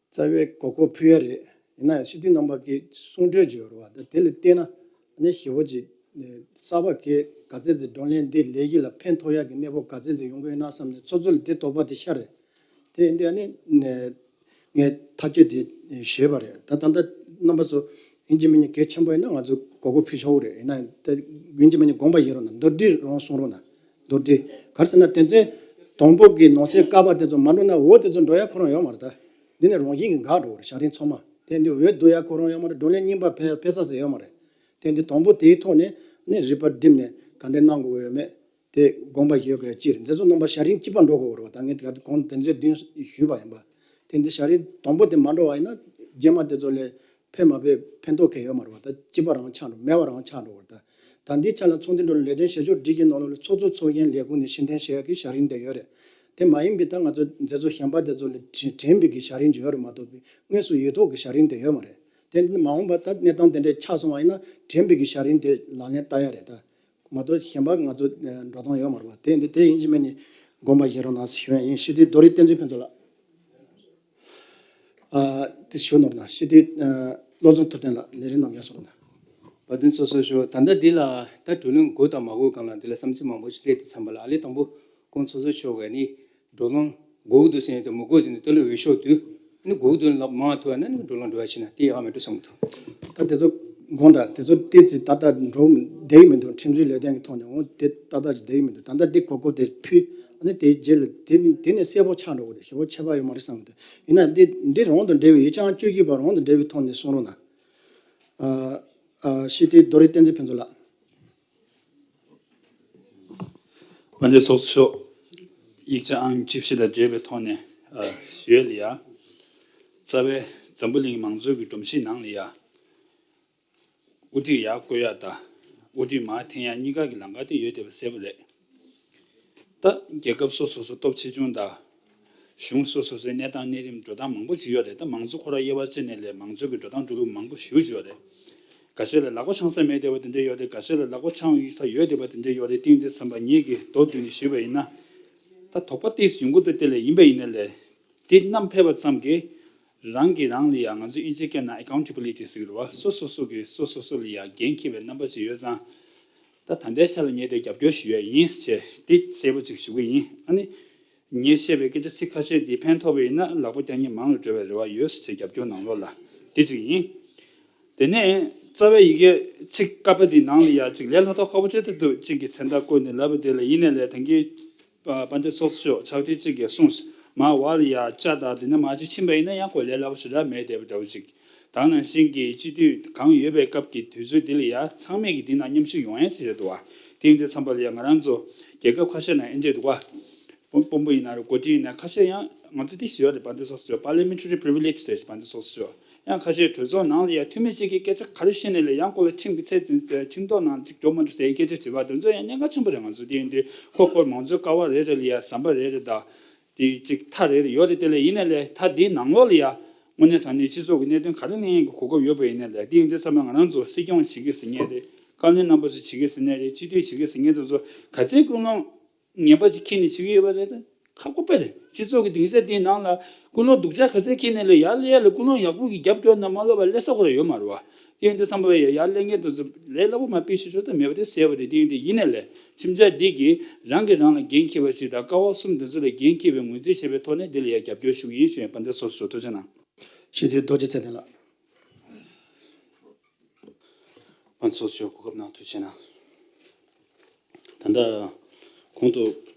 རྩ་བའི་གོ་སྐབས་ཕུལ་ཡ་རེད། ཡིན་ན་ཡང་སྤྱི་འཐུས་རྣམ་པ་གིས་གསུང་གྲོས་བརྗོད་རེད་བ། ད་དེ་ལ་བལྟས་ན་ནི་ཞེ་པོ་ཅིག་གསར་པ་གིས་ག་ཚད་ཅིག་བགྲོ་གླེང་འདི་ལས་གཞི་ལ་ཕན་ཐོགས་ཡ་གི་གནས་བབ་ག་ཚད་ཅིག་ཡོང་གི་ཡོད་ན་བསམ་ནས་ཚོགས་གཙོ་ལ་དེ་དོགས་པ་དེ་ཤར་རེད། དེ་འདི་ནི་ངས་ཐག་གཅོད་དེ་ཞུས་པ་རེད། ད་ད་ལྟ་རྣམ་པ་ཚོ་ཡིན་གཅིག་མིན་གཅིག་གལ་ཆེན་པོ་ཡིན་ན་ང་ཚོ་གོ་སྐབས་ཕུལ་ཆོག་གི་རེད། ཡིན་ན་ད་ཡིན་གཅིག་མིན་གཅིག་དགོངས་པ་བཞེས་རོགས་གནང་། མདོར་བསྡུས་རང་གསུང་རོགས་གནང་། མདོར་བསྡུས་ག་རེ་ཟེར་ན་དོན་ཚན་དང་པོ་གི་ནང་གསེས་ཀ་པ་དེ་ཚོ་མ་འགྲོ་ན་འོ་དེ་ཚོ་འགྲོ་ཡ་ཁོ་རང་ཡོད་མ་རེད་ད། འདི་ནི་རང་བཞིན་གྱིས་འགག་འགྲོ་བ་རེད། བྱ་རིམ་ཚང་མ་དེ་འདི་འོས་བསྡུ་ཡ་ཁོ་རང་ཡོད་མ་རེད། བགྲོ་གླེང་རྙིང་པ་ཕེ་ཕེ་ས་ཟེར་ཡོད་མ་རེད། དེ་འདི་དང་པོ་དེའི་ཐོག་ནས་ནི་རིག་པ་བསྒྲིམས་ནས་ག་འདྲ་གནང་དགོས་ཡོད་མེད་དེ་དགོངས་པ་བཞེས་དགོས་ཡ་གཅིག་རེད། མཛད་གཙོ་རྣམ་པ་བྱ་རིམ་གཅིག་པ་འགྲོ་དགོས་རེད་བ། ད་ངས་དེ་ག་གོང་དོན་ཚན་བདུན་ཞུས་པ་ཡིན་པ། དེ་འདི་བྱ་རིམ་དང་པོ་དེ་མ་འགྲོ་བ་ཡིན་ན་རྗེས་མ་དེ་ཚོ་ལས་ཕན་མ་ཕན་ཕན་ཐོགས་གང་ཡོད་མ་རེད་བ། ད་སྐྱིད་པ་རང་ཆགས་འགྲོ། མེད་པ་རང་ཆགས་འགྲོ་བ་རེད། ད་ད་འདིའི་ཆ་ལ་ཚོགས་འདུ་འགྲོ་ལ་ལས་དོན་བྱེད་ཕྱོགས་སྒྲིག་གཞིའི་ནང་ལོགས་ལ་ཚོགས་གཙོ་ཚོགས་གཞོན་ལས་ཁུངས་ནས་ཕྱིར་འཐེན་བྱེད་ཡག་གི་བྱ་རིམ་དེ་ཡོད་རེད། དེ་མ་ཡིན་པའི་ད་ང་ཚོ་མཛད་གཙོ་གཞན་པ་དེ་ཚོ་ལ་དྲན་དྲན་པའི་གི་བྱ་རིམ་ཅིག་ཡོད་རེད་མ་གཏོགས་པའི་དངོས་སུ་ཡིག་ཐོག་གི་བྱ་རིམ་དེ་ཡོད་མ་རེད། དེ་མ་འོངས་པ་ད་གནས་སྟངས་དེ་འདྲ་ཆགས་སོང་བ་ཡིན་ན་དྲན་པའི་གི་བྱ་རིམ་དེ་ལག་ལེན་བསྟར་ཡ་རེད་ད། མ་གཏོགས་གཞན་པ་ང་ཚོ་འགྲོ་སྟངས་ཡོད་མ་རེད་པ། དེ་འདི་དེ་ཡིན་གཅིག་མིན་གཉིས་དགོངས་པ་བཞེས་རོགས་གནང་ཞུ་ཡ་ཡིན། ཞུ་དེ་རྡོ་རི་བསྟན་འཛིན་ཕུན་ཚོགས་ལགས། ཨ། དེ་ཞུ་ནོར་ན་ཞུ་དེ་བློ་བཟང་ཐུབ་བསྟན་ལགས། ལས་རིམ་རྣམས་ཡར་སོང་རོགས་གནང་། བ་དན་སོ་སོ་ཞུ། ད་ལྟ་འདི་ལ་ད་བགྲོ་གླེང་དགོས་དང་མ་དགོས་སྒང་ལ་འདི་ལ་བསམ་ཚུལ་མང་པོ་ཞིག་སླེབས་དུས་ཙམ་པ་ལ། ཨ་ལས་དང་པོ་ཁོང་སོ་སོ་ཞུ་བ་ནི་བགྲོ་གླེང་དགོས་འདུག་ཟེར་ནས་དང་མི་དགོས་ཟེར་ནས་ལྟོས་ལ་འོས་ཤོག་དུས་ཨ་ནི་དགོས་འདུག་ལབ་མང་བ་ཐུབ་ཡ་ན་ནི་བགྲོ་གླེང་འགྲོ་ཡ་ཕྱིན་ན་དེ་ཡག་མེད་འགྲོ་བསམ་གི་འདུག་ད་དེ་ཚོ་དགོངས་དག་དེ་ཚོ་ཏོག་ཙམ་ད་ལྟ་འགྲོ་བསྡད་ཀྱི་མི་འདུག་ཁྲིམས་བཟོའི་ལས་དོན་གྱི་ཐོག་ནས་འོང་དེ་ཏག་ཏག་ཅིག་བསྡད་ཀྱི་མི་འདུག་ད་ལྟ་འདི་གོ་སྐབས་དེ་ཕུལ། ཨ་ནི་དེའི་རྗེས་ལ་དེ་ནི་དེ་ནས་གསལ་པོ་ཆགས་འགྲོ་གི་རེད། ཞེ་པོ་ཁྱད་པར་ཡོད་མ་རེད་བསམ་གི་འདུག་ཡིན་ན་འདི་འདི་རང་དང་འབྲེལ་བའི་ཡིག་ཆ་ཨང་བཅུ་གཅིག་པ་རང་དང་འབྲེལ་བའི་ཐོག་ནས་གསུང་རོགས་གནང་། ཨ། ཨ། ཤེས་ལྡན་རྡོ་རི་བསྟན་འཛིན་ཕུན་ཚོགས་ལགས། དཔལ་ལྡན་ཚོགས་གཙོ་མཆོག་ཡིག་ཆ་ཨང་བཅུ་བཞི་དང་འབྲེལ་བའི་ཐོག་ནས། ཨ། ཞུ་ཡས་ལ་ཡ། རྩ་བའི་འཛམ་བུ་གླིང་མང་གཙོའི་གི་སྒྲོམ་གཞིའི་ནང་ལ་ཡ། དབུ་ཁྲིད་ཡར་བསྐོ་ཡ་དང་། དབུ་ཁྲིད་མར་འཐེན་ཡ་གཉིས་ཀ་གི་ལམ་ཁ་དེ་ཡོད་བསྡད་པ་གསལ་པོ་རེད། ད་རྒྱལ་ཁབ་སོ་སོ་སོ་སྟོབས་ཆེ་ཆུང་དང་། གཞུང་སོ་སོ་སོའི་གནས་སྟངས་གནས་རིམ་འགྲོ་སྟངས་མང་པོ་ཞིག་ཡོད་རེད། ད་མང་གཙོ་ཁོ་རང་དབྱེ་བ་ཕྱེ་ནས་ལས་མང་གཙོ་གི་འགྲོ་སྟངས་འགྲོ་ལུགས་མང་པོ་ཞེ་པོ་ཅིག་ཡོད་རེད། འགའ་ཤས་ལ་ལག་པ་འཆང་ས་མེད་བསྡད་པ་དེ་འདྲ་ཡོད་རེད། འགའ་ཤས་ལ་ལག་པ་འཆང་ཡག་ས་ཡོད་བསྡད་པ་དེ་འདྲ་ཡོད་རེད། དེ་ཡིན་དུས་ཙམ་པ་ངེད་ཀྱིས་མདོར་བསྡུས་ནས་ཞུས་པ་ཡིན་ན། ད་དོགས་པ་ཏོག་ཙམ་ཡོང་གི་འདུག་དེ་ལས་ཡིན་པ་ཡིན་ན་ལས། དེ་བསྣམས་ཕེབས་པ་ཙམ་གྱིས་རང་གིས་རང་ལ་ཡང་ང་ཚོ་དབྱིན་ཇིའི་སྐད་ནང་accountability ཟེར་གྱི་རེད་བ། སོ་སོ་སོ་གིས་སོ་སོ་སོ་ལ་ཡང་འགན་འཁྱེར་བའི་རྣམ་པ་ཅིག་ཡོད་ཙང་། ད་ད་ལྟའི་ཆ་ལ་ངས་དེ་རྒྱབ་སྐྱོར་ཞུ་ཡ་ཡིན་ཞེས་དེ་གསལ་པོ་ཅིག་ཞུ་གི་ཡིན། ཨ་ནི་ངས་བཤད་པའི་སྐད་ཆ་ཚིག་ཁ་ཤས་འདི་ཕན་ཐོགས་པ་ཡིན་ན་ལག་པ་བརྐྱངས་མཁན་མང་རུ་འགྲོ་བའི་རེ་བ་ཡོད་ཞེས་རྒྱབ་སྐྱོར་གནང་རོགས་ལ། དེ་གཅིག་ཡིན། དེ་ནས་རྩ་བའི་ཡི་གེ་ཚིག་དཀར་པོ་འདི་ནང་ལ་ཡ་ཅིག་ལས་སླ་ཐོག་ཁག་པོ་ཆེ་ཏོག་ཏོ་གཅིག་གི་མཚན་རྟགས་བཀོད་ནས་ལབ་པ་དེ་ལ་ཡིན་ནའི་ལས་ད་གིན་དཔལ་ལྡན་ཚོགས་གཙོ་མཆོག་ཕྱག་སྦྲེལ་གཅིག་གིས་གསུངས། མར་བ་ལ་ཡ་ཅ་དང་དེ་ནས་མར་ཅིག་ཕྱིན་པ་ཡིན་ན་ཡང་ཁོ་ལས་སླ་པོ་ཞེ་དྲག་མེད་བསྡད་པ་འདྲ་བོ་ཅིག་དེ་ནང་བཞིན་གྱི་སྤྱི་འཐུས་གང་ཡོད་པའི་སྐབས་ཀྱི་དུས་ཚོད་འདི་ལ་ཡ་ཚང་མས་ཀྱི་འདི་ནང་མཉམ་ཞུགས་ཡོང་ཡ་ཅིག་རེད་འདུག་བ། དེ་ཡིན་དུས་ཙམ་པ་ལ་ཡ་ང་རང་ཚོ་རྒྱལ་ཁབ་ཁ་ཤས་ནང་ཨེ་འདྲས་འདུག་བ། དཔོན་དཔོན་པོ་ཡིན་ན་རེད། འགོ་ཁྲིད་ཡིན་ན་ཁ་ཤས་ཡང་ང་ཚོ་དེ་ཞུ་ཡ་རེད། དཔལ་ལྡན་ཚོགས་གཙོ་མཆོག་Parliamentary Privilege ཟེར། དཔལ་ལྡན་ཚོགས་གཙོ་མཆོག་ཡང་ཁ་ཤས་གྲོས་ཚོགས་ནང་ལ་ཡ་འཐུས་མི་གཅིག་གིས་སྐད་ཆ་ག་རེ་བཤད་ནའི་ལས་ཡང་ཁོ་ལ་ཁྲིམས་ཀྱི་ཚད་འཛིན་ཟེར། ཁྲིམས་ཐོག་ནང་ཅིག་འགྱོ་མ་འགྲོ་ཟེར་སྐད་ཆ་དྲིས་པ་དེ་ཚོ་ཡང་གནད་འགག་ཆེན་པོ་རེད། ང་ཚོ་དེ་ཡིན་དུས་ཁོ་ཁོར་མང་གཙོའི་ཀ་བ་རེ་རེ་ལ་ཡ་ཟམ་པ་རེ་རེ་དང་དེ་ཅིག་མཐའ་རེ་རེ་ཡོད་རེད། དེ་ལས་ཡིན་ནའི་ལས་མཐའ་དེའི་ནང་ལོགས་ལ་ཡ་དངོས་གནས་དྲང་གནས་སྤྱི་ཚོགས་ཀྱི་གནད་དོན་ག་རེ་གླེང་ཡས་ཀྱི་གོ་སྐབས་ཡོད་པ་ཡིན་ནའི་ལས། དེ་ཡིན་དུས་ཙམ་པ་ང་རང་ཚོ་སྲིད་སྐྱོང་བྱེད་ཀྱི་ཟེར་མཁན་རེད། བཀའ་བློན་རྣམ་པ་ཚོ་བྱེད་ཀྱི་ཟེར་མཁན་རེད། སྤྱི་འཐུས་བྱེད་ཀྱི་ཟེར་མཁན་དེ་ཚོ་ག་ཚད་ཀུན་སློང་ངན་པ་ཅིག་འཁྱེར་ནས་བྱེད་ཀྱི་ཡོད་པ་རེད། ད་ཁག་པོ་དཔེ་རེད། སྤྱི་ཚོགས་ཀྱི་སྡིངས་ཆ་འདིའི་ནང་ལ་ཀུན་སློང་སྡུག་ཅག་ག་ཚད་འཁྱེར་ནས་ལས་ཡར་སླེབས་ཡ་ལ་ཀུན་སློང་ཡག་པོ་གི་རྒྱབ་སྐྱོར་ན་མ་ལོག་པ་སླེབས་ས་ཁོ་རང་ཡོད་མ་རེད་བ། དེ་ཡིན་དུས་ཙམ་པ་ལ་ཡ་ཡར་སླེབས་མཁན་དེ་ཚོ་ལས་སླ་པོ་མ་དཔེ་ཞིག་ཆོག་ད་མེད་པ་དེ་གསལ་པོ་རེད། དེ་ཡིན་དུས་ཡིན་ནའི་ལས་ཁྲིམས་འཆར་འདི་གིས་རང་གིས་རང་ལ་འགན་འཁྱེར་བ་ཞིག་དང་ཀ་བ་གསུམ་དེ་ཚོ་ལ་འགན་འཁྱེར་བའི་ངོས་འཛིན་བྱས་པའི་ཐོག་ནས་འདི་ལ་ཡ་རྒྱབ་སྐྱོར་ཞུ་གི་ཡིན་ཞུ་ཡ། དཔལ་ལྡན་ཚོགས་གཙོ་མཆོག་ཐུགས་རྗེ་གནང་། ཞུ་དེ་རྡོ་རྗེ་ཚེ་བརྟན་ལགས། དཔལ་ལྡན་ཚོགས་གཙོ་མཆོག་གོ་སྐབས་གནང་ཐུགས་རྗེ་གནང་། ད་ལྟ་གོང་དུ་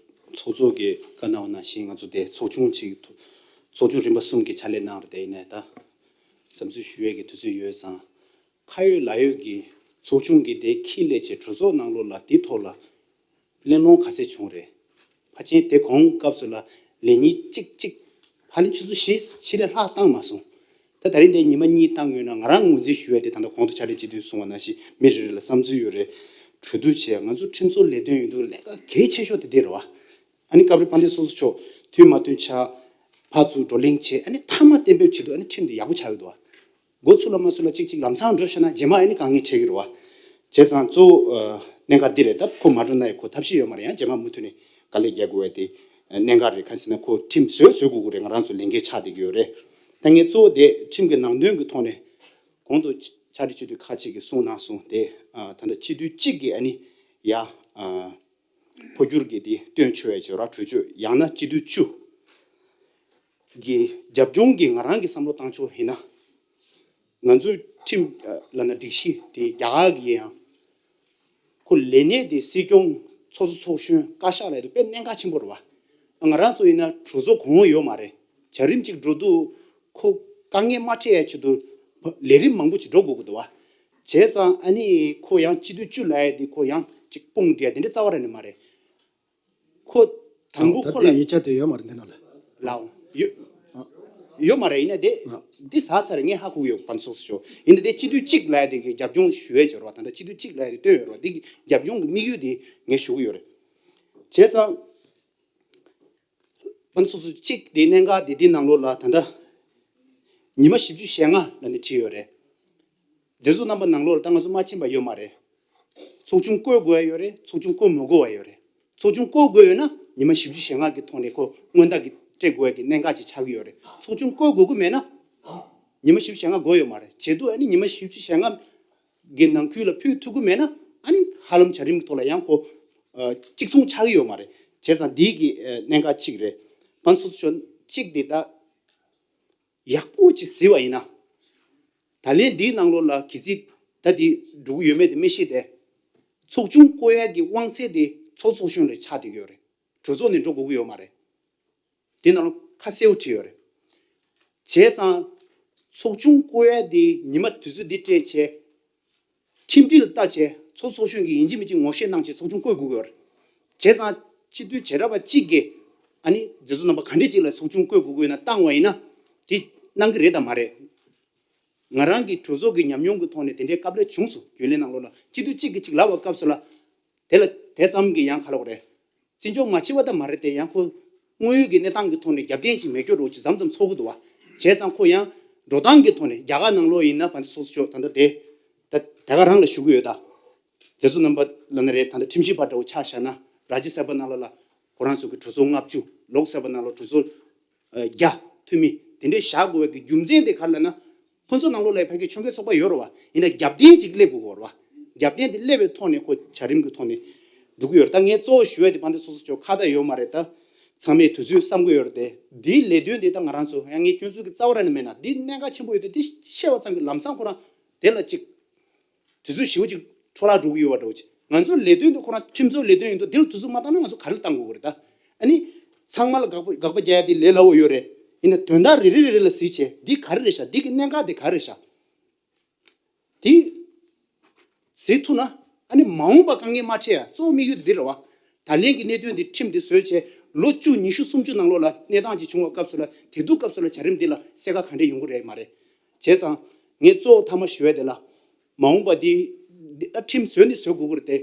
ཚོགས་གཙོ་གིས་བཀའ་གནང་བ་ནང་བཞིན་ང་ཚོ་དེ་ཚོགས་ཆུང་ཅིག་ཐོ་ཚོགས་ཆུང་རིམ་པ་གསུམ་གྱི་ཕྱག་ལས་གནང་རེད། དེ་ཡིན་ནའི་ད་བསམ་ཚུལ་ཞུ་ཡས་ཀྱི་དུས་ཚོད་ཡོད་ཙང་། ཁ་ཡོད་ལག་ཡོད་ཀྱི་ཚོགས་ཆུང་གིས་དེ་འཁྱེར་སླེབས་བྱས་གྲོས་ཚོགས་ནང་ལོགས་ལ་དེ་ཐོག་ལ་གླེང་སློང་ག་ཚད་བྱུང་རེད། ཕལ་ཆེར་དེ་གོང་སྐབས་སུ་ལ་ལས་ཉིན་གཅིག་གཅིག་ཧ་ལས་ཆུ་ཚོད་བཞི་བཞི་ལས་ལྷག་བཏང་མ་སོང་། ད་ད་རིང་དེ་ཉི་མ་གཉིས་བཏང་ཡོད་ན། ང་རང་ངོས་འཛིན་ཞུ་ཡ་དེ་ད་ལྟ་གོང་དུ་ཕྱག་ལས་སྤྱི་འཐུས་གསུངས་པ་ནང་བཞིན་མི་རེ་རེ་ལ་བསམ་ཚུལ་ཡོད་རེད། གྲོས་བསྡུར་བྱས། ང་ཚོ་ཁྲིམས་བཟོ་ལས་དོན་ཡིན་དུས་ལས་ཀ་གལ་ཆེ་ཤོས་དེ་དེ་རེད་བ། ཨ་ནི་སྐབས་རེ་དཔལ་ལྡན་ཚོགས་གཙོ་མཆོག་མཐུན་མ་མཐུན་ཆ་ཕར་ཚུར་བགྲོ་གླེང་བྱས། ཨ་ནི་མཐའ་མ་གཏན་འབེབས་བྱེད་དུས་ཨ་ནི་ཁྲིམས་དེ་ཡག་པོ་ཆགས་ཀྱི་འདུག་བ། འགོ་ཚུགས་ལ་མ་ཚུགས་ལ་གཅིག་གཅིག་ལམ་སང་འགྲོ་ཤེས་ན་རྗེས་མ་ཨ་ནི་དཀའ་ངལ་འཕྲད་ཀྱི་རེད་བ། བྱས་ཙང་གཙོ་བོ་ཨ་གནད་འགག་འདི་རེད། ད་ཁོ་མ་འགྲོ་ན་ཡང་ཁོ་ཐབས་ཤེས་ཡོད་མ་རེད། ཡང་རྗེས་མ་མུ་མཐུད་ནས་དཀའ་ལས་རྒྱག་དགོས་པ་དེ་གནད་འགག་རེད། གང་ཟེར་ན་ཁོ་ཁྲིམས་བཟོས་བཟོ་དགོས་ཀྱི་རེད། ང་རང་ཚོ་ལས་འགན་ཆགས་བསྡད་ཀྱི་ཡོད་རེད། ད་ངས་གཙོ་བོ་དེ་ཁྲིམས་ཀྱི་ནང་དོན་གྱི་ཐོག་ནས་གོང་དུ་ཕྱག་སྦྲེལ་སྤྱི་འཐུས་ཁག་ཅིག་གིས་གསུངས་གནང་སོང་། དེ་ཨ་ད་ལྟ་སྤྱི་འཐུས་གཅིག་གིས་ཨ་ནི་ཡ་ཨ་འཕོ་འགྱུར་གྱི་དེ་བཏོན་ཆོག་ཡ་བྱེད་ར་གྲོས་ཆོད། ཡང་ན་སྤྱི་འཐུས་བཅུ་གི་རྒྱབ་ལྗོངས་ཀྱི་ང་རང་གི་བསམ་བློ་བཏང་ཕྱོགས་ཡིན་ན། ང་ཚོའི་ཁྲིམས་ལབ་ན་སྒྲིག་གཞི་དེ་རྒྱ་གར་གྱི་ཡང་ཁོ་ལས་གནས་དེ་སྲིད་སྐྱོང་ཚོགས་གཙོ་ཚོགས་གཞོན་བཀའ་ཤག་ལ་དེ་དཔེ་གནད་འགག་ཆེན་པོ་རེད་བ། ང་རང་ཚོ་ཡིན་ན་གྲོས་ཚོགས་གོང་འོག་ཡོད་མ་རེད། བྱ་རིམ་གཅིག་འགྲོ་དུས་ཁོ་དཀའ་ངལ་མ་འཕྲད་ཡ་ཆེད་དུ་ལས་རིམ་མང་པོ་ཅིག་འགྲོ་དགོས་ཀྱི་འདུག་བ། བྱས་ཙང་ཨ་ནི་ཁོ་ཡང་སྤྱི་འཐུས་བཅུ་ལབ་ཡ་དེ་ཁོ་ཡང་ཅིག་དཔུང་སྒྲིལ་དེ་འདྲ་རྩ་བ་རང་ནས་མ་རེད། ཁོ་དང་པོ་ད་ཁོ་ལ་ལྟའི་ཡིག་ཆ་དེ་ཡོད་མ་རེད་འདི་ནང་ལ། ལའོ། ཡོད་ཡོད་མ་རེད། ཡིན་ན་དེ་འདི་ཟ་ཚར་ངས་ཧ་གོ་གི་ཡོད། དཔལ་ལྡན་ཚོགས་གཙོ་མཆོག་ཡིན་ན་དེ་སྤྱི་འཐུས་གཅིག་ལབ་ཡ་དེ་གི་རྒྱབ་ལྗོངས་ཞུ་ཡས་ཅིག་ཡོད་རེད་བ། ད་ལྟ་སྤྱི་འཐུས་གཅིག་ལབ་ཡ་དེ་བཏོན་ཡོད་རེད་བ། དེ་གི་རྒྱབ་ལྗོངས་ཀྱི་དམིགས་ཡུལ་དེ་ངས་ཞུ་གི་ཡོད་རེད། བྱས་ཙང་། དཔལ་ལྡན་ཚོགས་གཙོ་གཅིག་དེ་གནད་འགག་དེ་དེའི་ནང་ལོགས་ལ་ད་ལྟ་ཉི་མ་བཞི་བཅུ་ཞེ་ལྔ་ལབ་ནས་བྲིས་ཡོད་རེད། མཛད་གཙོ་རྣམ་པ་ནང་ལོགས་ལ་ད་ང་ཚོ་མ་ཕྱིན་པ་ཡོད་མ་རེད། ཚོགས་ཆུང་བསྐོ་དགོས་ཡ་ཡོད་རེད། ཚོགས་ཆུང་བསྐོ་མི་དགོས་པ་ཡོད་རེད། ཚོགས་ཆུང་བསྐོ་དགོས་ཡོད་ན་ཉི་མ་བཞི་བཅུ་ཞེ་ལྔ་གི་ཐོག་ནས་ཁོ་སྔོན་བརྡ་གི་སྤྲད་དགོས་ཡ་གི་གནད་འགག་ཅིག་ཆགས་ཀྱི་ཡོད་རེད། ཚོགས་ཆུང་བསྐོ་དགོས་ཀྱི་མེད་ན་ཉི་མ་བཞི་བཅུ་ཞེ་ལྔ་དགོས་ཡོད་མ་རེད། བྱེད་དུས་ཨ་ནི་ཉི་མ་བཞི་བཅུ་ཞེ་ལྔ་གི་ནང་ཁུལ་ལ་ཕུལ་ཐུབ་ཀྱི་མེད་ན་ཨ་ནི་ཧ་ལམ་བྱ་རིམ་གྱི་ཐོག་ལ་ཡང་ཁོ་གཅིག་མཚུངས་ཆགས་ཀྱི་ཡོད་མ་རེད། བྱས་ཙང་འདི་གི་གནད་འགག་གཅིག་རེད། ཕན་ཚུན་ཚོགས་གཅིག་འདི་ད་ཡག་པོ་ཅིག་གཟིགས་པ་ཡིན་ན། ད་ལན་འདིའི་ནང་ལོགས་ལ་གལ་སྲིད་ད་འདི་འགྲོ་གི་ཡོད་མེད་དེ་མི་ཤེས་ཏེ། ཚོགས་ཆུང་བསྐོ་ཡ་གི་དབང་ཚད་དེ་ཚོགས་ཚོགས་གཞོན་ལ་ཆགས་བསྡད་ཀྱི་ཡོད་རེད། གྲོས་ཚོགས་ནས་འགྲོ་དགོས་ཀྱི་ཡོད་མ་རེད། འདི་ནང་ལོགས་ཁ་གསལ་པོ་བྲིས་ཡོད་རེད། བྱས་ཙང་ཚོགས་ཆུང་བསྐོ་ཡ་དེ་ཉི་མ་དུས་ཚོད་འདི་སྤྲད་བྱས། ཁྲིམས་སྒྲིག་ལ་ལྟ་བྱས་ཚོགས་ཚོགས་གཞོན་གྱིས་ཡིན་གཅིག་མིན་གཅིག་ངོ་ཤེས་གནང་བྱས་ཚོགས་ཆུང་བསྐོ་དགོས་ཀྱི་ཡོད་རེད། བྱས་ཙང་སྤྱི་འཐུས་བྱེ་བྲག་པ་གཅིག་གིས་ཨ་ནི་མཛད་གཙོ་རྣམ་པ་ག་འདྲས་ཅིག་ལ་ཚོགས་ཆུང་བསྐོ་དགོས་ཀྱི་ཡོད་ན་བཏང་བ་ཡིན་ན་དེ་གནང་གི་རེད་དམ་མ་རེད། ང་རང་གི་གྲོས་ཚོགས་ཀྱི་ཉམས་མྱོང་གི་ཐོག་ནས་དེ་འདྲའི་སྐབས་ལ་བྱུང་སོང་། རྒྱུན་ལས་ནང་ལོགས་ལ་སྤྱི་འཐུས་གཅིག་གིས་གཅིག་ལབ་པའི་སྐབས་སུ་ལ། དེ་ལ་དེ་ཙམ་གྱིས་ཡང་ག་ལབ་དགོས་རེད། བརྩི་འཇོག་མ་བྱས་པ་ད་མ་རེད་དེ་ཡང་ཁོ་དངོས་ཡོད་ཀྱི་གནས་སྟངས་ཀྱི་ཐོག་ནས་རྒྱབ་རྟེན་ཅིག་མེད་སྐྱོ་འདྲ་བོ་ཅིག་མཚམས་མཚམས་ཚོར་གི་འདུག་བ། བྱས་ཙང་ཁོ་ཡང་འགྲོ་སྟངས་ཀྱི་ཐོག་ནས་རྒྱ་གར་ནང་ལོགས་ཡིན་ན་ཕན་ཚུན་ཚོགས་གཙོ་ད་ལྟ་དེ་ད་དེ་ག་རང་ལ་ཞུ་གི་ཡོད་ད། མཛད་གཙོ་རྣམ་པ་ལབ་ན་རེད། ད་ལྟ་ཁྲིམས་ཞིབ་པ་འདྲ་བོ་ཆ་བཞག་ན་རཱ་ཇི་སེ་བྷ་ནང་ལོགས་ལ་ཁོ་རང་ཚོ་གི་གྲོས་ཚོགས་ལྔ་བཅུ། ལོག་སེ་བྷ་ནང་ལོགས་གྲོས་ཚོགས་བརྒྱ་འཐུས་མི་དེ་འདྲའི་བཞག་དགོས་པའི་གི་རྒྱུ་མཚན་དེ་ག་རེ་ལབ་ན། ཁོ་ཚོ་ནང་ལོགས་ལ་ཕ་གི་ཆོལ་ཁའི་ཚོགས་པ་ཡོད་རེད་བ། ཡིན་ན་རྒྱབ་རྟེན་ཅིག་སླེབས་དགོས་ཀྱི་ཡོད་རེད་བ། རྒྱབ་རྟེན་དེ་སླེབས་པའི་ཐོག་ནས་ཁོ་བྱ་རིམ་གྱི་ཐོག་ནས་འགྲོ་གི་ཡོད་རེད། ད་ངས་གཙོ་བོ་ཞུ་ཡ་དེ་ཕན་ཚུན་ཚོགས་གཙོ་ཁ་བརྡ་ཡོད་མ་རེད། ད་ཚང་མས་དུས་ཚོད་བསམ་གྱི་ཡོད་རེད་དེ། འདིའི་ལས་དོན་དེ་ད་ང་རང་ཚོ་ཡང་ངས་སྐྱོན་འཛུགས་ཀྱི་རྩ་བ་རང་ནས་མེད་ན་འདི་གནད་འགག་ཆེན་པོ་ཡོད་དེ། འདི་ཤེས་པ་ཙམ་གྱིས་ལམ་སང་ཁོ་རང་དེ་ལ་ཅིག་དུས་ཚོད་ཞེ་པོ་ཅིག་འཕྲོ་བརླག་འགྲོ་གི་ཡོད་པ་འདྲ་བོ་ཅིག་ང་ཚོའི་ལས་དོན་དེ་ཁོ་རང་ཁྲིམས་བཟོའི་ལས་དོན་ཡིན་དུས་དེ་ལ་དུས་ཚོད་མ་བཏང་ན་ང་ཚོ་ག་རེ་བཏང་དགོས་ཀྱི་རེད་ད། ཨ་ནི། ཚང་མ་ལ་དགག་པ་དགག་པ་རྒྱག་ཡ་དེ་ལས་སླ་བོ་ཡོད་རེད། ཡིན་ན་དོན་དག་རེ་རེ་རེ་རེ་ལ་གཟིགས་བྱས་འདི་ག་རེ་རེད་ཤག་འདི་གི་གནད་འགག་དེ་ག་རེ་རེད་ཤག་དེ་གཟིགས་ཐུབ་ན་ཨ་ནི་མ་འོངས་པ་དཀའ་ངལ་མ་འཕྲད་ཡ་གཙོ་བོ་དམིགས་ཡུལ་འདི་རེད་བ། ད་ལན་གྱི་གནད་དོན་འདི་ཁྲིམས་འདི་བཟོས་བྱས་ལོ་བཅུ་ཉི་ཤུ་སུམ་ཅུ་ནང་ལོགས་ལ་གནས་སྟངས་ཅིག་བྱུང་བའི་སྐབས་སུ་ལ་དེ་དུས་སྐབས་སུ་ལ་བྱ་རིམ་འདི་ལ་གསལ་ཁ་ག་འདྲས་ཡོང་གི་རེད་མ་རེད། བྱས་ཙང་ངས་གཙོ་བོ་མཐའ་མ་ཞུ་ཡ་དེ་ལ། མ་འོངས་པ་འདི་འདི་ད་ཁྲིམས་བཟོས་ནི་བཟོ་དགོས་ཀྱི་རེད་དེ།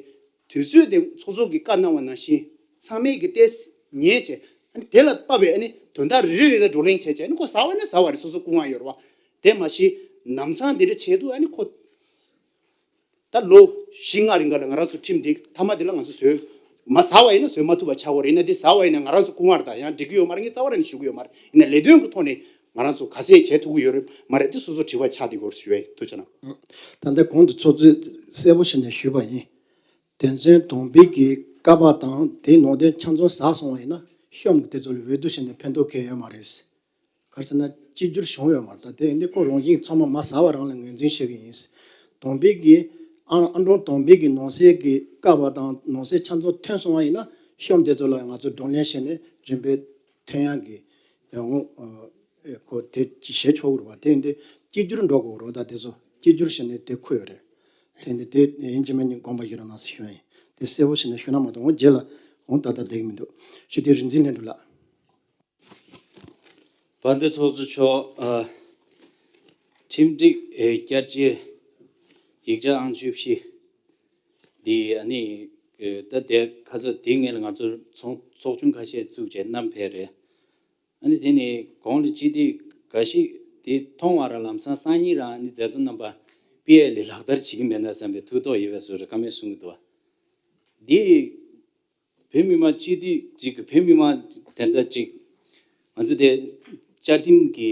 དུས་ཚོད་དེ་ཚོགས་གཙོ་གིས་བཀའ་གནང་བ་ནང་བཞིན་ཚང་མས་ཀྱི་ཏོག་ཙམ་ཉན་བྱས། ཨ་ནི་དེ་ལ་དཔག་པའི་ཨ་ནི་དོན་དག་རེ་རེ་རེ་ལ་བགྲོ་གླེང་བྱས་བྱས། ཨ་ནི་ཁོ་ཟ་བ་ན་ཟ་བ་རེད། སོ་སོ་སྐུ་དབང་ཡོད་རེད་བ། དེ་མ་གཞི་ལམ་སང་དེ་འདྲ་བྱས་དུས་ཨ་ནི་ཁོ་ད་ལོ་བཞི་ལྔ་རིང་ག་ལ་ང་རང་ཚོ་ཁྲིམས་འདི་མཐའ་མ་དེ་ལ་ང་ཚོ་བཟོས་མ་ཟ་བ་ཡིན་ན་བཟོས་མ་ཐུབ་པ་ཆགས་ཀྱི་རེད། ཡིན་ན་འདི་ཟ་བ་ཡིན་ན་ང་རང་ཚོ་སྐུ་དབང་རེད། ད་ཡང་འགྲིག་གི་ཡོད་མ་རེད། ངས་རྩ་བ་རང་ནས་ཞུ་གི་ཡོད་མ་རེད། ཡིན་ན་ལས་དོན་གྱི་ཐོག་ནས་ང་རང་ཚོ་ག་ཚད་བྱེད་ཐུབ་ཀྱི་ཡོད་རེད་མ་རེད། འདི་སོ་སོ་དྲི་བ་ཆགས་བསྡད་ཀྱི་ཡོད་རེད་ཞུ་བའི་ཐུགས་རྗེ་གནང་། ད་ལྟ་གོང་དུ་ཚོགས་གཙོས་གསལ་པོ་བྱས་ནས་ཞུས་པ་ཡིན། དོན་ཚན་དང་པོའི་གི་ཀ་པ་དང་དེའི་ནང་དོན་ཆ་ཚང་ཟ་སོང་བ་ཡིན་ན་གཤམ་གྱི་དེ་ཚོ་ལ་འོས་བསྡུ་བྱས་ནས་ཕན་ཐོགས་གང་ཡང་ཡོད་མ་རེད། ག་རེ་ཟེར་ན་གཅིག་གྱུར་བྱུང་ཡོད་མ་རེད། ད་དེ་ཡིན་དུས་ཁོ་རང་བཞིན་ཚང་མ་མ་ཟ་བ་རང་ལ་ངོས་འཛིན་བྱེད་ཀྱི་ཡིན། དང་པོའི་གི་ཨང་ཨང་གྲངས་དང་པོའི་གི་ནང་གསེས་ཀྱི་ཀ་པ་དང་ནང་གསེས་ཆ་ཚང་ཐོན་སོང་བ་ཡིན་ན་གཤམ་དེ་ཚོ་ལ་ང་ཚོ་བགྲོ་གླེང་བྱས་ནས་རིམ་པས་ཐོན་ཡག་གི་ཡང་ངོ་ཁོ་དེ་ཅི་བྱེད་ཆོག་གི་རེད་བ། དེ་ཡིན་དུས་གཅིག་གྱུར་འགྲོ་དགོས་རེད་བ། ད་དེ་ཚོ་གཅིག་གྱུར་བྱས་ནས་དེ་འཁོད་ཡོད་རེད། དེ་ཡིན་དུས་དེ་ཡིན་གཅིག་མིན་གཉིས་དགོངས་པ་བཞེས་རོགས་གནང་ཟེར་ཞུ་ཡ་ཡིན། དེ་གསལ་པོ་བྱས་ནས་ཞུ་ན་མ་གཏོགས་འོང་རྗེས་ལ་འོང་ད་ལྟ་བསྡད་ཀྱི་མི་འདུག་ཞུ་དེ་རིག་འཛིན་ལྷུན་གྲུབ་ལགས། བན་དེ་ཚོགས་གཙོ་མཆོག་ཨ། ཁྲིམས་སྒྲིག་ཨེ་བསྐྱར་བཅོས་ཡིག་ཆ་ཨང་བཅུ་བཞི་འདི་ཨ་ནི་ཨེ་ད་དེ་ཁ་ཚ་དེ་སྔོན་ལ་ང་ཚོ་ཚོགས་ཚོགས་ཆུང་ཁ་ཤས་བཙུགས་བྱས་བསྣམས་ཕེབས་རེད། ཨ་ནི་དེ་ནི་གོང་ལ་སྤྱི་འཐུས་འགའ་ཞིག་དེ་མཐོང་བ་ར་ལམ་སང་སང་ཉིན་རང་ཨ་ནི་མཛད་གཙོ་རྣམ་པ་པི་ཨེ་ལ་ལག་བསྟར་བྱེད་ཀྱི་མེད་ན་བསམ་པའི་ཐུགས་དོགས་ཡོད་པའི་བཟོ་འདྲ་བཀའ་མོལ་གསུང་གི་འདུག་བ། འདི་བོད་མི་མང་སྤྱི་འཐུས་ཅིག་གི་བོད་མི་མང་དེ་འདྲ་ཅིག་ང་ཚོ་དེ་བཅའ་ཁྲིམས་ཀྱི་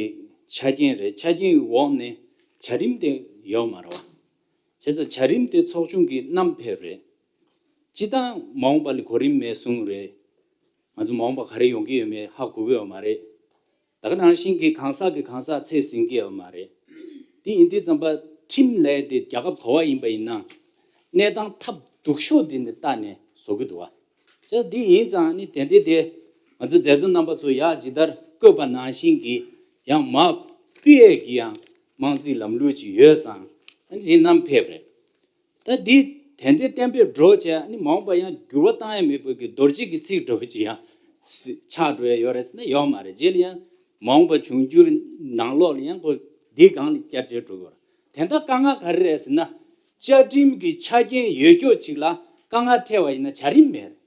ཆ་རྐྱེན་རེད། ཆ་རྐྱེན་འོག་ནས་བྱ་རིམ་དེ་ཡོད་མ་རེད་བ། བྱས་ཙང་བྱ་རིམ་དེ་ཚོགས་ཆུང་གིས་བསྣམས་ཕེབས་རེད། སྤྱིར་བཏང་མ་འོངས་པ་ལ་གོ་རིམ་མེད་གསུངས་རེད། ང་ཚོ་མ་འོངས་པ་ག་རེ་ཡོང་གི་ཡོད་མེད་ཧ་གོ་གི་ཡོད་མ་རེད། ད་ག་ནང་བཞིན་གྱི་གང་ཟག་གི་གང་ཟག་ཚད་ཟིན་གྱི་ཡོད་མ་རེད། དེ་ཡིན་དུས་ཙམ་པ་ཁྲིམས་ལས་དེ་རྒྱལ་ཁབ་ག་བ་ཡིན་པ་ཡིན་ན་གནས་སྟངས་ཐབས་སྡུག་ཤོས་དེ་ནས་བལྟས་ནས་བཟོ་གི་འདུག་བ། བྱས་དེ་ཡིན་ཙང་ནི་དེ་འདྲ་དེ་ང་ཚོ་མཛད་གཙོ་རྣམ་པ་ཚོ་ཡག་ཇི་ལྟར་བསྐོས་པ་ནང་བཞིན་གྱི་ཡང་མ་པི་ཨེ་གི་ཡང་དམངས་རྩིས་ལམ་ལུགས་ཅིག་ཡོད་ཙང་ནི་དེ་བསྣམས་ཕེབས་རེད། ད་འདི་དེ་འདྲའི་གཏན་འབེབས་འགྲོ་བྱས་ནི་མ་འོངས་པ་ཡང་འགྱུར་བ་བཏང་ཡ་མེད་པའི་གི་རྡོ་རྗེ་གི་ཚིག་འགྲོ་གི་ཅི་ཡང་ཆགས་འགྲོ་ཡ་ཡོད་རེད་ཟེར་ན་ཡོད་མ་རེད། རྗེས་ལ་ཡང་མ་འོངས་པ་འབྱུང་འགྱུར་ནང་ལོགས་ལ་ཡང་ཁོ་འདིའི་སྒང་ལ་བསྐྱར་བཅོས་འགྲོ་གི་ཡོད་རེད། དེ་འདྲ་དཀའ་ངལ་ག་རེ་རེད་ཟེར་ན་བཅའ་ཁྲིམས་ཀྱི་ཆ་རྐྱེན་ཡོད་ཀྱོག་ཅིག་ལ་དཀའ་ངལ་འཕྲད་པ་ཡིན་ན་བྱ་རིམ་མེད་རེད།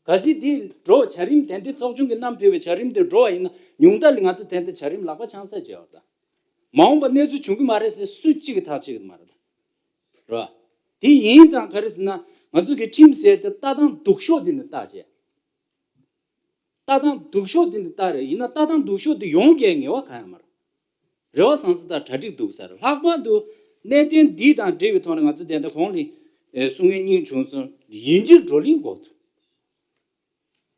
གལ་སྲིད་འདི་འགྲོ་བྱ་རིམ་དེ་འདྲའི་ཚོགས་ཆུང་གི་བསྣམས་ཕེབས་པའི་བྱ་རིམ་དེ་འགྲོ་བ་ཡིན་ན་ཉུང་མཐའ་ལ་ང་ཚོ་དེ་འདྲ་བྱ་རིམ་ལག་པ་འཆང་ས་བྱེད་བར་དང་། མ་འོངས་པ་གནས་ཚུལ་བྱུང་གི་མ་རེད་ཟེར་སུ་གཅིག་གིས་ཐག་བཅད་ཀྱི་མ་རེད། རེད་བ། དེ་ཡིན་ཙང་ག་རེ་ཟེར་ན། ང་ཚོ་གི་ཁྲིམས་ཟེར་དེ་ལྟ་སྟངས་སྡུག་ཤོས་དེ་ནས་བལྟ་བྱས། ལྟ་སྟངས་སྡུག་ཤོས་དེ་ནས་བལྟ་རེད། ཡིན་ན་ལྟ་སྟངས་སྡུག་ཤོས་དེ་ཡོང་གི་ངེས་པ་གང་ཡང་མ་རེད། རེ་བ་བཟང་ས་དང་གྲ་སྒྲིག་སྡུག་ས་རེད། ལྷག་པར་དུ་གནད་དོན་འདི་དང་འབྲེལ་བའི་ཐོག་ནས་ང་ཚོ་དེ་འདྲ་གོང་ལ་ཨེ་གསུང་མཁན་གཉིས་བྱུང་སོང་། ཡིན་གཅིག་བགྲོ་གླེང་དགོས་འདུག་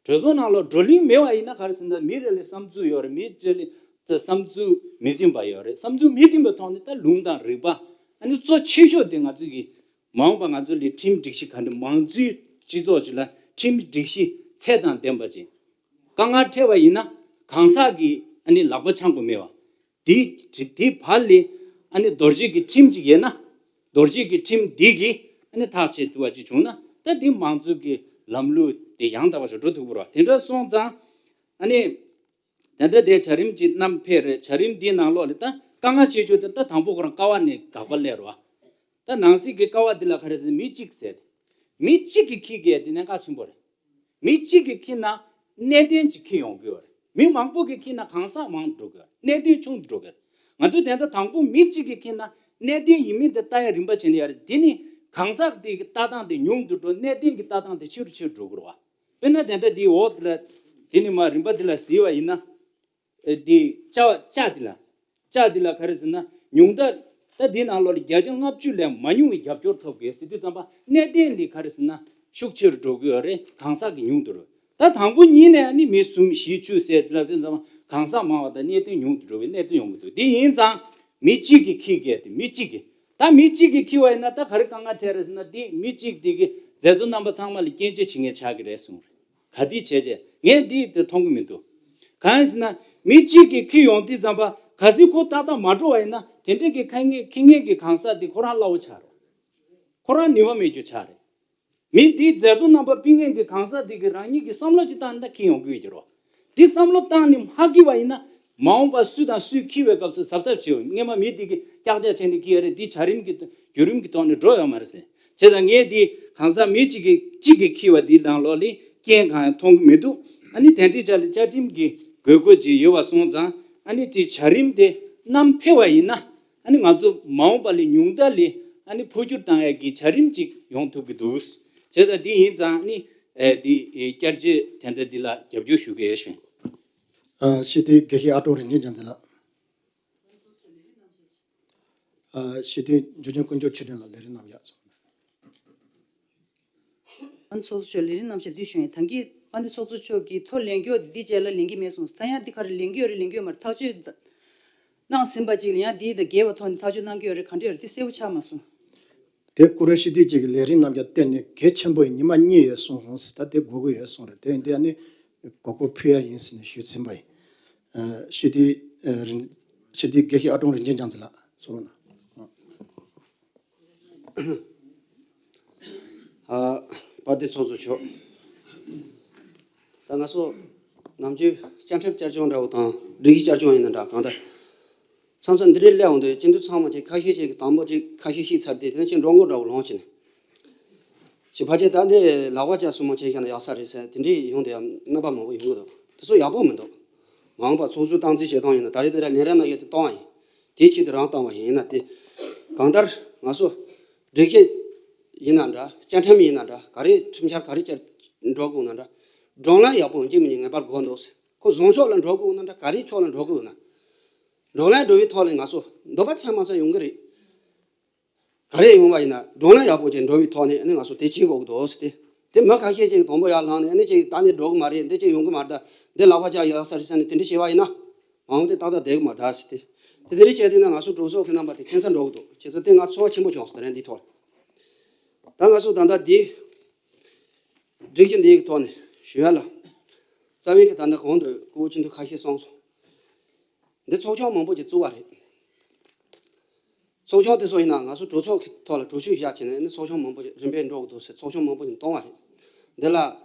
གྲོས་ཚོགས་ནང་ལ་བགྲོ་གླེང་མེད་པ་ཡིན་ན་ག་རེ་ཟེར་ན། མི་རེ་ལ་བསམ་ཚུལ་ཡོད་རེད། མི་རེ་ལ་བསམ་ཚུལ་མི་མཐུན་པ་ཡོད་རེད། བསམ་ཚུལ་མི་མཐུན་པའི་ཐོག་ནས་ད་ལུང་དང་རིགས་པ། ཨ་ནི་གཙོ་ཆེ་ཤོས་དེ་ང་ཚོ་གི་མ་འོངས་པ་ང་ཚོ་ལ་ཁྲིམས་སྒྲིག་གཞི་ག་འདྲ། མང་གཙོའི་སྤྱི་ཚོགས་ཅིག་ལ་ཁྲིམས་སྒྲིག་གཞི་ཚད་དང་ལྡན་པ་ཅིག་དཀའ་ངལ་འཕྲད་པ་ཡིན་ན་གང་ཟག་གི་ཨ་ནི་ལག་པ་འཆང་དགོས་མེད་པ། དེ་དེ་བར་ལ་ཨ་ནི་རྡོ་རྗེ་གི་ཁྲིམས་ཅིག་ཡོད་ན། རྡོ་རྗེ་གི་ཁྲིམས་འདི་གིས་ཨ་ནི་ཐག་བཅད་ཐུབ་པ་ཅིག་བྱུང་ན། ད་དེ་མང་གཙོ་གི་ལམ་ལུགས་དེ་ཡང་དག་པ་ཞིག་འགྲོ་ཐུབ་ཀྱི་རེད་བ། དེ་འདྲ་སོང་ཙང་ཨ་ནི་ད་ལྟ་དེ་བྱ་རིམ་གྱི་རྣམ་ཕེབས་རེད། བྱ་རིམ་འདིའི་ནང་ལོགས་ལ་ད་དཀའ་ངལ་ཆེ་ཤོས་དེ་ད་དང་པོ་ཁོ་རང་ཀ་བ་ནས་དགག་པ་སླེབས་རེད་བ། ད་ནང་སྲིད་ཀྱི་ཀ་བ་འདི་ལ་ག་རེ་ཟེར། མི་གཅིག་ཟེར་ཏེ། མི་གཅིག་གིས་འཁྱེར་གྱི་དེ་གནད་འགག་ཆེན་པོ་རེད། མི་གཅིག་གིས་འཁྱེར་ན་གནད་དོན་ཅིག་འཁྱེར་ཡོང་གི་ཡོད་རེད། མི་མང་པོ་གིས་འཁྱེར་ན་གང་ཟག་མང་དུ་འགྲོ་གི་ཡོད་རེད། གནད་དོན་ཆུང་དུ་འགྲོ་གི་ཡོད་རེད། ང་ཚོས་དེ་ལྟར་དང་པོ་མི་གཅིག་གིས་འཁྱེར་ན་གནད་དོན་ཡིན་མིན་དེ་ལྟ་ཡ་རིམ་པ་བྱས་ནས་ཡ་རེད། དེ་ནི་གང་ཟག་དེ་གི་ལྟ་སྟངས་དེ་ཉུང་དུ་འགྲོ། གནད་དོན་གྱི་ལྟ་སྟངས་དེ་ཆེ་རུ་ཆེ་རུ་འགྲོ་གི་རེད་བ། དཔེར་ན་དེ་ལྟར་དེའི་འོག་དེ་ལ་དེ་ནི་མ་རིམ་པ་དེ་ལ་གཟིགས་པ་ཡིན་ན། ཨེ་འདི་ལྕགས་ལྕགས་འདི་ལ། ལྕགས་འདི་ལ་ག་རེ་ཟེར་ན། ཉུང་མཐར་ད་འདི་ནང་ལོགས་ལ་བརྒྱ་ཆ་ལྔ་བཅུ་ལས་མ་ཉུང་བའི་རྒྱབ་སྐྱོར་ཐོབ་དགོས་ཟེར་དུས་ཙམ་པ། གནད་དོན་འདི་ག་རེ་ཟེར་ན་ཤུགས་ཆེ་རུ་འགྲོ་གི་ཡོད་རེད། གང་ཟག་གི་ཉུང་དུ་རུ། ད་དང་པོ་ཉིད་ནས་ནི་མི་གསུམ་བཞི་བཅུ་ཟེར་དེ་ལ་དུས་ཙམ་པ་གང་ཟག་མང་བ་དང་གནད་དོན་ཉུང་དུ་འགྲོ་བའི་གནད་དོན་ཡོང་གི་འདུག་དེ་ཡིན་ཙང་མི་གཅིག་གིས་འཁྱེར་གི་དེ་མི་གཅིག་གིས། ད་མི་གཅིག་གིས་འཁྱེར་བ་ཡིན་ན་ད་ག་རེ་དཀའ་ངལ་འཕྲད་རེད་ཟེར་ན། དེ་མི་གཅིག་དེ་གི་མཛད་གཙོ་རྣམ་པ་ཚང་མ་ལ་སྐྱོན་བརྗོད་བྱེད་མཁན་ཆགས་ཀྱི་རེད་གསུངས་རེད། ག་དུས་བྱས་རྗེས་ངས་འདི་དེ་མཐོང་གི་མི་འདུག་གང་ཡིན་ཟེར་ན། མི་གཅིག་གིས་འཁྱེར་ཡོང་དུས་ཙམ་པ་གལ་སྲིད་ཁོ་ཏག་ཏག་མ་འགྲོ་བ་ཡིན་ན། དེ་འདྲས་ཀྱི་འཁྱེར་མཁན་འཁྱེར་མཁན་གྱི་གང་ཟག་དེ་ཁོ་རང་སླ་བོ་ཆགས་རེད། ཁོ་རང་ནུས་པ་མེད་རྒྱུ་ཆགས་རེད། མི་འདིའི་མཛད་གཙོ་རྣམ་པ་ཕུད་མཁན་གྱི་གང་ཟག་དེ་གིས་རང་ཉིད་ཀྱི་བསམ་བློ་ཅིག་བཏང་ན་ད་འཁྱེར་ཡོང་གི་ཡོད་ཀྱི་རེད་བ། འདི་བསམ་བློ་བཏང་ནས་མ་འཁྱེར་བ་ཡིན་ན། མ་འོངས་པ་སུ་དང་སུས་འཁྱེར་བའི་སྐབས་སུ་གཟབ་གཟབ་བྱེད་འོས། སྔས་མ་མི་དེ་གིས་ཀྱག་ཀྱག་བྱས་ནས་འཁྱེར་ཡ་རེད། འདི་བྱ་རིམ་གྱི་བརྒྱུད་རིམ་གྱི་ཐོག་ནས་འགྲོ་ཡོད་མ་རེད་ཟེར། བྱས་ཙང་ངས་འདི་གང་ཟག་མི་གཅིག་གིས་གཅིག་གིས་འཁྱེར་བ་འདི་ནང་ལོགས་ལ་རྐྱེན་གང་ཡང་མཐོང་གི་མི་འདུག་ཨ་ནི་དེ་འདྲའི་ཆ་ལ་བཅའ་ཁྲིམས་ཀྱི་དགོས་མཁོ་ཅིག་ཡོད་པ་སོང་ཙང་། ཨ་ནི་དེ་བྱ་རིམ་དེ་རྣམ་འཕེལ་བ་ཡིན་ན། ཨ་ནི་ང་ཚོ་མ་འོངས་པ་ལ་ཉུང་མཐའ་ལ་ཨ་ནི་འཕོ་འགྱུར་བཏང་ཡ་གི་བྱ་རིམ་ཅིག་ཡོང་ཐུབ་ཀྱི་འདུག་བྱས་ཙང་འདི་ཡིན་ཙང་ནི། ཨེ་འདི་ཨེ་བསྐྱར་བཅོས་དེ་འདྲ་འདི་ལ་རྒྱབ་སྐྱོར་ཞུ་གི་ཡོད་ཞུ། ཨ་སྤྱི་འཐུས་དགེ་བཤེས་ཨ་ཀྲོང་རིན་ཆེན་རྒྱ་མཚོ་ལགས། ཨ་སྤྱི་འཐུས་འཇུ་ཆེན་དཀོན་མཆོག་ཆོས་སྒྲོན་ལགས་ལས་རིམ་གནང་ཡག་སོང་། དཔལ་ལྡན་ཚོགས་གཙོ་མཆོག་ལས་རིམ་གནང་ཕྱིར་འདུག་ཞུ་ཡིན། ད་གིན་དཔལ་ལྡན་ཚོགས་གཙོ་མཆོག་གིས་ཐོ་ལེན་རྒྱུ་དེ་འདི་བཅས་ལ་ལེན་གྱི་མེད་གསུངས། ད་ཡང་འདི་ག་རེ་ལེན་གྱི་ཡོད་རེད་ལེན་གྱི་ཡོད་མ་རེད་ཐག་གཅོད་གནང་ཟིན་པ་ཅིག་ལ་ཡང་འདི་དང་འགལ་བའི་ཐོག་ནས་ཐག་གཅོད་གནང་གི་ཡོད་རེད། ག་འདྲ་ཡོད་རེད་འདི་གསལ་པོ་ཆགས་མ་སོང་། དེ་བཀུར་འོས་སྤྱི་འཐུས་གཅིག་གིས་ལས་རིམ་རྣམས་ཀྱང་བལྟས་ནས་གལ་ཆེན་པོ་ཡིན། ཉི་མ་གཉིས་ཡོད་གསུངས་སོང་ཟེར། ད་དེ་དགོས་ཀྱི་ཡོད་གསུངས་རེད། དེ་ཡིན་དུས་ཨ་ནི་དགོས་མཁོ་ཕུལ་ཡ་ཡིན་ཟེར་ནས་ཞུས་ཟིན་པ་ཡིན། ཨ་སྤྱི་འཐུས་ཨ་རིན་སྤྱི་འཐུས་དགེ་བཤེས་ཨ་ཀྲོང་རིན་ཆེན་རྒྱ་མཚོ་ལགས་གསུང་རོགས་གནང་། ཨ་དཔལ་ལྡན་ཚོགས་གཙོ་མཆོག་ད་ང་ཚོ་ནམ་རྒྱུན་བཅའ་ཁྲིམས་བསྐྱར་སྦྱོང་འདྲ་བོ་དང་སྒྲིག་གཞི་བསྐྱར་སྦྱོང་ཡིན་ན་འདྲ་གང་ལྟར་མཚམས་མཚམས་འདི་རིགས་སླེབས་འོང་དུས་སྤྱི་འཐུས་ཚང་མ་ཅིག་ཁ་ཤས་ཅིག་གིས་དང་པོ་ཅིག་ཁ་ཤས་ཤེས་ཚར་དུས་དེ་ནས་ཅིག་འགྲོ་མགོ་འདྲ་བོ་ལངས་བྱས་ནས་ཅིག་ཕལ་ཆེར་ད་འདི་ལག་པ་བཅག་སྲུ་མོ་བྱས་བཞག་ན་ཡག་ས་རེད་ཟེར་དེ་འདྲས་ཡོང་དུས་ཡང་རྣམ་པ་མང་པོ་ཡོང་གི་འདུག་དེ་ཚོ་ཡག་པོ་མི་འདུག་མ་འོངས་པ་ཚོགས་གཙོ་སྟངས་འཛིན་བྱེད་སྟངས་ཡིན་ན་ད་རེས་དེ་འདྲ་ལན་རེ་གནང་ཡས་དེ་གཏོང་བ་ཡིན། དེའི་ཆེད་དུ་རང་བཏང་བ་ཡིན་ན་དེ་གང་ལྟར་ང་ཚོ་སྒྲིག་གཞི་ཡིན་ན་འདྲ་བཅའ་ཁྲིམས་ཡིན་ན་འདྲ་ག་རེ་ཁྲིམས་འཆར་ག་རེ་བཅར་འགྲོ་དགོས་ན་འདྲ་བགྲོ་གླེང་ཡག་པོ་ཡིན་གཅིག་མིན་གཉིས་ངེས་པར་དགོས་འདུག་ཟེར། ཁོ་བཟང་ཕྱོགས་ལ་འགྲོ་དགོས་ན་འདྲ་ག་རེ་ཕྱོགས་ལ་འགྲོ་དགོས་ན་བགྲོ་གླེང་འགྲོ་བའི་ཐོག་ལ་ང་ཚོ་འདོད་པ་ཚང་མ་ཚང་ཡོང་གི་རེད། ག་རེ་ཡོང་བ་ཡིན་ན་བགྲོ་གླེང་ཡག་པོ་ཅིག་འགྲོ་བའི་ཐོག་ནས་ཨ་ནི་ང་ཚོ་དེ་བྱེད་དགོས་ཀྱི་འདུག་ཟེར་ཏེ། དེ་མི་ཁ་ཤས་ཅིག་དང་པོ་ཡར་ལངས་ནས་ཨ་ནི་ཅིག་ད་ནི་འགྲོ་གི་མ་རེད། འདི་ཅིག་ཡོང་གི་མ་རེད། ད་འདི་ལག་པ་བཅག་ཡག་ས་རེད་ཟེར་ནས་དེ་འདྲ་བྱས་པ་ཡིན་ན་མ་འོངས་དེ་ཏག་ཏག་བསྡད་གི་མ་རེད་ཟེར་ཏེ། དེ་དེ་རིགས་བྱས་དུས་ན་ང་ཚོ་གྲོས་ཚོགས་ཀྱི་རྣམ་པ་དེ་ཁྱད་མཚར་འགྲོ་གི་འདུག་བྱས་ཙང་དེ་ང་ཚོར་བ་ཆེན་པོ་བྱུང་སོང་ད་རེས་འདི་ཐོག་ལ། ད་ང་ཚོ་ད་ལྟ་འདི་སྒྲིག་གཞི་འདིའི་ཐོག་ནས་ཞུ་ཡ་ལ། རྩ་བའི་གི་ད་ལྟ་གོང་དུ་སྐུ་ངོ་སྤྱི་འཐུས་ཁ་ཤས་གསུངས་སོང་། འདི་ཚོགས་ཆུང་མང་པོ་ཅིག་བཙུགས་པ་རེད། ཚོགས་ཆུང་དེ་ཚོ་ཡིན་ན་ང་ཚོ་གྲོས་ཚོགས་ཀྱི་ཐོག་ལ་གྲོས་ཆོད་བཞག་བྱས་ནས་ནི་ཚོགས་ཆུང་མང་པོ་རིམ་པས་འགྲོ་དགོས་འདུག་ཟེར་ཚོགས་ཆུང་མང་པོ་ཅིག་བཏང་བ་རེད། འདི་ལ་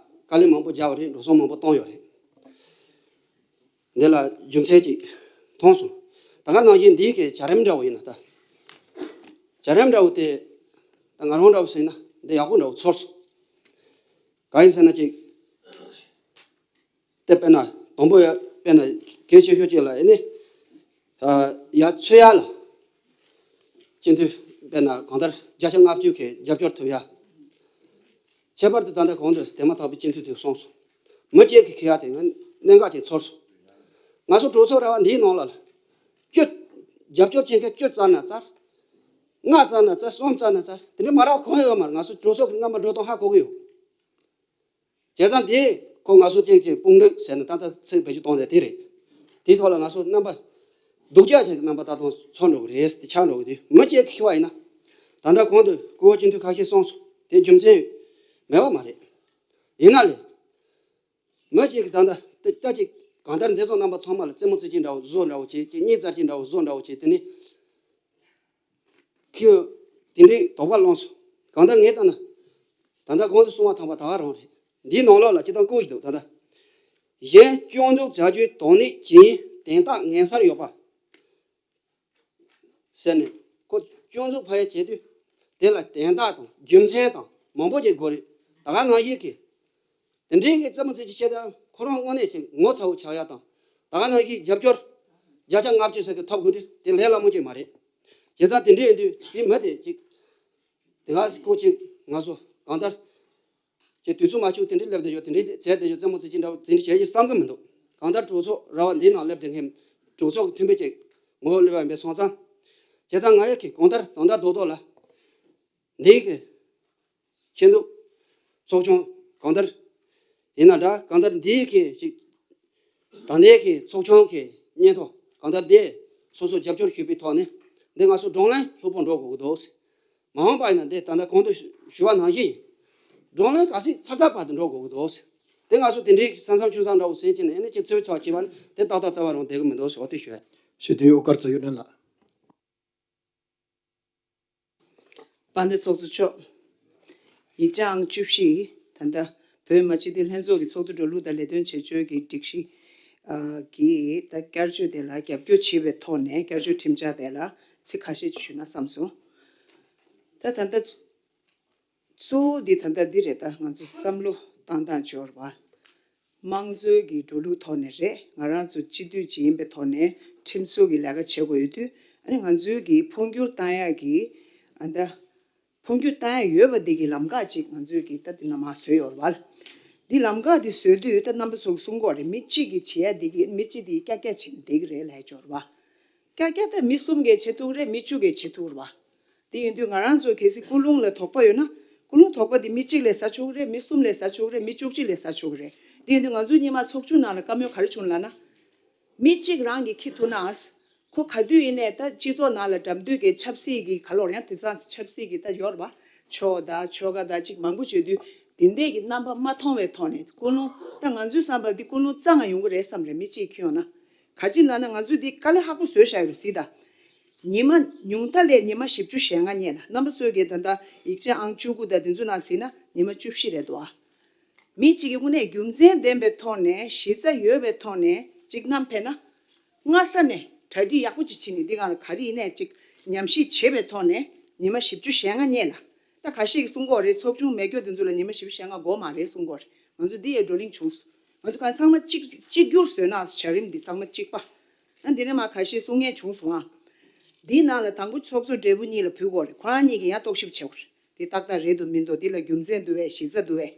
བཀའ་ལན་མང་པོ་བརྒྱབ་པ་རེད། འགྲོ་སོང་མང་པོ་བཏང་ཡོད་རེད། འདི་ལ་རྒྱུ་མཚན་ཅིག་མཐོང་སོང་། ད་ག་ནང་བཞིན་འདིའི་གི་བྱ་རིམ་འདྲ་བོ་ཡིན་ན་ད། བྱ་རིམ་འདྲ་བོ་དེ་ད་ང་རང་འདྲ་བོ་ཟེར་ན་འདི་ཡག་པོ་འདྲ་བོ་ཚོར་སོང་། གང་ཡིན་ཟེར་ན་ཅིག་དེ་དཔེར་ན་དང་པོ་ཡ་དཔེར་ན་གལ་ཆེ་ཤོས་ཅིག་ལ་ཨེ་ནི་ ད་ཡ་ཚོད་ཡ་ལ་སྤྱི་འཐུས་དཔེར་ན་གང་ལྟར་བརྒྱ་ཆ་ལྔ་བཅུ་གི་རྒྱབ་སྐྱོར་ཐོབ་ཡ། ཁྱད་པར་དུ་ད་ལྟ་གོང་དུ་དེ་མ་ཐག་པའི་སྤྱི་འཐུས་དེ་གསུངས་སོང་། མི་གཅིག་གིས་ཁེ་ཡ་དེ་ང་གནད་འགག་ཅིག་ཚོར་སོང་། ང་ཚོ་གྲོས་ཚོགས་ར་བ་འདིའི་ནང་ལ་ལ་བཅུ། རྒྱབ་སྐྱོར་བྱེད་མཁན་བཅུ་བཙལ་ན་བཙལ། ལྔ་བཙལ་ན་བཙལ། གསུམ་བཙལ་ན་བཙལ། དེ་འདྲ་མ་རག་གང་ཡོད་མ་རེད། ང་ཚོ་གྲོས་ཚོགས་ཀྱི་རྣམ་པ་འགྲོ་སྟངས་ཧ་གོ་གི་ཡོད། བྱས་ཙང་དེ་ཁོ་ང་ཚོ་གཅིག་གཅིག་དཔུང་སྒྲིག་ཟེར་ནས་ད་ལྟ་ཚིག་བེད་སྤྱོད་གཏོང་ཡ་དེ་རེད། དེའི་ཐོག་ལ་ང་ཚོ་རྣམ་པ་སྡུག་ཅག་ཅིག་གི་རྣམ་པ་ད་དུང་ཚོར་འགྲོ་གི་རེད། དེ་ཆགས་འགྲོ་གི་དེ་མི་གཅིག་གིས་ཁེ་བ་ཡིན་ན། ད་ལྟ་གོང་དུ་སྐུ་ངོ་སྤྱི་འཐུས་ཁ་ཤས་གསུངས་སོང་། དེ་རྒྱུ་མཚན་མེད་པ་མ་རེད། ཡིན་ན་ལས། མི་གཅིག་གིས་ད་ལྟ་ད་ཅིག་གང་ལྟར་མཛད་གཙོ་རྣམ་པ་ཚང་མ་ལ་རྩེད་མོ་རྩེ་གྱི་འདྲ་བོ་བཟོ་འདྲ་བོ་བྱེད། ཅིག་གཉིད་བཙལ་གྱི་འདྲ་བོ་བཟོ་འདྲ་བོ་བྱེད། དེ་ནི་ཁྱོད་དེ་འདྲའི་དོགས་པ་སློང་སོང་། གང་ལྟར་ངས་ལྟ་ན། ད་ལྟ་གོང་དུ་གསུངས་པ་ཐམས་པ་ད་ག་རང་རེད། འདིའི་ནང་ལོགས་ལ་སྤྱིར་བཏང་བཀོད་ཀྱི་འདུག་ད་ལྟ། གཞན་སྐྱོན་འཛུགས་བྱ་རྒྱུའི་དོགས་གནད་ཀྱི་དན་རྟགས་ངན་སར་ཡོད་པ། ཟེར་ནས་ཁོ་སྐྱོན་འཛུགས་ཕར་ཡ་བྱེད་དུས། དེ་ལ་དན་རྟགས་དང་རྒྱུ་མཚན་དང་མང་པོ་ཅིག་དགོས་རེད། ད་ག་ནང་བཞིན་གྱི། དེ་འདྲའི་གི་རྩེད་མོ་རྩེ་གཅིག་བྱས་ཙང་ཁོ་རང་དངོས་གནས་ཅིག་ངོ་ཚ་བོ་ཆགས་ཡ་དང་། ད་ག་ནང་བཞིན་རྒྱབ་སྐྱོར་བརྒྱ་ཆ་ལྔ་བཅུ་ཟེར་གི་ཐོབ་དགོས་དུས་དེ་ལས་སླ་མོ་ཅིག་མ་རེད། བྱས་ཙང་དེ་འདྲ་ཡིན་དུས་དེ་མི་དེ་ཅིག་དེ་ག་སི་ཁོ་ཅིག་ང་ཚོ་གང་ལྟར་ཅིག་དུས་ཚོད་མ་འཁྱོལ་དེ་འདྲའི་སླེབས་བསྡད་ཡོད། དེ་འདྲའི་བྱས་བསྡད་ཡོད། རྩེད་མོ་རྩེ་གཅིག་འདྲ་བོ་དེ་འདྲ་བྱས་ཀྱི་བསམ་གི་མི་འདུག་གང་ལྟར་གྲོས་ཚོགས་ར་བ་འདིའི་ནང་སླེབས་བསྡད་མཁན་གྲོས་ཚོགས་ཀྱི་མཐུན་པའི་ཅིག་ངོ་བོ་སླེབས་པ་ཡིན་པས་སོང་ཙང་། བྱས་ཙང་ང་ཡ་གི་གང་ལྟར་ད་ལྟ་རྡོག་རྡོག་ལ། འདི་གི་ཁྱེད་ཚོ་ཚོགས་ཆུང་གང་ལྟར་ཡིན་ན་འདྲ། གང་ལྟར་འདི་གི་ཅིག་ད་ལྟའི་གི་ཚོགས་ཆུང་གི་སྙན་ཐོ་གང་ལྟར་འདི་སོ་སོ་རྒྱབ་སྐྱོར་ཞུས་པའི་ཐོག་ནས་འདི་ང་ཚོ་བགྲོ་གླེང་ལྷུག་པོ་འགྲོ་དགོས་ཀྱི་འདུག་མ་འོངས་པ་ཡིན་ན་འདི་ད་ལྟ་གོང་དུ་ཞུ་བ་ནང་བཞིན་བགྲོ་གླེང་ག་ཚོད་ཚར་ཚར་བར་དུ་འགྲོ་དགོས་ཀྱི་འདུག་དེ་ང་ཚོ་དེ་འདྲའི་ས་མཚམས་ཆུང་ས་འདྲ་བོ་ཟིན་གྱི་ནས་ཨ་ནི་ཅིག་ཚོད་ཚོད་བྱས་པ་ནི་དེ་ཏག་ཏག་རྩ་བ་རང་བསྡད་ཀྱི་མི་འདུག་ཟེར་བ་དེ་ཞུ་ཡ། ཞུ་དེ་ཨོ་དཀར་རྩ་གཡུ་སྒྲོན་ལགས། དཔལ་ལྡན་ཚོགས་གཙོ་མཆོག་ཡིག་ཆ་ཨང་བཅུ་བཞི། ད་ལྟ་བོད་མི་སྤྱི་འཐུས་ལྷན་ཚོགས་ཀྱི་ཚོགས་འདུ་འགྲོ་ལུགས་དང་ལས་དོན་བྱེད་སྤྱོད་ཀྱི་སྒྲིག་གཞི་ཨ་གི་ད་བསྐྱར་བཅོས་དེ་ལ་རྒྱབ་སྐྱོར་བྱེད་པའི་ཐོག་ནས། བསྐྱར་བཅོས་ཁྲིམས་འཆར་དེ་ལ་ཚིག་ཁ་ཤས་ཅིག་ཞུས་ན་བསམ་སོང་། ད་ད་ལྟ་གཙོ་བོ་འདི་ད་ལྟ་འདི་རེད། ད་ང་ཚོ་བསམ་བློ་བཏང་སྟངས་འབྱོར་བ། དམངས་གཙོའི་གི་འགྲོ་ལུགས་ཐོག་ནས་རེད། ང་རང་ཚོ་སྤྱི་འཐུས་ཅིག་ཡིན་པའི་ཐོག་ནས་ཁྲིམས་བཟོ་གི་ལས་ཀ་བྱེད་དགོས་ཡོད་དུས། ཨ་ནི་ང་ཚོའི་གི་འཕོ་འགྱུར་བཏང་ཡག་གི་ཨ་ད་འཕོ་འགྱུར་བཏང་ཡག་ཡོད་པ་འདི་གི་ལམ་ཁ་ཅིག་ང་ཚོའི་གི་ད་འདི་ནང་མར་བཟོས་ཡོད་རེད་བ། འདི་ལམ་ཁ་འདི་བཟོས་དུས་ད་རྣམ་པ་ཚོ་གིས་གསུང་གི་ཡོད་རེད། མི་གཅིག་གིས་བྱེད་ཡག་འདི་གི་མི་གཅིག་འདི་ཀྱག་ཀྱག་བྱེད་ན་འགྲིག་གི་རེད་ལབ་ཡག་ཅིག་ཡོད་རེད་བ། ཀྱག་ཀྱག་ད་མི་གསུམ་གིས་བྱེད་ཐུབ་ཀྱི་རེད། མི་བཅུ་གིས་བྱེད་ཐུབ་ཀྱི་རེད་བ། དེ་ཡིན་དུས་ང་རང་ཚོ་གལ་སྲིད་ཀུན་སློང་ལ་དོགས་པ་ཡོད་ན། ཀུན་སློང་དོགས་པ་དེ་མི་གཅིག་ལས་ཟ་ཆོག་གི་རེད། མི་གསུམ་ལས་ཟ་ཆོག་གི་རེད། མི་བཅུ་གཅིག་ལས་ཟ་ཆོག་གི་རེད། དེ་ཡིན་དུས་ང་ཚོའི་སྔོན་མ་ཚོགས་ཆུང་ནང་ལ་བཀའ་མོལ་ག་རེ་བྱུང་ལབ་ན། མི་གཅིག་རང་གིས་འཁྱེར་ཐུབ་ན། ཁོ་ག་དུས་ཡིན་ནའི་ད་སྤྱི་ཚོགས་ནང་ལ་འགྲམ་དུས་ཀྱི་ཆབ་སྲིད་ཀྱི་ག་ལོར་ཡང་དེང་སང་ཆབ་སྲིད་ཀྱི་ད་ཡོད་རེད་བ། ཆོས་དང་ཆོལ་ཁ་དང་ཅིག་མང་པོ་བྱེད་དུས་དེ་འདྲས་ཀྱི་རྣམ་པ་མ་མཐོང་བའི་ཐོག་ནས། ཀུན་སློང་ད་ང་ཚོའི་བསམ་པ་འདི་ཀུན་སློང་རྩ་ནས་ཡོང་གི་རེད་བསམ་རེད། མི་གཅིག་འཁྱེར་ཡོང་ན། ག་ཅི་ལབ་ན་ང་ཚོས་འདི་དཀའ་ལས་ཁག་པོ་བཟོས་བཞག་ཡོད་རེད་ཟེར་ད། ཉི་མ་ཉུང་མཐའ་ལས་ཉི་མ་བཞི་བཅུ་ཞེ་ལྔ་སྔོན་ལ། རྣམ་པ་ཚོས་ཀྱིས་ད་ལྟ་ཡིག་ཆ་ཨང་བཅུ་དགུ་དང་དེ་ཚོའི་ནང་གཟིགས་ན་ཉི་མ་བཅུ་བཞི་རེད་འདུག་ཨ། མི་གཅིག་གིས་དངོས་གནས་རྒྱུ་མཚན་ལྡན་པའི་ཐོག་ནས། གཞི་རྩ་ཡོད་པའི་ཐོག་ནས་ཅིག་བསྣམས་ཕེབས་ན། སྔ་ས་ནས་གྲ་སྒྲིག་ཡག་པོ་ཅིག་བྱས་ནས། འདི་སྒང་ལ་ག་རེ་ཡིན་ནའི་ཅིག་ཉམས་ཞིབ་བྱས་པའི་ཐོག་ནས་ཉི་མ་བཞི་བཅུ་ཞེ་ལྔ་སྔོན་ལ། ད་ཁ་ཤས་ཀྱིས་གསུང་གི་ཡོད་རེད། ཚོགས་ཆུང་མེད་རྒྱུ་དེ་ཚོ་ལ་ཉི་མ་བཞི་བཅུ་ཞེ་ལྔ་དགོས་མ་རེད་གསུང་གི་ཡོད་རེད། ང་ཚོ་འདི་ཡང་བགྲོ་གླེང་བྱུང་སོང་། ང་ཚོ་གང་ཚང་མ་གཅིག་གཅིག་གྱུར་བཟོས་ན། བྱ་རིམ་འདི་ཚང་མ་གཅིག་པ། ཨ་འདི་ནས་མར་ཁ་ཤས་གསུང་མཁན་བྱུང་སོང་ཨ། འདིའི་ནང་ལ་དང་པོ་ཚོགས་གཙོ་སྦྲེལ་པོ་གཉིས་ལ་ཕུལ་དགོས་རེད། ཁོ་རང་གཉིས་ཀྱིས་ཡང་རྟོག་ཞིབ་བྱེད་དགོས་རེད། འདི་ཏག་ཏག་རེད་འདུག་མི་འདུག་འདི་ལ་རྒྱུ་མཚན་འདུག་བས། གཞི་རྩ་འདུག་བས།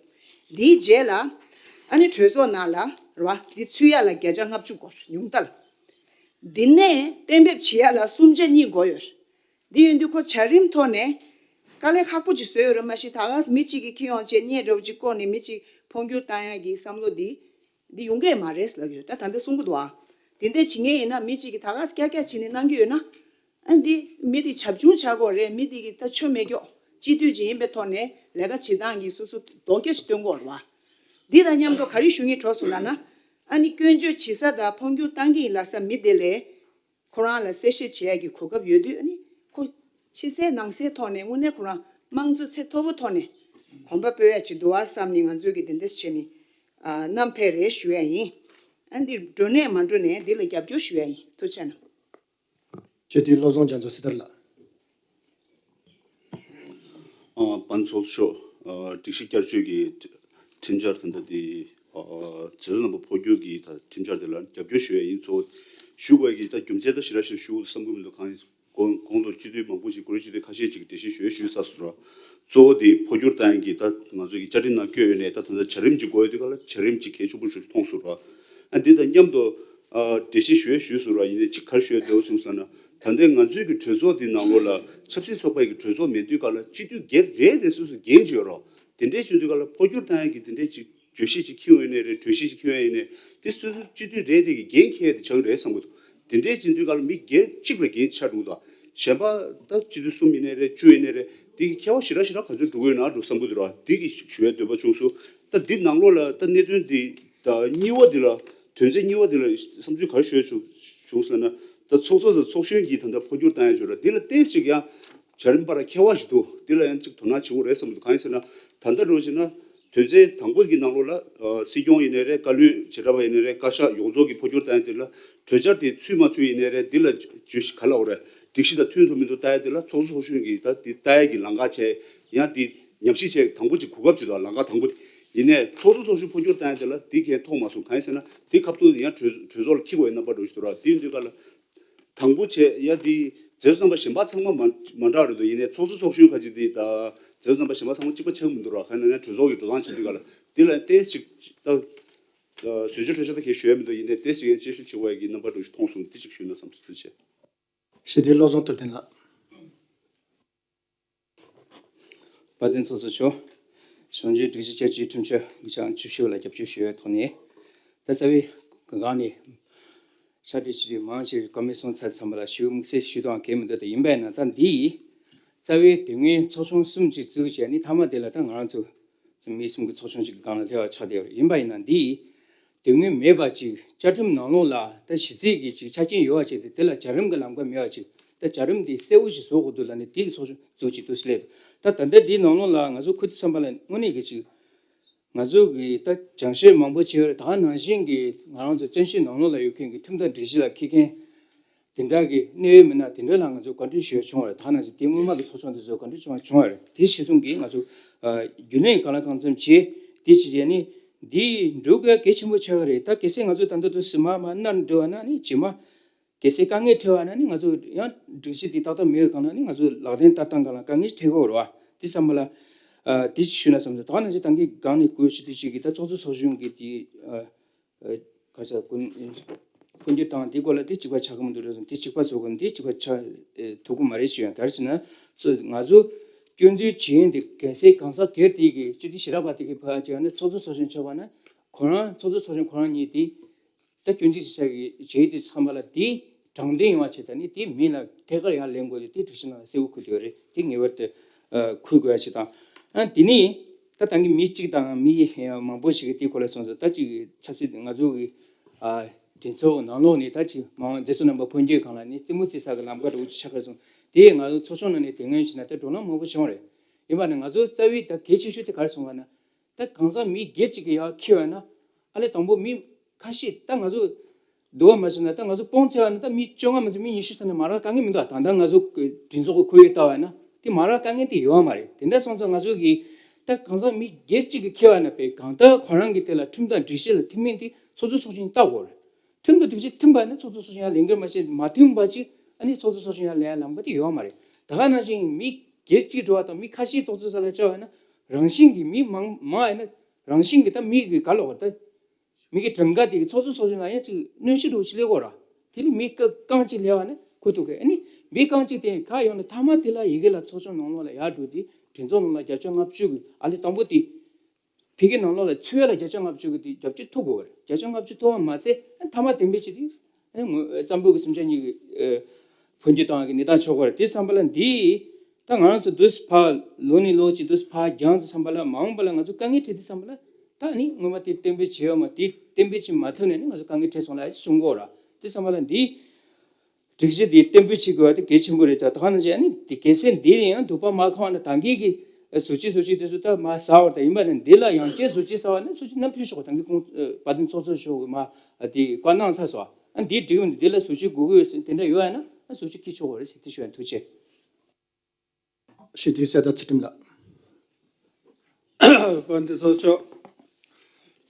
འདིའི་རྗེས་ལ་ཨ་ནི་གྲོས་ཚོགས་ནང་ལ་རེད་བ། འདི་ཚུད་ཡག་ལ་བརྒྱ་ཆ་ལྔ་བཅུ་དགོས་རེད། ཉུང་མཐའ་ལ། འདི་ནས་གཏན་འབེབས་བྱེད་ཡག་ལ་གསུམ་ཆ་གཉིས་དགོས་ཡོད་རེད། འདི་ཡིན་དུས་ཁོ་བྱ་རིམ་ཐོག་ནས་དཀའ་ལས་ཁག་པོ་ཅིག་བཟོས་ཡོད་རེད། མ་གཞི་ད་ག་མི་གཅིག་གིས་འཁྱེར་ཡོང་བྱས་བརྙན་འདྲ་བོ་ཅིག་བསྐོར་ནས་མི་གཅིག་འཕོ་འགྱུར་བཏང་ཡག་གི་བསམ་བློ་འདི་འདི་ཡོང་གི་མ་རེད་ལབ་ཡོད། ད་ད་ལྟ་གསུང་གི་འདུག་ཨ། དེ་འདྲ་བྱེད་མཁན་ཡིན་ན། མི་གཅིག་གིས་ད་ག་ཀྱག་ཀྱག་བྱས་ནས་གནང་གི་ཡོད་ན། ཨ་འདི་མི་དེ་བྱབ་ཆུང་བྱ་དགོས་རེད། མི་དེ་གིས་ད་ཆོ་མེད་ཀྱོག་སྤྱི་འཐུས་ཅིག་ཡིན་པའི་ཐོག་ནས་ལས་ཀ་བྱེད་སྟངས་ཀྱི་སོ་སོ་དོགས་སྐྱོན་ཞིག་སྟོན་དགོས་རེད་བ། འདི་དང་མཉམ་དུ་ག་རེ་ཞུ་སྙིང་བྲོ་སོང་ལབ་ན། ཨ་ནི་སྐྱོན་བརྗོད་བྱེད་ས་དང་འཕོ་འགྱུར་བཏང་གི་ཡིན་ལབ་ས་མི་དེ་ལས། ཁོ་རང་ལ་གསལ་བཤད་བྱེད་ཡག་གི་གོ་སྐབས་ཡོད་དུས། ཨ་ནི་ཁོ་ཕྱི་གསལ་ནང་གསལ་ཐོག་ནས་དངོས་གནས་ཁོ་རང་དམངས་གཙོ་ཚད་མཐོ་པོ་ཐོག་ནས་གོམ་པ་སྤོས་ཡག་ཅིག་འདུག་ཨ་བསམ་ནས། ང་ཚོས་ཀྱི་དེ་འདྲ་བྱས་ནས་ཨ་བསྣམས་ཕེབས་རེད་ཞུ་ཡག་ཡིན། ཨ་འདི་འགྲོ་ནས་མ་འགྲོ་ནས་འདི་ལ་རྒྱབ་སྐྱོར་ཞུ་ཡག་ཡིན། ཐུགས་རྗེ་གནང་། སྤྱི་འཐུས་བློ་བཟང་རྒྱ་མཚོ་སྲི་ཐར་ལགས། ཨ་དཔལ་ཚོགས་གཙོ་མཆོག་ཨ་སྒྲིག་གཞི་བསྐྱར་བཅོས་ཀྱི་ཁྲིམས་འཆར་དེ་འདྲ་དེ། ཨ་ཚོད་ལམ་པ་འཕོ་འགྱུར་གྱི་ད་ཁྲིམས་འཆར་དེ་ལ་རྒྱབ་སྐྱོར་ཞུ་ཡག་ཡིན། གཙོ་བོ་ ཞུ་དགོས་ཀྱི་ད་རྒྱུ་མཚན་ད་ཞེ་དྲག་ཞིག་ཞུ་དགོས་བསམ་གྱི་མི་འདུག་གང་ཡིན་གོང་གོང་དུ་སྤྱི་འཐུས་མང་པོ་ཞིག་ཁོ་རང་སྤྱི་འཐུས་ཁ་ཤས་ཅིག་གིས་འགྲེལ་བཤད་ཞུ་ཡས་ཞུས་ཚར་སོང་ར། གཙོ་བོ་དེ་འཕོ་འགྱུར་བཏང་ཡས་ཀྱི་ད་ང་ཚོ་གི་བཅའ་ཁྲིམས་ནང་བཀོད་ཡོད་ནས་ད་ད་ལྟ་བྱ་རིམ་ཅིག་དགོས་ཡོད་དུས་ག་ལ་བྱ་རིམ་ཅིག་གལ་ཆེན་པོ་ཞིག་མཐོང་སོང་ར། ཨ་འདི་དང་མཉམ་དུ་ཨ་འགྲེལ་བཤད་ཞུ་ཡས་ཞུས་སོང་ར། ཡིན་ནའི་ཅིག་ག་རེ་ཞུ་ཡས་འདོད་པ་བྱུང་ཟེར་ན། ད་ལྟའི་ང་ཚོའི་གི་གྲོས་ཚོགས་འདི་ནང་ལོགས་ལ་ཆབ་སྲིད་ཚོགས་པའི་གི་གྲོས་ཚོགས་མེད་དུས་ག་ལ་སྤྱི་འཐུས་སྒེར་རེ་རེ་སོ་སོ་འགན་ཅིག་ཡོད་ར། དེ་འདྲའི་བྱུང་དུས་ག་ལ་འཕོ་འགྱུར་བཏང་ཡས་ཀྱི་དེ་འདྲའི་ཅིག་བརྗོད་གཞི་ཅིག་འཁྱེར་ཡོང་ཡིན་ནའི་རེད། གྲོས་གཞི་ཅིག་འཁྱེར་ཡོང་ཡིན་ནའི་དེ་སོ་སོ་སྤྱི་འཐུས་རེ་རེ་གི་འགན་འཁྱེར་ཡས་དེ་ཆགས་ཀྱི་རེད་བསམ་གྱི་འདུག་དེ་འདྲའི་བྱེད་དུས་ག་ལ་མི་སྒེར་གཅིག་ལ་འགན་ཆགས་འགྲོ་གི་འདུག་གཞན་པ་ད་སྤྱི་འཐུས་གསུམ་ཡིན་ནའི་རེད། བཅུ་ཡིན་ནའི་རེད། དེ་གི་ཁྱད་པར་ཞེ་དྲག་ཞེ་དྲག་ག་ཚོད་འགྲོ་གི་ཡོད་ན་འགྲོ་བསམ་གྱི་འདུག་ར། དེ་གི་ཞུ་ཡས་འདོད་པ་བྱུང་སོང་། ད་འདི་ནང་ལོགས་ལ་ད་གནད་དོན་འདི་ད་གཉིས་པ་འདི་ལ་དོན་ཚན་གཉིས་པ་འདི་ལ་བསམ་ཚུལ་ག་རེ་ཞུ་ཡས་བྱུང་བྱུང་ཟེར་ན། ད་ཚོགས་གཙོ་དང་ཚོགས་གཞོན་གྱིས་ད་ལྟ་འཕོ་འགྱུར་བཏང་ཡས་བྱུང་ར། འདི་ལ་ཏོག་ཙམ་ཅིག་ཡང་བྱ་རིམ་བར་ཁྱད་པར་ཞིག་འདུག་འདི་ལ་ཡང་ཅིག་དོ་སྣང་བྱེད་དགོས་རེད་བསམ་གྱི་འདུག་གང་ཡིན་ཟེར་ན། ད་ལྟ་འགྲོ་བཞིན་ན་དོན་ཚན་དང་པོ་གི་ནང་ལོགས་ལ་ཨ་སྲིད་སྐྱོང་ཡིན་ནའི་རེད། བཀའ་བློན་བྱེ་བྲག་པ་ཡིན་ནའི་རེད། བཀའ་ཤག་ཡོངས་རྫོགས་ཀྱི་འཕོ་འགྱུར་བཏང་ཡས་དེ་ལ་གྲོས་འཆར་དེ་ཚུད་མ་ཚུད་ཡིན་ནའི་རེད། འདི་ལ་བརྗོད་གཞི་ག་ལབ་དགོས་རེད། སྒྲིག་གཞི་དང་མཐུན་འདུག་མི་འདུག་ལྟ་ཡས་དེ་ལ་ཚོགས་གཙོ་ཚོགས་གཞོན་གྱིས་ད་འདི་ལྟ་ཡས་ཀྱི་ལམ་ཁ་བྱས། ཡང་འདི་ཉམས་ཞིབ་བྱས་དང་པོ་ཅིག་གོ་སྐབས་ཅིག་དང་ལམ་ཁ་དང་པོ་དེ། ཡིན་ནའི་ཚོགས་གཙོ་ཚོགས་གཞོན་འཕོ་འགྱུར་བཏང་ཡས་དེ་ལ་འདི་གས་མཐོང་མ་སོང་། གང་ཡིན་ཟེར་ན་འདི་ཁ་ཐུག་ཡང་གྲོས་གྲོས་ཚོགས་ལ་འཁྱེར་དགོས་ཡས་རྣམ་པ་འགྲོ་བཞིན་འདུག་ར། དེ་ཡིན་དུས་ག་ལ། དང་པོ་བྱས་ཡ་འདི་མཛད་གཙོ་རྣམ་པ་གཞན་པ་ཚང་མ་མ་མ་འདྲ་རེད་འདུག་ཡིན་ནའི་ཚོགས་གཙོ་ཚོགས་གཞོན་ཁ་ཅིག་འདི་ད་མཛད་གཙོ་རྣམ་པ་གཞན་པ་ཚང་མ་གཅིག་པ་ཆགས་མི་འདུག་ར། གང་ཡིན་ན་གྲོས་ཚོགས་ཀྱི་འགྲོ་སྟངས་བྱེད་དུས་ག་ལ་འདི་ལ་ཏོག་ཙམ་ཅིག་ད་བཟོ་བཅོས་འཕྲོ་བཤད་ད་གས་ཞུ་ཡས་མི་འདུག་ཡིན་ནའི་ཏོག་ཙམ་ཅིག་ཡང་དཔྱད་ཞིབ་བྱེད་དགོས་ཡས་ཀྱི་རྣམ་པ་འགྲོ་ཞིག་མཐོང་སོང་། འདི་ཅིག་ཞུས་ན་བསམ་སོང་། ཐུགས་རྗེ་ཆེ། ཞི་བདེའི་བློ་བཟང་ཐུབ་བསྟན་ལགས། དཔལ་ལྡན་ཚོགས་གཙོ་མཆོག་གཞུང་འབྲེལ་སྒྲིག་གཞི་བསྐྱར་བཅོས་ཁྲིམས་གཅོད་ཀྱི་ཆ་བཅུ་བཞི་པ་ལ་རྒྱབ་སྐྱོར་ཞུ་བའི་ཐོག་ནས། ད་རྩ་བའི་སྒང་ནས་ཕྱག་བྲིས་ཞུ་དུས་མང་ཆེ་བཀའ་མོལ་གསུངས་ཚར་ཚང་མ་ལ་ཞུ་དམིགས་བསལ་ཞུ་དང་གལ་མི་འདུག་དེ་ཡིན་པས་ན་ད་འདི་རྩ་བའི་དེ་སྔའི་ཚོགས་ཆུང་གསུམ་གཅིག་བཙུགས་བྱས་ནས་མཐའ་མ་དེ་ལ་ད་ང་རང་ཚོ་མི་གསུམ་གྱི་ཚོགས་ཆུང་གཅིག་གི་སྒང་ལ་སླེབས་པ་ཆགས་བསྡད་ཡོད་རེད། ཡིན་པ་ཡིན་ན་འདི་དོན་དངོས་མེད་པ་ཅིག་བཅའ་ཁྲིམས་ནང་ལོགས་ལ་ད་གཞི་རྩའི་གི་ཅིག་ཆ་རྐྱེན་ཡོད་པ་ཅིག་དེ་དེ་ལ་བྱ་རིམ་གི་ལམ་ཁ་མེད་པ་ཅིག་ད་བྱ་རིམ་དེ་གསལ་བོ་ཞིག་བཟོ་དགོས་འདུག་ལབ་ནས་དེ་གི་ཚོགས་ཆུང་འཛུགས་ཅིག་འདུག་སེ་སླེབས། ད་ད་ལྟ་འདིའི་ནང་ལོགས་ལ་ང་ཚོ་ཁུ་ཐུ་བསམ་པ་ལ་དངོས་གནས་གི་ཅིག་ང་ཚོ་གི་ད་སྦྱང་བཤད་མང་པོ་བྱས་ཡོད་རེད། ད་ག་ནང་བཞིན་གི་ང་རང་ཚོ་བཙན་བྱོལ་ནང་ལོགས་ལ་ཡོད་མཁན་གི་ཁྲིམས་དང་སྒྲིག་གཞི་ལ་འཁྱེར་མཁན་དེ་འདྲ་གི་གནད་ཡོད་མི་སྣ་དེ་འདྲ་ལ་ང་ཚོ་བཀའ་འདྲི་ཞུ་ཡ་བྱུང་བ་རེད། ད་ག་ནང་བཞིན་དེ་སྔོན་མ་གི་ཚོགས་ཆུང་དེ་ཚོ་བཀའ་འདྲི་བྱུང་བ་བྱུང་བ་རེད། དེ་གཞི་བཟུང་གིས་ང་ཚོ་ཨ་རྒྱུན་ལས་གང་ལ་གང་འཚམ་བྱས་དེ་བྱས་བྱས་ནས་འདི་འགྲོ་དགོས་གལ་ཆེན་པོ་ཆགས་ཀྱི་རེད། ད་གལ་སྲིད་ང་ཚོ་ད་ལྟ་དུ་སི་མ་མ་ནར་འགྲོ་བ་ན་ནི་རྗེས་མ་གལ་སྲིད་དཀའ་ངལ་འཕྲད་པ་ན་ནི་ང་ཚོ་ཡང་སྒྲིག་གཞི་འདི་ཏག་ཏག་མེད་པའི་སྒང་ལ་ནི་ང་ཚོ་ལག་ལེན་བསྟར་སྟངས་སྒང་ལ་དཀའ་ངལ་འཕྲད་ཀྱི་ཡོད་རེད་བ། འདི་བསམ་པ་ལ་ཨ་འདི་ཞུས་ན་བསམ་སོང་། ད་ག་ནང་བཞིན་ད་གིན་སྒང་ནས་བཀོད་ཞུ་དུས་གཅིག་གིས་ད་ཚོགས་གཙོ་ཚོགས་གཞོན་གྱིས་དེ་ཨ་ཨ་ག་ས་ཀུན་འཕོ་འགྱུར་བཏང་དེ་སྐོར་ལ་དེ་གཅིག་པ་ཆགས་ཀྱི་མི་འདུག་རེད་སོང་། དེ་གཅིག་པ་བཟོ་དགོས་འདི་གཅིག་པ་ཆགས་ཨེ་ཐུབ་ཀྱི་མ་རེད་ཞུ་ཡང་ག་རེ་ཟེར་ན་ཚོ་ང་ཚོ་སྐྱོན་འཛུགས་བྱེད་ཡུན་དེ་གལ་སྲིད་གང་ཟག་སྒེར་དེ་གི་སྤྱི་འཐུས་ཞེ་དྲག་པ་དེ་གི་ཕར་བྱས་ན་ཚོགས་གཙོ་ཚོགས་གཞོན་ཆགས་པ་ན་ཁོ་རང་ཚོགས་གཙོ་ཚོགས་གཞོན་ཁོ་རང་ཉིད་དེ། ད་སྐྱོན་འཛུགས་བྱས་བྱས་དེ་ཚང་མ་ལ་དེ་དྲང་བདེན་ཡོང་བ་བྱས་ད་ནི་དེ་མི་ལ་ཐད་ཀར་ཡང་ལེན་དགོས་ཏེ་དེ་སྒྲིག་གཞི་ནང་ལ་གསལ་བོ་འཁོད་ཡོད་རེད། དེ་ངེས་པར་དུ་ཨ་འཁོད་དགོས་ཡ་ཅིག་དང་། ཨ་དེ་ནི་ད་ད་གིན་མི་གཅིག་དང་མི་མང་པོ་ཞིག་གིས་དེ་སྐོར་ལ་གསུངས་སོང་། ད་ཅིག་ཆབ་སྲིད་ང་ཚོ་གི་ཨ་གྲོས་ཚོགས་ནང་ལོགས་ནས་ད་ཅིག་མང་མཛད་གཙོ་རྣམ་པ་འཕོ་འགྱུར་སྒང་ལ་ནི་རྩེད་མོ་རྩེ་ས་གི་ལམ་ཁ་འདྲ་བོ་ཅིག་ཆགས་ཀྱི་སོང་། དེ་ང་ཚོ་ཚོགས་ཆུང་ནང་ནས་དེ་སྔོན་བྱས་ན་ད་འགྲོ་ལམ་མང་པོ་བྱུང་རེད། ཡིན་པ་ནི་ང་ཚོ་རྩ་བའི་ད་གལ་ཆེ་ཤོས་དེ་ག་རེ་སོང་བ་ན། ད་གང་ཟག་མི་སྒེར་གཅིག་གིས་ཡར་འཁྱེར་བ་ན་ཨ་ལས་དང་པོ་མི་ཁ་ཤས་ད་ང་ཚོ་འདུ་བ་མ་བྱས་ན་ད་ང་ཚོ་སྤོང་ཚེ་བ་ན་ད་མི་བཅོ་ལྔ་མ་ཚད་མི་ཉི་ཤུ་ཚོ་ནས་མ་རག་དཀའ་ངལ་མི་འདུག་ད་ལྟ་ང་ཚོ་གྲོས་ཚོགས་ཀྱི་ཁོར་ཡུག་ལྟ་བ་ན་དེ་མ་རག་དཀའ་ངལ་དེ་ཡོད་མ་རེད། དེ་འདྲ་སོང་ཙང་ང་ཚོ་གིས་ད་གང་ཟག་མི་སྒེར་གཅིག་གིས་འཁྱེར་བ་ན་པས་གང་ལྟར་ཁོ་རང་གི་དེ་ལ་ཁྲིམས་དང་སྒྲིག་གཞི་ལ་མཐུན་མིན་དེ་ཚོགས་གཙོ་ཚོགས་གཞོན་ལྟ་དགོས་རེད། ཁྲིམས་དང་སྒྲིག་གཞི་མཐུན་པ་ནི་ཚོགས་གཙོ་ཚོགས་གཞོན་ཡར་ལེན་གྱི་མ་བྱས་མ་མཐུན་པ་ཅིག་ཨ་ནི་ཚོགས་གཙོ་ཚོགས་གཞོན་ཡར་ལེན་ཡ་ལམ་ཁ་དེ་ཡོད་མ་རེད། ད་ག་ནང་བཞིན་མི་སྒེར་གཅིག་འགྲོ་བ་དང་མི་ཁ་ཤས་ཚོགས་གཙོ་ས་ལ་བཅར་བ་ན་རང་བཞིན་གྱིས་མི་མང་མང་ཡིན་ན་རང་བཞིན་གྱིས་ད་མི་གི་ག་ལོག་ད་མི་གི་གྲངས་ཀ་དེ་གི་ཚོགས་གཙོ་ཚོགས་གཞོན་ལ་ཡང་ཅིག་གནོན་ཤུགས་འགྲོ་ཅིག་སླེབས་ཀྱི་ཡོད་ར། དེ་ལས་མི་རྐང་གཅིག་སླེབས་པ་ན་ཁུ་ཐུག་གི་ཨ་ནི་མི་རྐང་གཅིག་དེ་ག་ཡོང་ན་མཐའ་མ་དེ་ལ་ཡི་གེ་ལ་ཚོགས་ཆུང་ནང་ལོགས་ལ་ཡར་འགྲོ་དེ་གྲོས་ཚོགས་ནང་ལ་བརྒྱ་ཆ་ལྔ་བཅུ་གི་ཨ་ལས་དང་པོ་དེ། ཕ་གི་ནང་ལོགས་ལ་ཚུད་ཡ་ལ་བརྒྱ་ཆ་ལྔ་བཅུ་གི་དེ་རྒྱབ་སྐྱོར་ཐོབ་དགོས་པ་རེད། བརྒྱ་ཆ་ལྔ་བཅུ་ཐོབ་པ་མ་ཟད་ཨ་མཐའ་མ་བདེན་པའི་ཆེད་དུ་ཨ་ནི་ངོ་རྩ་འབོད་ཀྱི་སེམས་ཅན་གཉིས་ཀྱི་ཨ་འཕོ་འགྱུར་བཏང་བ་གི་གནས་སྟངས་ཆགས་ཀྱི་ཡོད་རེད། དེ་བསམ་པ་ལ་འདི་ད་ང་རང་ཚོ་འདུག་སེ་ཕར་ལོ་ནས་ལོ་གཅིག་འདུག་སེ་ཕར་རྒྱང་དུ་བསམ་པ་ལ་མ་འོངས་པ་ལ་ང་ཚོ་དཀའ་ངལ་འཕྲད་དུས་བསམ་པ་ལ་ད་ནི་སྔོན་མ་དེ་གཏན་འབེབས་བྱས་ཡོད་མ་དེ་གཏན་འབེབས་བྱེད་མ་ཐུབ་ནས་ནི་ང་ཚོ་དཀའ་ངལ་འཕྲད་སོང་ལ་གསུང་གི་ཡོད་ར། དེ་བསམ་པ་ལ་འདི། སྒྲིག་གཞི་དེ་གཏན་འབེབས་བྱེད་དགོས་པ་དེ་གལ་ཆེན་པོ་རེད། ད་ད་ག་ནང་བཞིན་ཨ་ནི་དེ་གལ་སྲིད་འདི་ལ་ཡང་འདོད་པ་མ་ཁེངས་ན་ད་གིན་གྱི་བཟོ་བཅོས་བཟོ་བཅོས་དེ་ཚོ་ད་མར་ཟ་བར་ད་ཡིན་པ་ནི་འདི་ལ་ཡང་བསྐྱར་བཟོ་བཅོས་ཟ་བ་ནི་བཟོ་བཅོས་ནམ་ཕུལ་ཆོག་ད་གིན་ཁོང་དཔལ་ལྡན་ཚོགས་གཙོ་མཆོག་གིས་མར་དེ་བཀའ་གནང་ཚར་སོང་། ཨ་འདི་འགྲིག་མི་འདུག་འདི་ལ་བཟོ་བཅོས་དགོས་ཀྱི་ཡོད་ཟེར་དེ་འདྲ་ཡོད་ཡ་ན་ཨ་བཟོ་བཅོས་འཁྱེར་ཆོག་གི་རེད་ཟེར་དེ་ཞུ་ཡ། ཐུགས་རྗེ་ཆེ། ཞུ་དུས་གསལ་ཐག་ཚུལ་ཁྲིམས་ལགས། དཔལ་ལྡན་ཚོགས་གཙོ་མཆོག་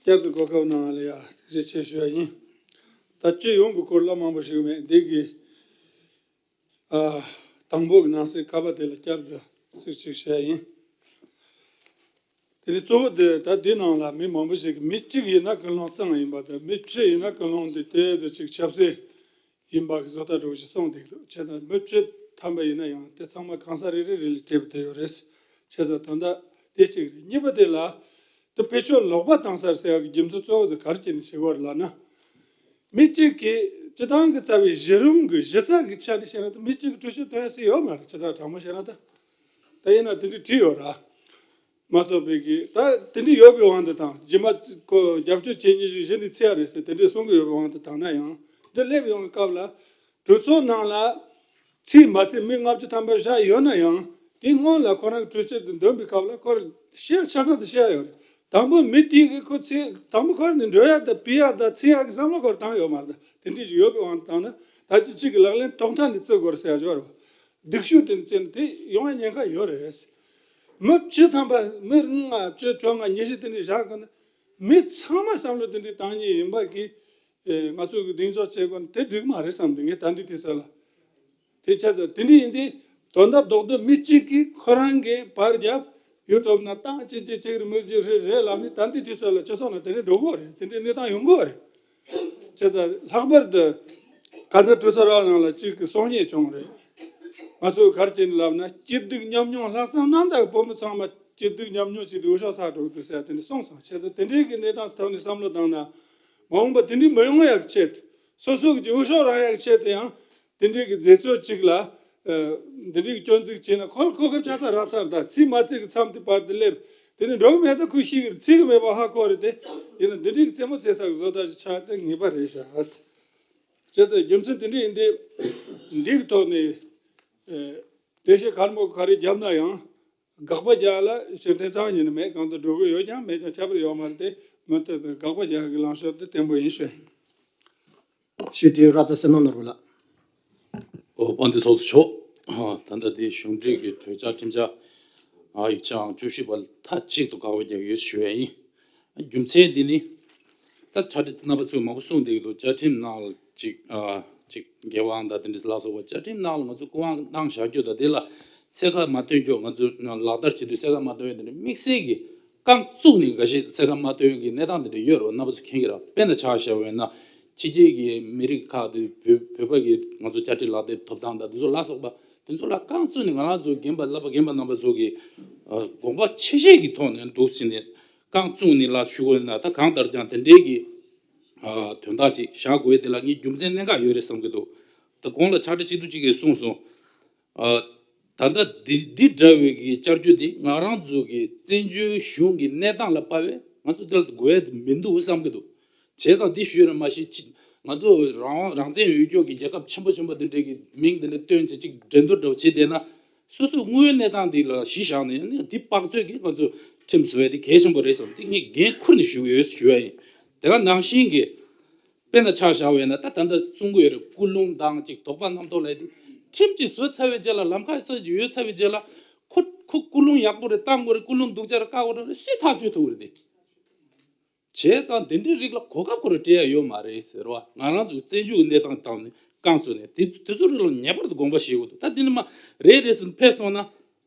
བསྐྱར་དུ་གོ་སྐབས་གནང་བ་ལ་ཡ་ཐུགས་རྗེ་ཆེ་ཞུ་ཡ་ཡིན། ད་སྤྱི་ཡོངས་ཀྱི་སྐོར་ལ་མང་པོ་ཞིག་མེད། འདི་གི་ཨ། དང་པོ་གི་ནང་གསེས་ཀ་པ་དེ་ལ་བསྐྱར་དུ་ཚིག་གཅིག་བཤད་ཡིན། དེ་ནས་གཙོ་བོ་དེ་ད་འདི་ནང་ལ་མི་མང་པོ་ཞིག་གིས་མི་གཅིག་ཡིན་ན་ཀུན་སློང་གཙང་ཡིན་པ་དང་། མི་བཅུ་ཡིན་ན་ཀུན་སློང་འདི་དེ་དེ་གཅིག་ཆབ་སྲིད་ཡིན་པ་གི་བཟོ་ལྟ་འདྲ་བོ་ཞིག་གསུངས་བསྡད་འདུག་བྱས་ཙང་མི་བཅུ་ཐམ་པ་ཡིན་ན་ཡང་དེ་ཚང་མ་གང་ས་རེ་རེ་རེ་ལ་སྤྲད་པ་དེ་ཡོད་རེད། བྱས་ཙང་ད་ལྟ་དེ་གཅིག་རེད། གཉིས་པ་དེ་ལ་དེ་བེད་སྤྱོད་ལོག་པ་བཏང་ས་ཟེར་ཡག་གི་རྒྱུ་མཚན་གཙོ་བོ་དེ་ག་རེ་བྱས་ནས་བྱེད་དགོས་རེད་ལབ་ན། མི་གཅིག་གིས་སྤྱི་བཏང་གི་རྩ་བའི་གཞི་རིམ་གྱི་གཞི་རྩ་གི་ཆ་ནས་བཤད་ན་ད་མི་གཅིག་གིས་གྲོས་ཆོད་གཏོང་ཡ་ཟེར་ཡོད་མ་རེད། ཇི་ལྟར་དྲང་མོ་བཤད་ན་ད། ད་ཡིན་ན་དེ་འདྲ་བྲིས་ཡོད་ར། མ་གཏོགས་པའི་གི་ད་དེ་འདྲ་ཡོད་པའི་དབང་དུ་བཏང་། རྗེས་མ་ཁོ་རྒྱབ་སྐྱོར་བྱེད་མཁན་ཞིག་གཞི་ནས་འཚོལ་ཡ་རེད་ཟེར་དེ་འདྲ་གསུང་གི་ཡོད་པའི་དབང་དུ་བཏང་ན་ཡང་། འདི་སླེབས་ཡོང་བའི་སྐབས་ལ་གྲོས་ཚོགས་ནང་ལ་ཚད་མ་ཚད་མི་ལྔ་བཅུ་ཐམ་པ་བཞག་ཡོད་ན་ཡང་། དེ་སྔོན་ལ་ཁོ་རང་གི་གྲོས་ཆོད་དེ་འདོན་པའི་སྐབས་ལ་ཁོར་བཤད་ཆ་ཚང་དེ་བཤད་ཡོད་རེད། དང་པོ་མི་དེ་གིས་ཁོ་ཚེ་དང་པོ་ཁོ་རང་ནས་འགྲོ་ཡ་དང་ཕུད་ཡ་དང་འཚོལ་ཡ་གི་བསམ་བློ་ཁོར་བཏང་ཡོད་མ་རེད། དེ་འདྲ་ཞིག་ཡོད་པའི་དབང་དུ་བཏང་ན་ད་ཅི་གཅིག་གི་ལག་ལེན་ཐོག་མཐའ་ནས་བརྩི་དགོས་རེད་ཟེར་ཡ་ཅིག་ཡོད་རེད། སྡུག་ཤོས་དེ་ནས་བརྩིས་ན་དེ་ཡོང་བའི་ཉེན་ཁ་ཡོད་རེད། མི་བཅུ་ཐམ་པ་མི་ལྔ་བཅུ་བཅོ་ལྔ་ཉི་ཤུ་དེ་འདྲ་བཞག་གི་ན་མི་ཚང་མ་བསམ་བློ་དེ་འདྲ་བཏང་མཁན་ཡིན་པ་གི་ཨེ། ང་ཚོ་གི་གདེང་འཇོག་བྱེད་དགོས་ན་དེ་འགྲིག་མ་རེད་བསམ་འདུག་ངས་ད་འདི་དུས་ཚོད་ལ། དེ་ཆ་ཚང་དེ་འདྲ་ཡིན་དུས། དོན་དག་རྡོག་རྡོག་མི་གཅིག་གིས་ཁོ་རང་གི་པར་བརྒྱབ། ཡུ་ཊུབ་ནང་བཏང་། ཅི་ཅི་ཅིག་རེད། མི་གཅིག་རེད་རེད་ལབ་ནས་ད་འདི་དུས་ཚོད་ལ་སྤྱི་ཚོགས་ནང་དེ་འདྲ་འགྲོ་གི་རེད། དེ་འདྲའི་གནས་སྟངས་ཡོང་གི་རེད། བྱས་ཙང་ལྷག་པར་དུ་ག་ས་གྲོས་ཚོགས་རང་ནང་ལ་གཅིག་གི་གསུང་ཉན་བྱུང་རེད། ང་ཚོས་ག་རེ་བྱས་ནས་ལབ་ན། སྐྱིད་སྡུག་མཉམ་མྱོང་ལྷག་བསམ་རྣམ་དག་གི་བོད་མི་ཚང་མ་སྐྱིད་སྡུག་མཉམ་མྱོང་བྱས་ཏེ་འོས་ཤོག་ཚར་འགྲོ་གི་འདུག་ཟེར་ཡ་དེ་འདྲ་གསུངས་སོང་། བྱས་ཙང་དེ་འདྲའི་གི་གནས་སྟངས་ཐོག་ནས་བསམ་བློ་བཏང་ན། མ་འོངས་པ་དེ་འདྲའི་མི་ཡོང་ཡག་ཆེད། སོ་སོ་གི་འོས་ཤོག་རག་ཡག་ཆེད་དུ་ཡང་དེ་འདྲའི་གི་མཛད་གཙོ་གཅིག་ལ། ཨ། འདི་འདྲའི་གི་སྐྱོན་འཛུགས་བྱས་ན་ཁོ་ལ་གོ་སྐབས་ཆ་ཚང་རག་ཚར། ད་ཚད་མ་ཚད་ཀྱི་མཚམས་དེ་བར་དུ་སླེབས། དེ་ནས་འགྲོ་གི་མེད་ད་ཁོས་ཤེས་ཀྱི་རེད། འཚོལ་གི་མེད་པ་ཧ་གོ་རེད་དེ། ཡིན་ན་འདི་འདྲའི་གི་རྩེད་མོ་རྩེ་ས་གི་བཟོ་ལྟ་ཞིག་ཆགས་དེ་ངེས་པ་རེད་ཤག་བྱས་ཙང་རྒྱུ་མཚན་དེ་འདྲ་ཡིན་དུས། འདི་གི་ཐོག་ནས། ཨེ། འགྲེལ་བཤད་ག་རེ་མོ་ག་རེ་བརྒྱབ་ན་ཡང་། དགག་པ་རྒྱག་ལ་ཕྱིར་འཐེན་རྩ་བ་ཉིད་ནས་མེད། གང་ལྟར་འགྲོ་གི་ཡོད་ཀྱང་མེད་ཀྱང་ཁྱད་པར་ཡོད་མ་རེད་དེ། མུ་མཐུད་དུ་དགག་པ་རྒྱག་གི་ལངས་ཕྱོགས་དེ་བརྟན་པོ་ཡིན་ཞུ། ཞུ་དེ་ར་ཙ་སེ་ན་ནོར་བུ་ལགས། ཨོ། དཔལ་ལྡན་ཚོགས་གཙོ་མཆོག་ཨ། ད་ལྟ་འདི་གཞུང་འབྲེལ་གྱི་གྲོས་འཆར་ཁྲིམས་འཆར། ཨ། ཡིག་ཆའང་བཅུ་བཞི་པ་ལ་མཐའ་གཅིག་ཏུ་དགག་པ་རྒྱག་གི་ཡོད་ཞུ་ཡ་ཡིན། རྒྱུ་མཚན་འདི་ནི། ད་ཕྱག་སྦྲེལ་རྣམ་པ་ཚོས་མང་པོ་གསུངས་བསྡད་ཀྱི་འདུག་བཅའ་ཁྲིམས་ནང་ལ་ཅིག་ཨ། ཅིག་འགལ་དབང་དང་དེ་འདྲ་ལ་སོགས་པ། བཅའ་ཁྲིམས་ནང་ལ་ང་ཚོས་སྐུ་དབང་གནང་བཞག་རྒྱུ་དང་། དེ་ལ་ཚད་བཀག་མ་བཏོན་རྒྱུ། ང་ཚོས་ལག་བསྟར་བྱེད་དུས་ཚད་བཀག་མ་བཏོན་ཡ་དེ་འདྲ་དམིགས་བསལ་གྱི་རྐང་བཙུགས་ནས་འགའ་ཤས་ཚད་བཀག་མ་བཏོན་གྱི་གནས་སྟངས་དེ་འདྲ་ཡོད་རེད་པ། རྣམ་པ་ཚོས་མཁྱེན་གྱི་རེད། དཔེར་ན་ཆ་བཞག་པ་ཡིན་ན། ཕྱི་རྒྱལ་གྱི་མི་རིགས་ཁག་དེ་བོད་བོད་པ་གི་ང་ཚོ་བཅའ་ཁྲིམས་ལག་དེབ་ཐོབ་ཐང་དང་དེ་ཚོ་ལ་སོགས་པ་དེ་ཚོ་ལ་རྐང་བཙུགས་ནས། ང་རང་ཚོ་རྒན་པ་བསླབ་པ་རྒན་པ་རྣམ་པ་ཚོ་གིས་ཨ། དགོངས་པ་ཆེ་བཞེས་ཀྱི་ཐོག་ནས་འདུག་ཟེར་ནས་རྐང་བཙུགས་ནས་ལབ་ཞུ་དགོས་ན། ད་གང་ལྟར་ཀྱང་དེ་འདྲའི་གི་ཨ། དོན་དག་ཅིག་བཞག་དགོས་དེ་ལ་ངས་རྒྱུ་མཚན་གནད་འགག་ཡོད་རེད་བསམ་གྱི་འདུག་ད་གོང་ལ་ཕྱག་སྦྲེལ་སྤྱི་འཐུས་གཅིག་གིས་གསུངས་སོང་། ཨ། ད་ལྟ་འདི་འདི་འདྲ་བའི་གི་བསྐྱར་བཅོས་འདི་ང་རང་ཚོ་གི་བཙན་བྱོལ་གཞུང་གི་གནས་སྟངས་ལ་དཔག་པའི་ང་ཚོ་འདི་ལ་དགོས་ཡ་མི་འདུག་བསམ་གྱི་འདུག་བྱས་ཙང་འདི་ཞུས་ར་མ་ཤེས་ཅི། ང་ཚོ་རང་དབང་རང་བཙན་ཡོད་རྒྱུ་གི་རྒྱལ་ཁབ་ཆེན་པོ་ཆེན་པོ་འདི་འདྲའི་གི་མིང་འདི་འདྲ་བཏོན་བྱས་ཅིག་འགྲན་བསྡུར་འདྲ་བོ་བྱས་བསྡད་ན། སོ་སོའི་དངོས་ཡོད་གནས་སྟངས་འདི་ལ་གཞི་བཞག་ནས་ནི་འདི་དཔག་ཚོད་ཀྱིས་ང་ཚོ་ཁྲིམས་བཟོ་ཡ་འདི་གལ་ཆེན་པོ་རེད་བསམ། འདི་ངས་འགན་ཁུར་ནས་ཞུ་གི་ཡོད་ཞུ་ཡ་ཡིན། དེ་ག་ནང་བཞིན་གྱི། དཔེར་ན་ཆ་བཞག་པ་ཡིན་ན། ད་ད་ལྟ་གསུང་གི་ཡོད་རེད། ཀུན་སློང་དང་ཅིག་དོགས་པ་རྣམ་རྟོག་ལབ་ཡ་དེ། ཁྲིམས་ཅིག་བཟོས་ཚར་བའི་རྗེས་ལ། ལམ་ཁ་ཅིག་ཡོད་ཚར་བའི་རྗེས་ལ། ཁོ་ཁོ་ཀུན་སློང་ཡག་པོ་རེད། བཏང་དགོས་རེད། ཀུན་སློང་སྡུག་ཅག་རེད། བཀག་དགོས་རེད། སུས་ཐག་གཅོད་ཐུབ་ཀྱི་རེད་དེ། བྱས་ཙང་དེ་འདྲའི་རིགས་ལ་གོ་སྐབས་ཁོ་རང་སྤྲད་ཡ་ཡོད་མ་རེད་ཟེར་བ། ང་རང་ཚོའི་བཙན་བྱོལ་གནས་སྟངས་སྟེང་ནས་རྐང་བཙུགས་ནས་དེ་དེ་ཚོ་རིགས་ལ་ངེས་པར་དུ་དགོངས་པ་བཞེས་དགོས་འདུག་ད་འདི་ནི་མ་རེད་རེད་ཟེར་ཕེབས་སོང་ན།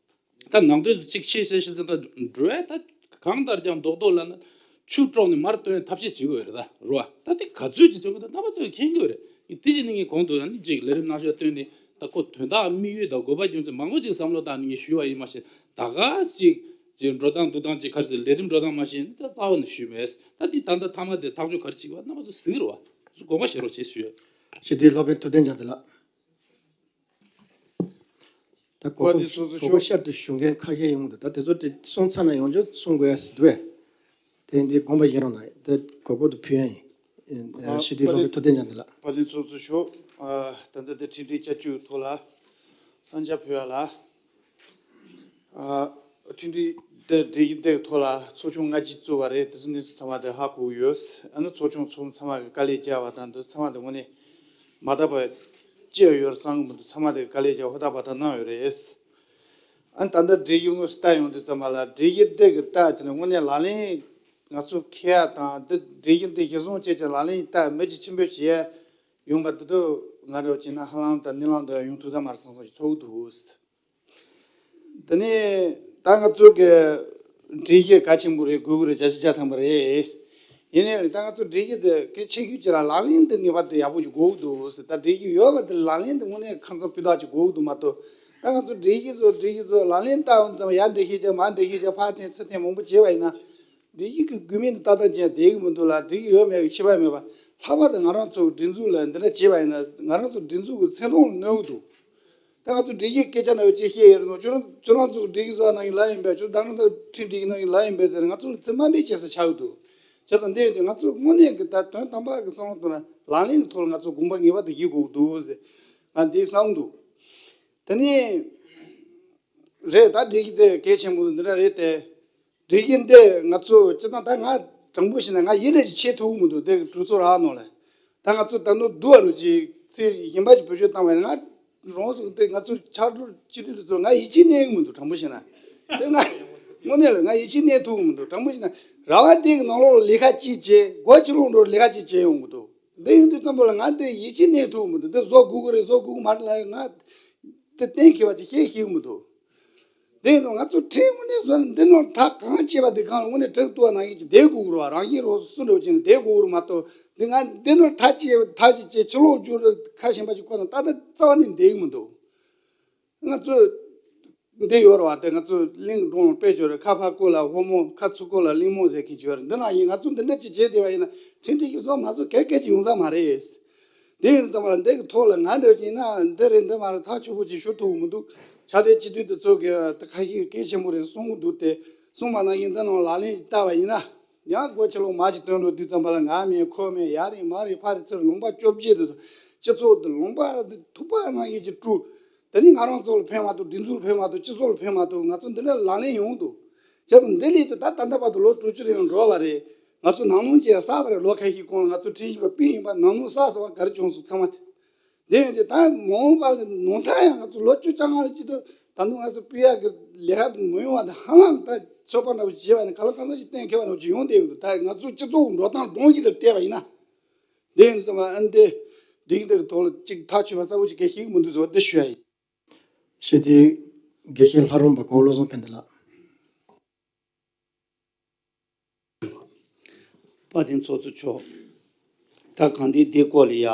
ད་ནང་དོན་ཚོ་གཅིག་ཤེས་ཤེས་ཤེས་ཟེར། ད་འགྲོ་ཡ་ད་གང་ལྟར་ཀྱང་རྡོག་རྡོག་ལབ་ན་ཆུ་དཀྲོགས་ནས་མར་བཏོན་ཐབས་ཤེས་བྱེད་དགོས་རེད་ད་རོ། ད་དེ་ག་ཚོད་ཅིག་བྱེད་དགོས་འདུག་རྣམ་པ་ཚོས་མཁྱེན་གྱི་ཡོད་རེད། དེ་བཞིན་ནི་ངས་གོང་དུ་ཡང་ཅིག་ལས་རིམ་ནང་ཞུགས་བཏོན་ནས། ད་ཁོ་དོན་དག་དམིགས་ཡུལ་དང་དགོས་པ་རྒྱུ་མཚན་མང་པོ་ཅིག་བསམ་བློ་བཏང་ནས་ངས་ཞུས་པ་ཡིན། མ་གཞི་ད་ག་ཅིག་ཅིག་འགྲོ་སྟངས་འདུག་སྟངས་ཅིག་ག་རེ་ཟེར། ལས་རིམ་འགྲོ་སྟངས་མ་ཤེས་ནི་ད་རྩ་བ་ནས་ཞུས་མེད། ད་འདི་ད་ལྟ་མཐའ་མ་དེ་ཐག་གཅོད་ག་རེ་བྱེད་པ་རྣམ་པ་ཚོ་གཟིགས་རོགས། ཚོ་དགོངས་པ་བཞེས་རོགས་བྱེད་ཞུས། ཞུ་དེ་སློབ་དཔོན་ཐུབ་བསྟན་ལྗང་ཚེ་ལགས། ད་གོ་བཀའ་དྲིན་སྐོར་ཚོགས་གཙོ་གོ་བཀོད་མཆོག་ཤར་དུ་ཞུ་མཁན་ཁ་ཤས་ཡོང་གི་འདུག་ད་དེ་ཚོ་དེ་གསུང་ཚར་ན་ཡོང་རྒྱུ་གསུང་དགོས་ཡ་ཟེར་འདུག་བས། དེ་འདི་དགོངས་པ་བཞེས་རོགས་གནང་། དེ་གོ་སྐབས་དུ་ཕུལ་ཡ་ཡིན། ཨ། ཞུ་དེ་བཀའ་སློབ་དྲིན། དཔོན་ཐུབ་བསྟན་ལྗང་ཚེ་ལགས། བཀའ་དྲིན་སྐོར་ཚོགས་གཙོ་མཆོག་ཨ། ད་ལྟ་དེ་ཁྲིམས་སྒྲིག་བསྐྱར་བཅོས་ཐོག་ལ་གསན་རྒྱ་ཕུལ་ཡ་ལ། ཨ། ཁྲིམས་སྒྲིག་དེ་འགྲེལ་བཤད་དེ་ཐོག་ལ་ཚོགས་ཆུང་ལྔ་གཅིག་བཙུགས་པ་རེད། དེ་ཚོ་གནས་ཚུལ་ཚང་མ་དེ་ཧ་གོ་གི་ཡོད། ཨ་ནི་ཚོགས་ཆུང་ཚོགས་མི་ཚང་མ་གི་དཀའ་ལས་བརྒྱབ་པ་དང་། དེ་ཚང་མ་དེ་དངོས་གནས་མ་དག་པ་ཅི་ཡང་ཡོད་བསམ་གི་མི་འདུག་ཚང་མ་དེ་དཀའ་ལས་བརྒྱབ་ཧུར་ཐག་འབད་ཐག་གནང་ཡོད་རེད། ཨ་ནི་ད་ལྟ་འགྲེལ་བཤད་དངོས་སུ་བལྟ་ཡོང་དུས་ཙམ་པ་ལ། འགྲེལ་བཤད་དེ་གི་བལྟ་བྱས་ནས་དངོས་གནས་ལག་ལེན་ང་ཚོ་འཁེལ་ཡ་དང་། འདི་འགྲེལ་བཤད་འདི་གཞིར་བཟུང་བྱས་ཀྱི་ལག་ལེན་བལྟ་མི་གཅིག་ཆེན་པོ་བྱས། ཡོང་པ་དེ་དུས་ང་རང་བྱས་ན་ཧ་ལམ་ད་ནི་ལམ་དུ་ཡོང་ཐུབ་ས་མ་རེད་བསམ་བསམ་ཞིག་ཚོར་གི་འདུག། དེ་ནས་ད་ང་ཚོ་གི་སྒྲིག་གཞི་གལ་ཆེན་པོ་རེད། དགོས་ཀྱི་རེད། བརྒྱ་ཆ་བརྒྱ་ཐམ་པ་རེད། ཡིན་ནའི་ད་ང་ཚོ་སྒྲིག་གཞི་དེ་གལ་ཆེ་ཤོས་ཅིག་ལ་ལག་ལེན་དུ་ངེས་པར་དུ་ཡག་པོ་ཞིག་དགོས་ཀྱི་འདུག་ཟེར། ད་སྒྲིག་གཞི་ཡོད་པ་དེ་ལག་ལེན་དུ་དངོས་གནས་ཁ་ཚོན་ཕུ་ཐག་ཅིག་དགོས་ཀྱི་འདུག་མ་གཏོགས། ད་ང་ཚོ་སྒྲིག་གཞི་བཟོ་སྒྲིག་གཞི་བཟོ་ལག་ལེན་བསྟར་ཡོང་ཙམ་ཡར་འགྲེལ་བཤད་བྱས་མར་འགྲེལ་བཤད་བྱས་ཕར་འཐེན་ཚུར་འཐེན་མང་པོ་བྱས་པ་ཡིན་ན། སྒྲིག་གཞི་གི་དགོས་དམིགས་དེ་ཏག་ཏག་ཅན་བསྡད་ཀྱི་མི་འདུག་ལ། སྒྲིག་གཞི་ཡོད་མེད་ཀྱི་ཁྱད་པར་མེད་པ། ལྷག་པར་དུ་ང་རང་ཚོ་སྒྲིག་འཛུགས་ལ་འདི་འདྲ་བྱས་པ་ཡིན་ན་ང་རང་ཚོ་སྒྲིག་འཛུགས་ཀྱི་ཚད་ལོངས་ལ་གནོད་ཀྱི་འདུག། ད་ང་ཚོ་སྒྲིག་གཞིའི་སྐད་ཆ་འདྲ་བོ་ཅིག་བཤད་ཡོད་རེད། ཁྱོད་རང་ཁྱོད་རང་ཚོ་སྒྲིག་གཞི་བཟོ་གནང་གི་ལབ་ཡིན་པས། ཁྱོད་རང་ཚོ་ཁྲིམས་སྒྲིག་གནང་གི་ལབ་ཡིན་པས་ཟེར་ང་ཚོ་ལ་ཚིག་དམའ་འབེབས་བྱེད་ས་ཆགས་ཀྱི་འདུག། བྱས་ཙང་འདི་ཡོད་དུས་ང་ཚོ་དངོས་གནས་ཀྱི་ད་དོན་དམ་པ་གི་བསམ་བློ་གཏོང་ན་ལག་ལེན་གྱི་ཐོག་ལ་ང་ཚོ་དགོངས་པ་ངེས་པར་དུ་བཞེས་དགོས་ཀྱི་འདུག་ཟེར་ང་འདི་བསམ་འདུག། དེ་ནས་རེད། ད་སྒྲིག་གཞི་དེ་གལ་ཆེན་པོ་འདི་འདྲ་རེད་དེ། སྒྲིག་གཞི་འདི་ང་ཚོ་སྤྱིར་བཏང་ད་ང་དྲང་པོ་བཤད་ན་ང་ཡིད་ལས་ཀྱི་ཆེས་ཐུབ་ཀྱི་མི་འདུག། དེ་གི་གྲོས་ཚོགས་རག་ནང་ལ་ད་ང་ཚོ་ད་ནོ་སྡུག་བ་རུ་ཅིག་ཚིག་གཞན་པ་ཞིག་བེད་སྤྱོད་བཏང་བས་ང་རང་སོང་དེ་ང་ཚོ་ཕྱག་སྒྲུབ་སྤྱི་འཐུས་དེ་ཚོ་ང་ཡིད་ཆེས་གནས་ཀྱི་མི་འདུག། དྲང་པོ་བཤད་ན་དེ་ང་དངོས་གནས་ལ་ང་ཡིད་ཆེས་གནས་ཐུབ་ཀྱི་མི་འདུག། དྲང་པོ་བཤད་ན་ར་བ་དེ་གི་ནང་ལོགས་ལ་ལས་ཀ་ཅིག་བྱེད། སྒོ་ཕྱི་ལོགས་འགྲོ་ལས་ཀ་ཅིག་བྱེད་ཡོང་གི་འདུག། འདི་ཡིན་དུས་ཙམ་པ་ལ་ང་འདི་ཡིད་ཆེས་གནས་ཐུབ་ཀྱི་མི་འདུག། འདི་བཟོ་དགོས་ཀྱི་རེད། བཟོ་དགོས་ཀྱི་མ་རེད་ལབ་ང་དེ་གཏན་འཁེལ་བ་ཅིག་བཤད་ཤེས་ཀྱི་མི་འདུག། དེ་ཡིན་དུས་ང་ཚོ་ཁྲིམས་དངོས་གནས་བཟོས་ན་འདི་ནང་ཐག་གང་བཅད་པ་དེ་གང་ལ་དངོས་གནས་གྲགས་ཐུབ་པ་ནང་བཞིན་གྱི་བསྡད་དགོས་ཀྱི་རེད་བ། རང་བཞིན་རོགས་སུ་འགྲོ་བྱས་ནས་བསྡད་དགོས་ཀྱི་རེད་མ་གཏོགས། འདི་ང་འདི་ནང་ཐག་བཅད་ཐག་ཅིག་བཅད་ཕྱི་ལོགས་བཅུག་རེད། ཁ་གཞན་པ་ཅིག་བཀོད་ན་ཏག་ཏག་རྩ་བ་ནས་བསྡད་ཀྱི་མི་འདུག། ང་ཚོ་འདི་ཡོད་རེད་བ། དེ་ང་ཚོ་གླིང་གྲོང་དཔེ་བརྗོད་རེད། ཁ་ཕར་བཀོད་ལ་ཧོ་མོ། ཁ་ཚུར་བཀོད་ལ་གླིང་མོ་ཟེར་མཁན་ཅིག་ཡོད་རེད། འདི་ནང་བཞིན་ང་ཚོ་འདི་འདྲ་ཅིག་བྱས་བསྡད་པ་ཡིན་ན་ཁྲིམས་སྒྲིག་གཞི་བཟོ་མ་བཟོ་གལ་གལ་ཅིག་ཡོང་ས་མ་རེད། དེ་ཡིན་དུས་ཙམ་པ་ལ་འདི་གི་ཐོག་ལ་ང་འདྲ་བྱས་ན་འདི་རེད་འདི་མ་རེད་ཐག་ཆོད་པོ་ཅིག་ཞུ་ཐུབ་མི་འདུག། ཕྱག་སྦྲེལ་སྤྱི་འཐུས་འདི་ཚོ་གི་ད་ཁ་ཤས་གལ་ཆེན་པོ་རེད་གསུང་གི་འདུག། དེ་གསུང་པ་ནང་བཞིན་འདི་ནང་ལག་ལེན་ཞིག་བསྟར་བ་ཡིན་ན་ཡང་སྒོ་ཕྱི་ལོགས་མར་ཅིག་བཏོན་འགྲོ་དུས་ཙམ་པ་ལ་ང་མིན་ཁོ་མིན་ཡར་རེ་མར་རེ་ཕར་རེ་ཚུར་ལུང་པ་བཅོ་བརྒྱད་དུ་སྤྱི་ཚོགས་འདི་ལུང་པ་འདི་ཐུག་པ་ནང་བཞིན་གྱི་དཀྲུག། དེ་ནི་ང་རང་ཚོ་ལ་ཕན་མ་ཐོགས། སྒྲིག་འཛུགས་ལ་ཕན་མ་ཐོགས། སྤྱི་ཚོགས་ལ་ཕན་མ་ཐོགས། ང་ཚོ་འདི་འདྲ་ལག་ལེན་ཡོང་འདུག། བྱས་ཙང་འདི་ལས་དུ་ད་ད་ལྟ་བར་དུ་ལོ་དྲུག་ཅུ་རེ་འགྲོ་བ་རེད། ང་ཚོ་ནང་ལོགས་ཀྱི་གསར་པ་རེད། ལོ་ཁ་ཤས་གོང་ལ་ང་ཚོ་ཁྲིམས་ཞིབ་པ་དཔེ་ཡིན་པ་ནང་ལོགས་གསར་སོང་བ་ག་རེ་བྱུང་སོང་ཚང་མ་དེ། འདི་ཡིན་དུས་ད་མ་འོངས་པ་ལ་ནང་ཐག་ཡང་ང་ཚོ་ལོ་བཅུ་རྩ་ལྔ་ལ་ཅི་ཐུབ་ད་དུང་ང་ཚོ་སྤེལ་ཡག་གི་ལས་ཀ་དེ་མ་ཡོང་བ་དེ་ཧ་ལམ་ད་ཚོད་དཔག་འདྲ་བོ་བྱས་པ་ནི་ག་ལ་གང་འཚམ་ཞིག་གཏན་འཁེལ་བ་འདྲ་བོ་ཅིག་ཡོང་བསྡད་ཡོད་འདུག། ད་ང་ཚོ་སྤྱི་ཚོགས་འགྲོ་སྟངས་གྲོང་ཁྱེར་དེར་བལྟས་པ་ཡིན་ན། དེ་ཡིན་ཙང་ཨ་འདི་འདི་འདི་གི་ཐོག་ལ་ཅིག་ཐག་ཆོད་པ་གསལ་པོ་ཅིག་གལ་ཤེས་ཀྱི་མི་འདུག་ཟེར་བ་འདི་ཞུ་ཡ་ཡིན། ཞེས་དེ་དགེ་བཤེས་ལྷ་རམས་པ་གོང་བློ་བཟང་ཕན་བདེ་ལགས། དཔལ་ལྡན་ཚོགས་གཙོ་མཆོག། ད་གང་ལྟར་འདི་སྐོར་ལ་ཡ་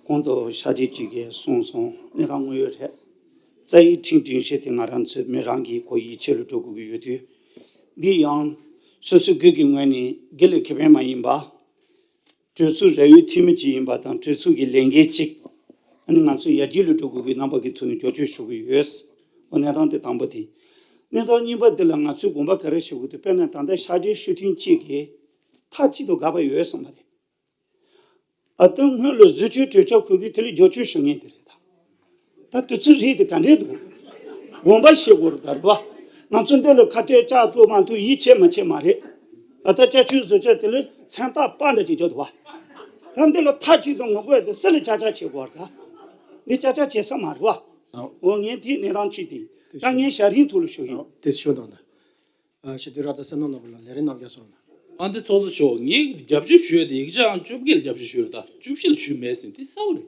གོང་དུ་ཕྱག་སྦྲེལ་གཅིག་གིས་གསུངས་སོང་། གནས་སྟངས་དངོས་ཡོད་རེད། རྩ་ཡི་ཁྲིམས་སྒྲིག་གཞི་དེ་ང་རང་ཚོའི་མི་རང་གི་ཁོ་ཡིད་ཆེས་ལ་འགྲོ་དགོས་ཀྱི་ཡོད་དུས། འདི་ཡང་སོ་སོའི་སྒེར་གྱི་ངོས་ནས་སྒེར་ལ་ཁེ་ཕན་མ་ཡིན་པ། གྲོས་ཚོགས་ར་བའི་འཐུས་མི་གཅིག་ཡིན་པ་དང་གྲོས་ཚོགས་ཀྱི་ལས་འགན་གཅིག། ཨ་ནི་ང་ཚོ་ཡར་རྒྱས་ལ་འགྲོ་དགོས་ཀྱི་རྣམ་པ་གི་ཐོག་ནས་བསྐྱར་བཅོས་ཞུ་གི་ཡོད། འོ་གནས་སྟངས་དེ་དང་པོ་དེ། གནས་སྟངས་གཉིས་པ་དེ་ལ་ང་ཚོས་དགོངས་པ་ག་རེ་ཞུ་དགོས་འདུག། དཔེར་ན་ད་ལྟ་ཕྱག་སྦྲེལ་ཞུ་མཁན་གཅིག་གིས་མཐའ་གཅིག་ཏུ་དགག་པ་ཡོད་གསུངས་པ་རེད། ཨ་ད་སྔོན་ལ་བཟོ་བཅོས་གྲོས་འཆར་འཁོད་དུས་དེ་ལ་བསྐྱར་བཅོས་ཞུ་མཁན་དེ་རེད་ད། ད་དུས་ཚོད་རིང་དེ་ག་འདྲས་འདུག། དགོངས་པ་བཞེས་དགོས་རེད་ད་རེད་བ། ང་ཚོ་འདི་ལ་ཁ་གཏད་བཅག་ཐུབ་མ་ཐུབ་ཡིད་ཆེས་མ་ཆེས་མ་རེད། ཨ་ད་བསྐྱར་བཅོས་བཟོ་བཅོས་དེ་ལ་མཚན་རྟགས་པ་འདྲ་ཅིག་རྒྱག་འདུག་བ། ད་འདི་ལ་མཐའ་གཅིག་ཏུ་ངོ་རྒོལ་དེ་སུ་ལ་ཅག་ཅག་བྱེད་དགོས་རེད་ད། འདི་ཅག་ཅག་བྱེད་ས་མ་རེད་བ། ཨོ་ངས་དེའི་གནས་སྟངས་ཅིག་དེ་ད་ངས་ཞྭ་རིང་ཐུག་ལ་ཞུ་གི་ཡིན། དེ་ཞུ་དང་ད། ཞི་བདེ་ར་ད་སེམས་ནང་ནོར་བུ་ལ་ལས་རིམ་རྣམས་རྒྱག་སོང་ན། ཨ་འདི་ཚོགས་གཙོ་མཆོག་ངས་རྒྱབ་སྐྱོར་ཞུ་ཡ་དེ་ཡིག་ཆའང་བཅུ་བརྒྱད་ལ་རྒྱབ་སྐྱོར་ཞུ་ཡོད་ད་བཅུ་བཞི་ལ་ཞུས་མེད་ཟིན་དེ་གསལ་བོ་རེད།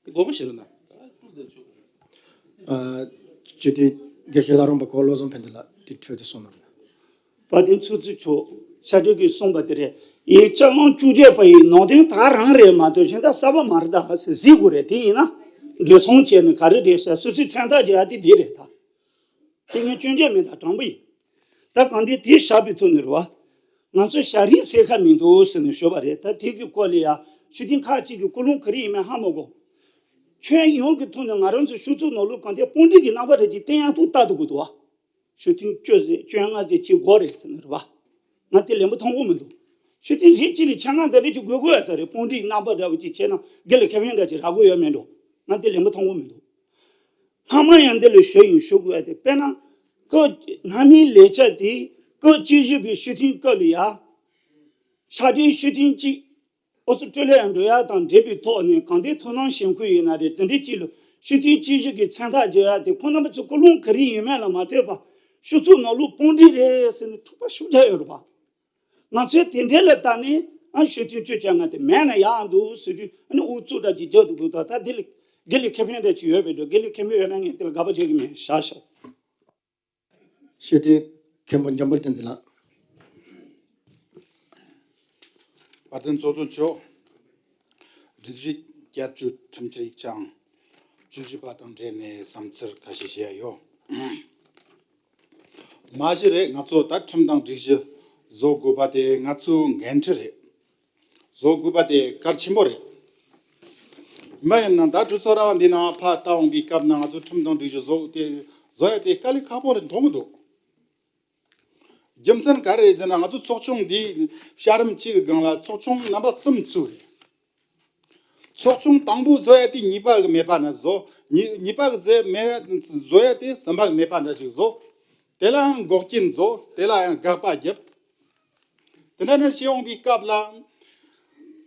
དེ་དགོངས་པ་བཞེས་རོགས་གནང་། ཅི་སྟེ་དགེ་བཤེས་ལྷ་རམས་པ་གོ་བློ་བཟང་ཕན་བདེ་ལགས་དེ་འཕྲོས་ཏེ་གསུངས་གནང་། དཔལ་ལྡན་ཚོགས་གཙོ་མཆོག་ཕྱག་སྦྲེལ་གྱིས་གསུངས་པ་དེ་རེད། ཡིག་ཆ་ཨང་བཅུ་བརྒྱད་པ་ཡི་ནང་དོན་ད་རང་རེད་མ་གཏོགས་གཞན་དག་གསར་པ་མ་རེད་ད་ཟེར་གཟིགས་དགོས་རེད། དེ་ཡིན་ན་འགྲོ་སོང་བྱས་ནས་ག་རེ་རེད་ཟེར་སོ་སོའི་མཚན་རྟགས་རྒྱག་ཡ་དེ་དེ་རེད་ད། དེ་ངས་སྐྱོན་བརྗོད་མེད་ད་དྲང་པོ་ཡིན། ད་གང་ལྟར་དེ་བཞག་པའི་ཐོག་ནས་རེད་བ། ང་ཚོ་ཞྭ་རིང་སེལ་ཁ་མི་འདུག་ཟེར་ནས་ཞུས་པ་རེད། ད་དེ་གི་སྐོར་ལ་ཡ་ཞུ་སྟེང་ཁག་ཅིག་གི་ཀུན་སློང་ག་རེ་ཡིན་མིན་ཧ་མ་གོ། ཁྱོན་ཡོངས་ཀྱི་ཐོག་ནས་ང་རང་ཚོ་ཞུ་ཚོགས་ནང་ལོགས་གང་ལྟར་དཔུང་སྒྲིག་གི་རྣམ་པ་རེ་ཅིག་བསྟན་ཡག་ཐུགས་ལྟ་དུ་དགོས་འདུག་བ། ཞུ་སྟེང་བཅུ་ཟེར་བཅོ་ལྔ་ཟེར་ཅིག་དགོས་རེད་ཟེར་ནས་རེད་བ། ང་དེ་ལན་པོ་མཐོང་གི་མི་འདུག། ཞུ་སྟེང་རིགས་གཅིག་ལ་ཆ་ང་འདི་འདྲ་ཅིག་དགོས་དགོས་ཡ་ས་རེད། དཔུང་སྒྲིག་རྣམ་པ་འདྲ་བོ་ཅིག་བྱས་ན་སྒེར་ལ་ཁེ་ཕན་འདྲ་ཅིག་རག་གི་ཡོད་མེད་འགྲོ། ང་དེ་ལན་པོ་མཐོང་གི་མི་འདུག། སྔ་མ་ཡང་འདི་ལ་ཞུ་ཡིན་ཞུ་དགོས་ཡ་དེ་དཔེར་ན། སྐབས་སྔ་མའི་ལས་བྱ་དེ་སྐབས་བཅུ་བཞི་པའི་ཞུ་སྟེང་སྐབས་ལ་ཡ། ཕྱག་སྦྲེལ་ཞུ་སྟེང་གཅིག་ཨོ་སི་ཀྲི་ལི་ཡ་འགྲོ་ཡ་དང་འབྲེལ་བའི་ཐོག་ནས་གང་ལྟར་ཐུགས་སྣང་བྱེད་མཁན་ཡིན་ན་རེད། དེ་འདྲའི་གཅིག་ལ་ཞུ་སྟེང་བཅུ་བཞི་གི་མཚན་རྟགས་རྒྱག་ཡ་དེ་ཁོང་རྣམ་པ་ཚོ་ཀུན་སློང་ག་རེ་ཡིན་མིན་ལ་མ་ལྟོས་པར་ཞུ་ཚོགས་ནང་ལོགས་དཔུང་སྒྲིག་རེད་ཟེར་ནས་འཁྲུག་པ་ཤུགས་རྒྱག་ཡོད་རེད་པ། ང་ཚོས་དེ་འདྲའི་ལ་བལྟས་ནས་ ཨ་ཤོད་དུས་ཅོ་ཅག་ང་དེ་མེད་ན་ཡག་འདུག་ཟེར་དུས་ཨ་ནི་ཨུ་ཚུགས་འདྲ་ཅིག་རྒྱག་འདུག་གོ། ད་ད་དེ་ལས་དེ་ལས་ཁེ་ཕན་འདྲ་ཅིག་ཡོད་པའི་འགྲོ། དེ་ལས་ཁེ་ཕན་ཡོད་ན་ངས་དེ་ལ་དགག་པ་བྱེད་ཀྱི་མེད། ཤ་ཤ། ཤོད་དུས་མཁན་པོ་འཇམ་དཔལ་བསྟན་འཛིན་ལགས། དཔལ་ལྡན་ཚོགས་གཙོ་མཆོག་རིགས་གཞི་བསྐྱར་བཅོས་ཁྲིམས་ཆད་ཡིག་ཆ་བཅུ་བཞི་པ་དང་འབྲེལ་ནས་བསམ་ཚུལ་ཁ་ཤས་བཤད་ཡ་ཡོད། མ་གཞི་རེད། ང་ཚོ་ད་ཁྲིམས་དང་སྒྲིག་གཞི་བཟོ་དགོས་པ་དེ་ང་ཚོའི་འགན་འཁྲི་རེད། བཟོ་དགོས་པ་དེ་གལ་ཆེན་པོ་རེད། མ་ཡིན་ན་ད་གྲོས་ཚོགས་ར་བ་འདི་ནང་ཕར་ལྟ་འོང་པའི་སྐབས་ན་ང་ཚོ་ཁྲིམས་དང་སྒྲིག་གཞི་བཟོ་དེ་བཟོ་ཡ་དེ་དཀའ་ལས་ཁག་པོ་རེད་མཐོང་གི་འདུག། རྒྱུ་མཚན་ག་རེ་རེད་ཟེར་ན། ང་ཚོ་ཚོགས་ཆུང་འདི་བྱ་རིམ་གཅིག་གི་སྒང་ལ་ཚོགས་ཆུང་རྣམ་པ་གསུམ་བཙུགས་རེད། ཚོགས་ཆུང་དང་པོ་བཟོ་ཡ་དེ་གཉིས་པ་གི་མེད་པ་ན་བཟོ། གཉིས་གཉིས་པ་གི་བཟོ་མེད་བཟོ་ཡ་དེ་གསུམ་པ་གི་མེད་པ་འདྲ་ཞིག་བཟོ། དེ་ལའང་འགོག་རྐྱེན་བཟོ། དེ་ལ་ཡང་དགག་པ་བརྒྱབ། དེ་འདྲ་ནས་བྱས་འོང་པའི་སྐབས་ལ།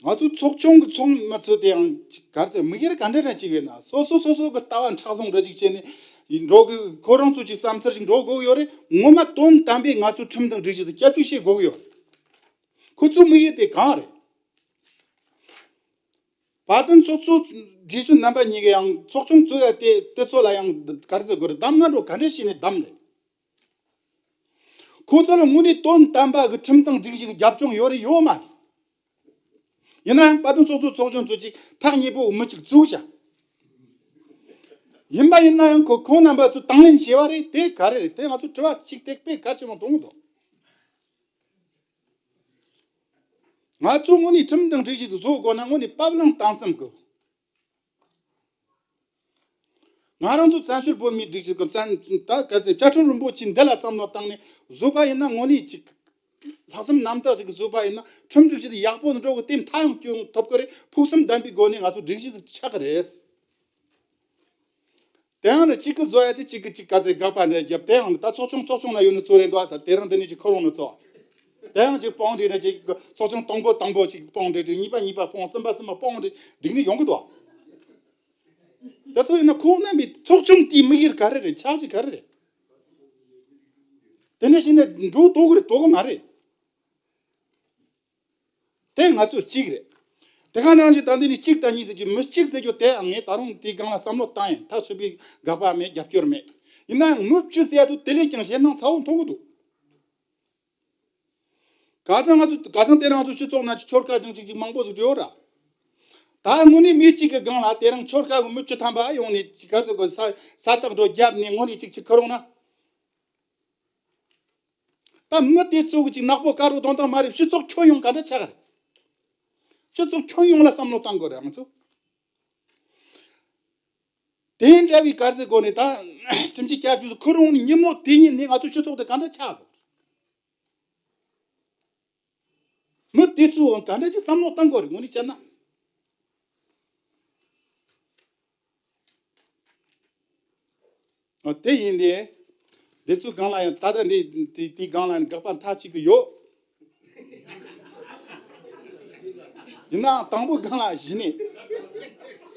ང་ཚོ་ཚོགས་ཆུང་གི་ཚོགས་མི་ཚོ་དེའང་ཅིག་ག་རེ་ཟེར། དམིགས་ཡུལ་ག་འདྲ་འདྲ་ཅིག་ཡོད་ན་སོ་སོ་སོ་སོ་གི་ལྟ་བ་མཁྲེགས་བཟུང་འདྲ་ཅིག་བྱས་ནས་འགྲོ་གི། ཁོ་རང་ཚོ་ཅིག་བསམ་ཚུལ་ཅིག་འགྲོ་དགོས་ཀྱི་ཡོད་རེད། ངོ་མ་དོན་དམ་པའི་ང་ཚོ་ཁྲིམས་དང་སྒྲིག་གཞི་དེ་བསྐྱར་བཅོས་བྱེད་དགོས་ཀྱི་ཡོད་རེད། ཁོ་ཚོའི་དམིགས་ཡུལ་དེ་གང་རེད། དཔལ་ལྡན་ཚོགས་གཙོ་དགེ་བཤེས་རྣམ་པ་གཉིས་ཀྱིས་ཡང་ཚོགས་ཆུང་བཙུགས་ཡ་དེ་དེ་ཚོ་ལ་ཡང་ག་རེ་ཟེར་དགོས་རེད། གདམ་ང་འགྲོ་ག་འདྲ་བྱས་ནས་གདམ་རེད། ཁོ་ཚོ་ལ་དངོས་གནས་དོན་དམ་པ་གི་ཁྲིམས་དང་སྒྲིག་གཞི་གི་རྒྱབ་ལྗོངས་ཡོད་རེད་ཡོད་མ་རེད། ཡིན་ན་ཡང་དཔལ་ལྡན་ཚོགས་གཙོ་ཚོགས་ཆུང་ཚོ་ཅིག་ཐག་ཉེ་པོ་མི་གཅིག་བཙུགས་བྱ། ཡིན་པ་ཡིན་ན་ཡང་ཁོ་ཁོང་རྣམ་པ་ཚོ་དང་ལེན་བྱས་པ་རེད། དེ་ག་རེ་རེད། དེ་ང་ཚོ་དྲི་བ་གཅིག་སྟེགས་པས་གལ་ཆེན་པོ་མཐོང་གི་འདུག། ང་ཚོ་དངོས་གནས་ཁྲིམས་དང་སྒྲིག་གཞི་དེ་བཟོ་དགོས་ན་དངོས་གནས་བབ་བརླིང་བཏང་སེམས་དགོས། ང་རང་ཚོ་བཙན་བྱོལ་བོད་མིའི་སྒྲིག་གཞི་གི་བཙན་ད་གལ་སྲིད་བཅའ་ཁྲིམས་རིན་པོ་ཆེ་འདི་ལ་བསམ་བློ་བཏང་ནས་བཟོས་པ་ཡིན་ན། དངོས་གནས་ཅིག་ལྷག་བསམ་རྣམ་དག་ཅིག་གིས་བཟོས་པ་ཡིན་ན་ཁྲིམས་སྒྲིག་གཞི་དེ་ཡག་པོ་འགྲོ་གི། དེ་མཐའ་ཡང་སྐྱོང་ཐུབ་ཀྱི་རེད། ཕུགས་བསམ་ལྡན་པའི་སྒོ་ནས་ང་ཚོ་སྒྲིག་གཞི་ཅིག་ཆགས་ཀྱི་རེད། དེ་ཡང་ནི་གཅིག་གིས་བཟོ་ཡ་དེ་གཅིག་གིས་གཅིག་ག་ཚོད་དགག་པ་འདྲ་བརྒྱབ། དེ་ཡང་ནི་ད་ཚོགས་ཆུང་ཚོགས་ཆུང་ན་ཡོད་ནི་ཚོ་རེད་འདུག་ཨ། ས་དེ་རིང་འདི་ནས་ཅིག་ཁོ་རང་ནི་ཚོ། དེ་ཡང་ཅིག་སྤོང་འདྲ་འདྲ་ཅིག་ཚོགས་ཆུང་དང་པོ་དང་པོ་ཅིག་སྤོང་འདྲ་འདྲ། གཉིས་པ་གཉིས་པ་སྤོང་། གསུམ་པ་གསུམ་པ་སྤོང་འདྲ་འགྲིག་ནི་ཡོང་གི་འདུག་ཨ། དེ་ཚོ་ཡིན་ན་ཁོང་རྣམ་པའི་ཚོགས་ཆུང་དེའི་དམིགས་ཡུལ་ག་རེ་རེད། ཆགས་ཀྱི་ག་རེ་རེད། དེ་འདྲ་བྱས་ན་འགྲོ་ཐུབ་ཀྱི་རེད། ཐུབ་ཀྱི་མ་རེད། དེ་ང་ཚོ་གཅིག་རེད། དེ་ག་ནང་བཞིན་ད་འདི་ནི་གཅིག་དང་གཉིས་ཟེར་རྒྱུ། མི་གཅིག་ཟེར་རྒྱུ་དེ་ངས་ད་རུང་དེའི་སྒང་ལ་བསམ་བློ་བཏང་ཡིན། ཐག་ཆོད་པའི་དགག་པ་མེད། རྒྱབ་སྐྱོར་མེད། ཡིན་ནའང་མི་བཅུ་ཟེར་ཡ་དེ་དེ་ལས་ཀྱང་ཞེད་སྣང་ཚ་བོ་མཐོང་གི་འདུག། ག་ཚང་ང་ཚོ་ག་ཚང་དེ་རང་ཚོ་སྤྱི་ཚོགས་ནང་ཆོལ་ཁ་ཅིག་ཅིག་ཅིག་མང་པོ་ཟིག་ཡོད་ར། ད་དངོས་གནས་མི་གཅིག་གི་སྒང་ལ་དེ་རིང་ཆོལ་ཁ་གི་མི་བཅུ་ཐམ་པ་ཡོང་ནས་ཅིག་ག་ཚོད་གོ་ས་ས་ཐག་འགྲོ་རྒྱབ་ནས་དངོས་གནས་ཅིག་ཅིག་ཁུར་འོང་ན། ད་མི་དེ་ཚོ་གི་ཅིག་ནག་པོ་དཀར་པོ་དོན་དག་མ་རེད། སྤྱི་ཚོགས་ཁྱོན་ཡོངས་ག་འདྲ་ཆགས་རེད། སྤྱི་ཚོགས་ཁྱོན་ཡོངས་ལ་བསམ་བློ་བཏང་དགོས་རེད་ང་ཚོ། དེ་འདྲ་བའི་ག་རེ་ཟེར་དགོས་ནས་ད་ཁྲིམས་ཀྱི་བསྐྱར་བཅོས་ཁུར་འོང་ནས་ཉིན་མོ་དེ་ཉིན་ནས་ང་ཚོ་སྤྱི་ཚོགས་དེ་ག་འདྲ་ཆགས་དགོས། མི་དེ་ཚོ་ག་འདྲ་ཅིག་བསམ་བློ་བཏང་དགོས་རེད་དངོས་གནས་བྱས་ན། ཨ། དེ་ཡིན་ཏེ། འདི་ཚོའི་སྒང་ལ་ཡང་ད་ལྟ་འདི་དེ་དེའི་སྒང་ལ་ཡང་དགག་པ་མཐའ་གཅིག་ཏུ་ཡོད། ཡིན་ནའང་དང་པོའི་སྒང་ལ་གཞི་ནས་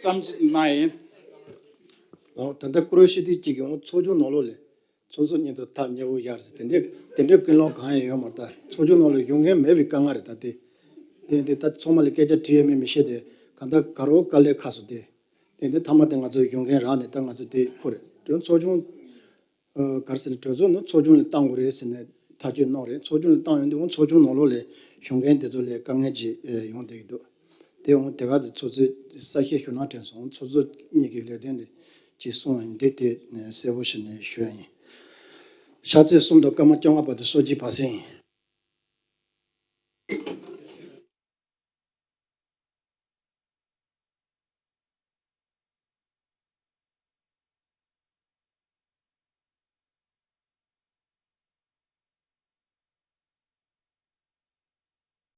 བསམ་གཞིག་གནང་ཡིན། ཨོ། ད་ལྟ་ཀུ་རེ་ཤི་དེ་གཅིག་གི་ཚོགས་ཆུང་ནང་ལོགས་ལས་ཚོགས་གཙོ་མཉམ་དུ་ཐག་ཉེ་བོ་ཡར་ཟེར་དེ་འདྲའི་དེ་འདྲའི་ཀུན་སློང་གང་ཡང་ཡོད་མ་རེད། ད་ཚོགས་ཆུང་ནང་ལ་ཞུགས་མཁན་མེད་པའི་དཀའ་ངལ་རེད། ད་དེ་དེ་འདི་ད་ཚང་མ་ལ་སྐད་ཆ་དྲིས་ཡོད་མེད་མི་ཤེས་ཏེ། གང་ལྟར་དགའ་རོགས་དཀའ་ལས་ཁག་སོང་སྟེ། དེ་འདི་མཐའ་མ་དེ་ང་ཚོ་ཞུགས་མཁན་རག་ནས་ད་ང་ཚོ་དེ་ཁོ་རེད། དེ་ཚོགས་ཆུང་། ཨ། ག་རེ་ཟེར་ན། གྲོས་ཚོགས་ནི་ཚོགས་ཆུང་ལ་བཏང་དགོས་རེད་ཟེར་ནས་ཐག་གཅོད་གནང་རེད། ཚོགས་ཆུང་ལ་བཏང་ཡོང་དུས་འོང་ཚོགས་ཆུང་ནང་ལོགས་ལས་ཞུགས་མཁན་དེ་ཚོ་ལ་དཀའ་ངལ་ཅིག་ཡོང་བསྡད་ཀྱི་འདུག། དེ་འོང་དེ་ག་ཚོད་ཚོགས་གཙོས་གསལ་བཤད་ཞུ་གནང་དྲན་སོང་། ཚོགས་གཙོ་གཉིས་ཀྱི་ལས་དོན་ལས་ཅིག་གསུངས་ཡིན། འདི་དེ་གསལ་པོ་བྱས་ནས་ཞུ་ཡ་ཡིན། ཕྱག་ཚོད་གསུམ་དང་སྐར་མ་བཅོ་ལྔ་བར་དུ་གསོལ་ཇ་ཕབ་སྲིད་ཡིན།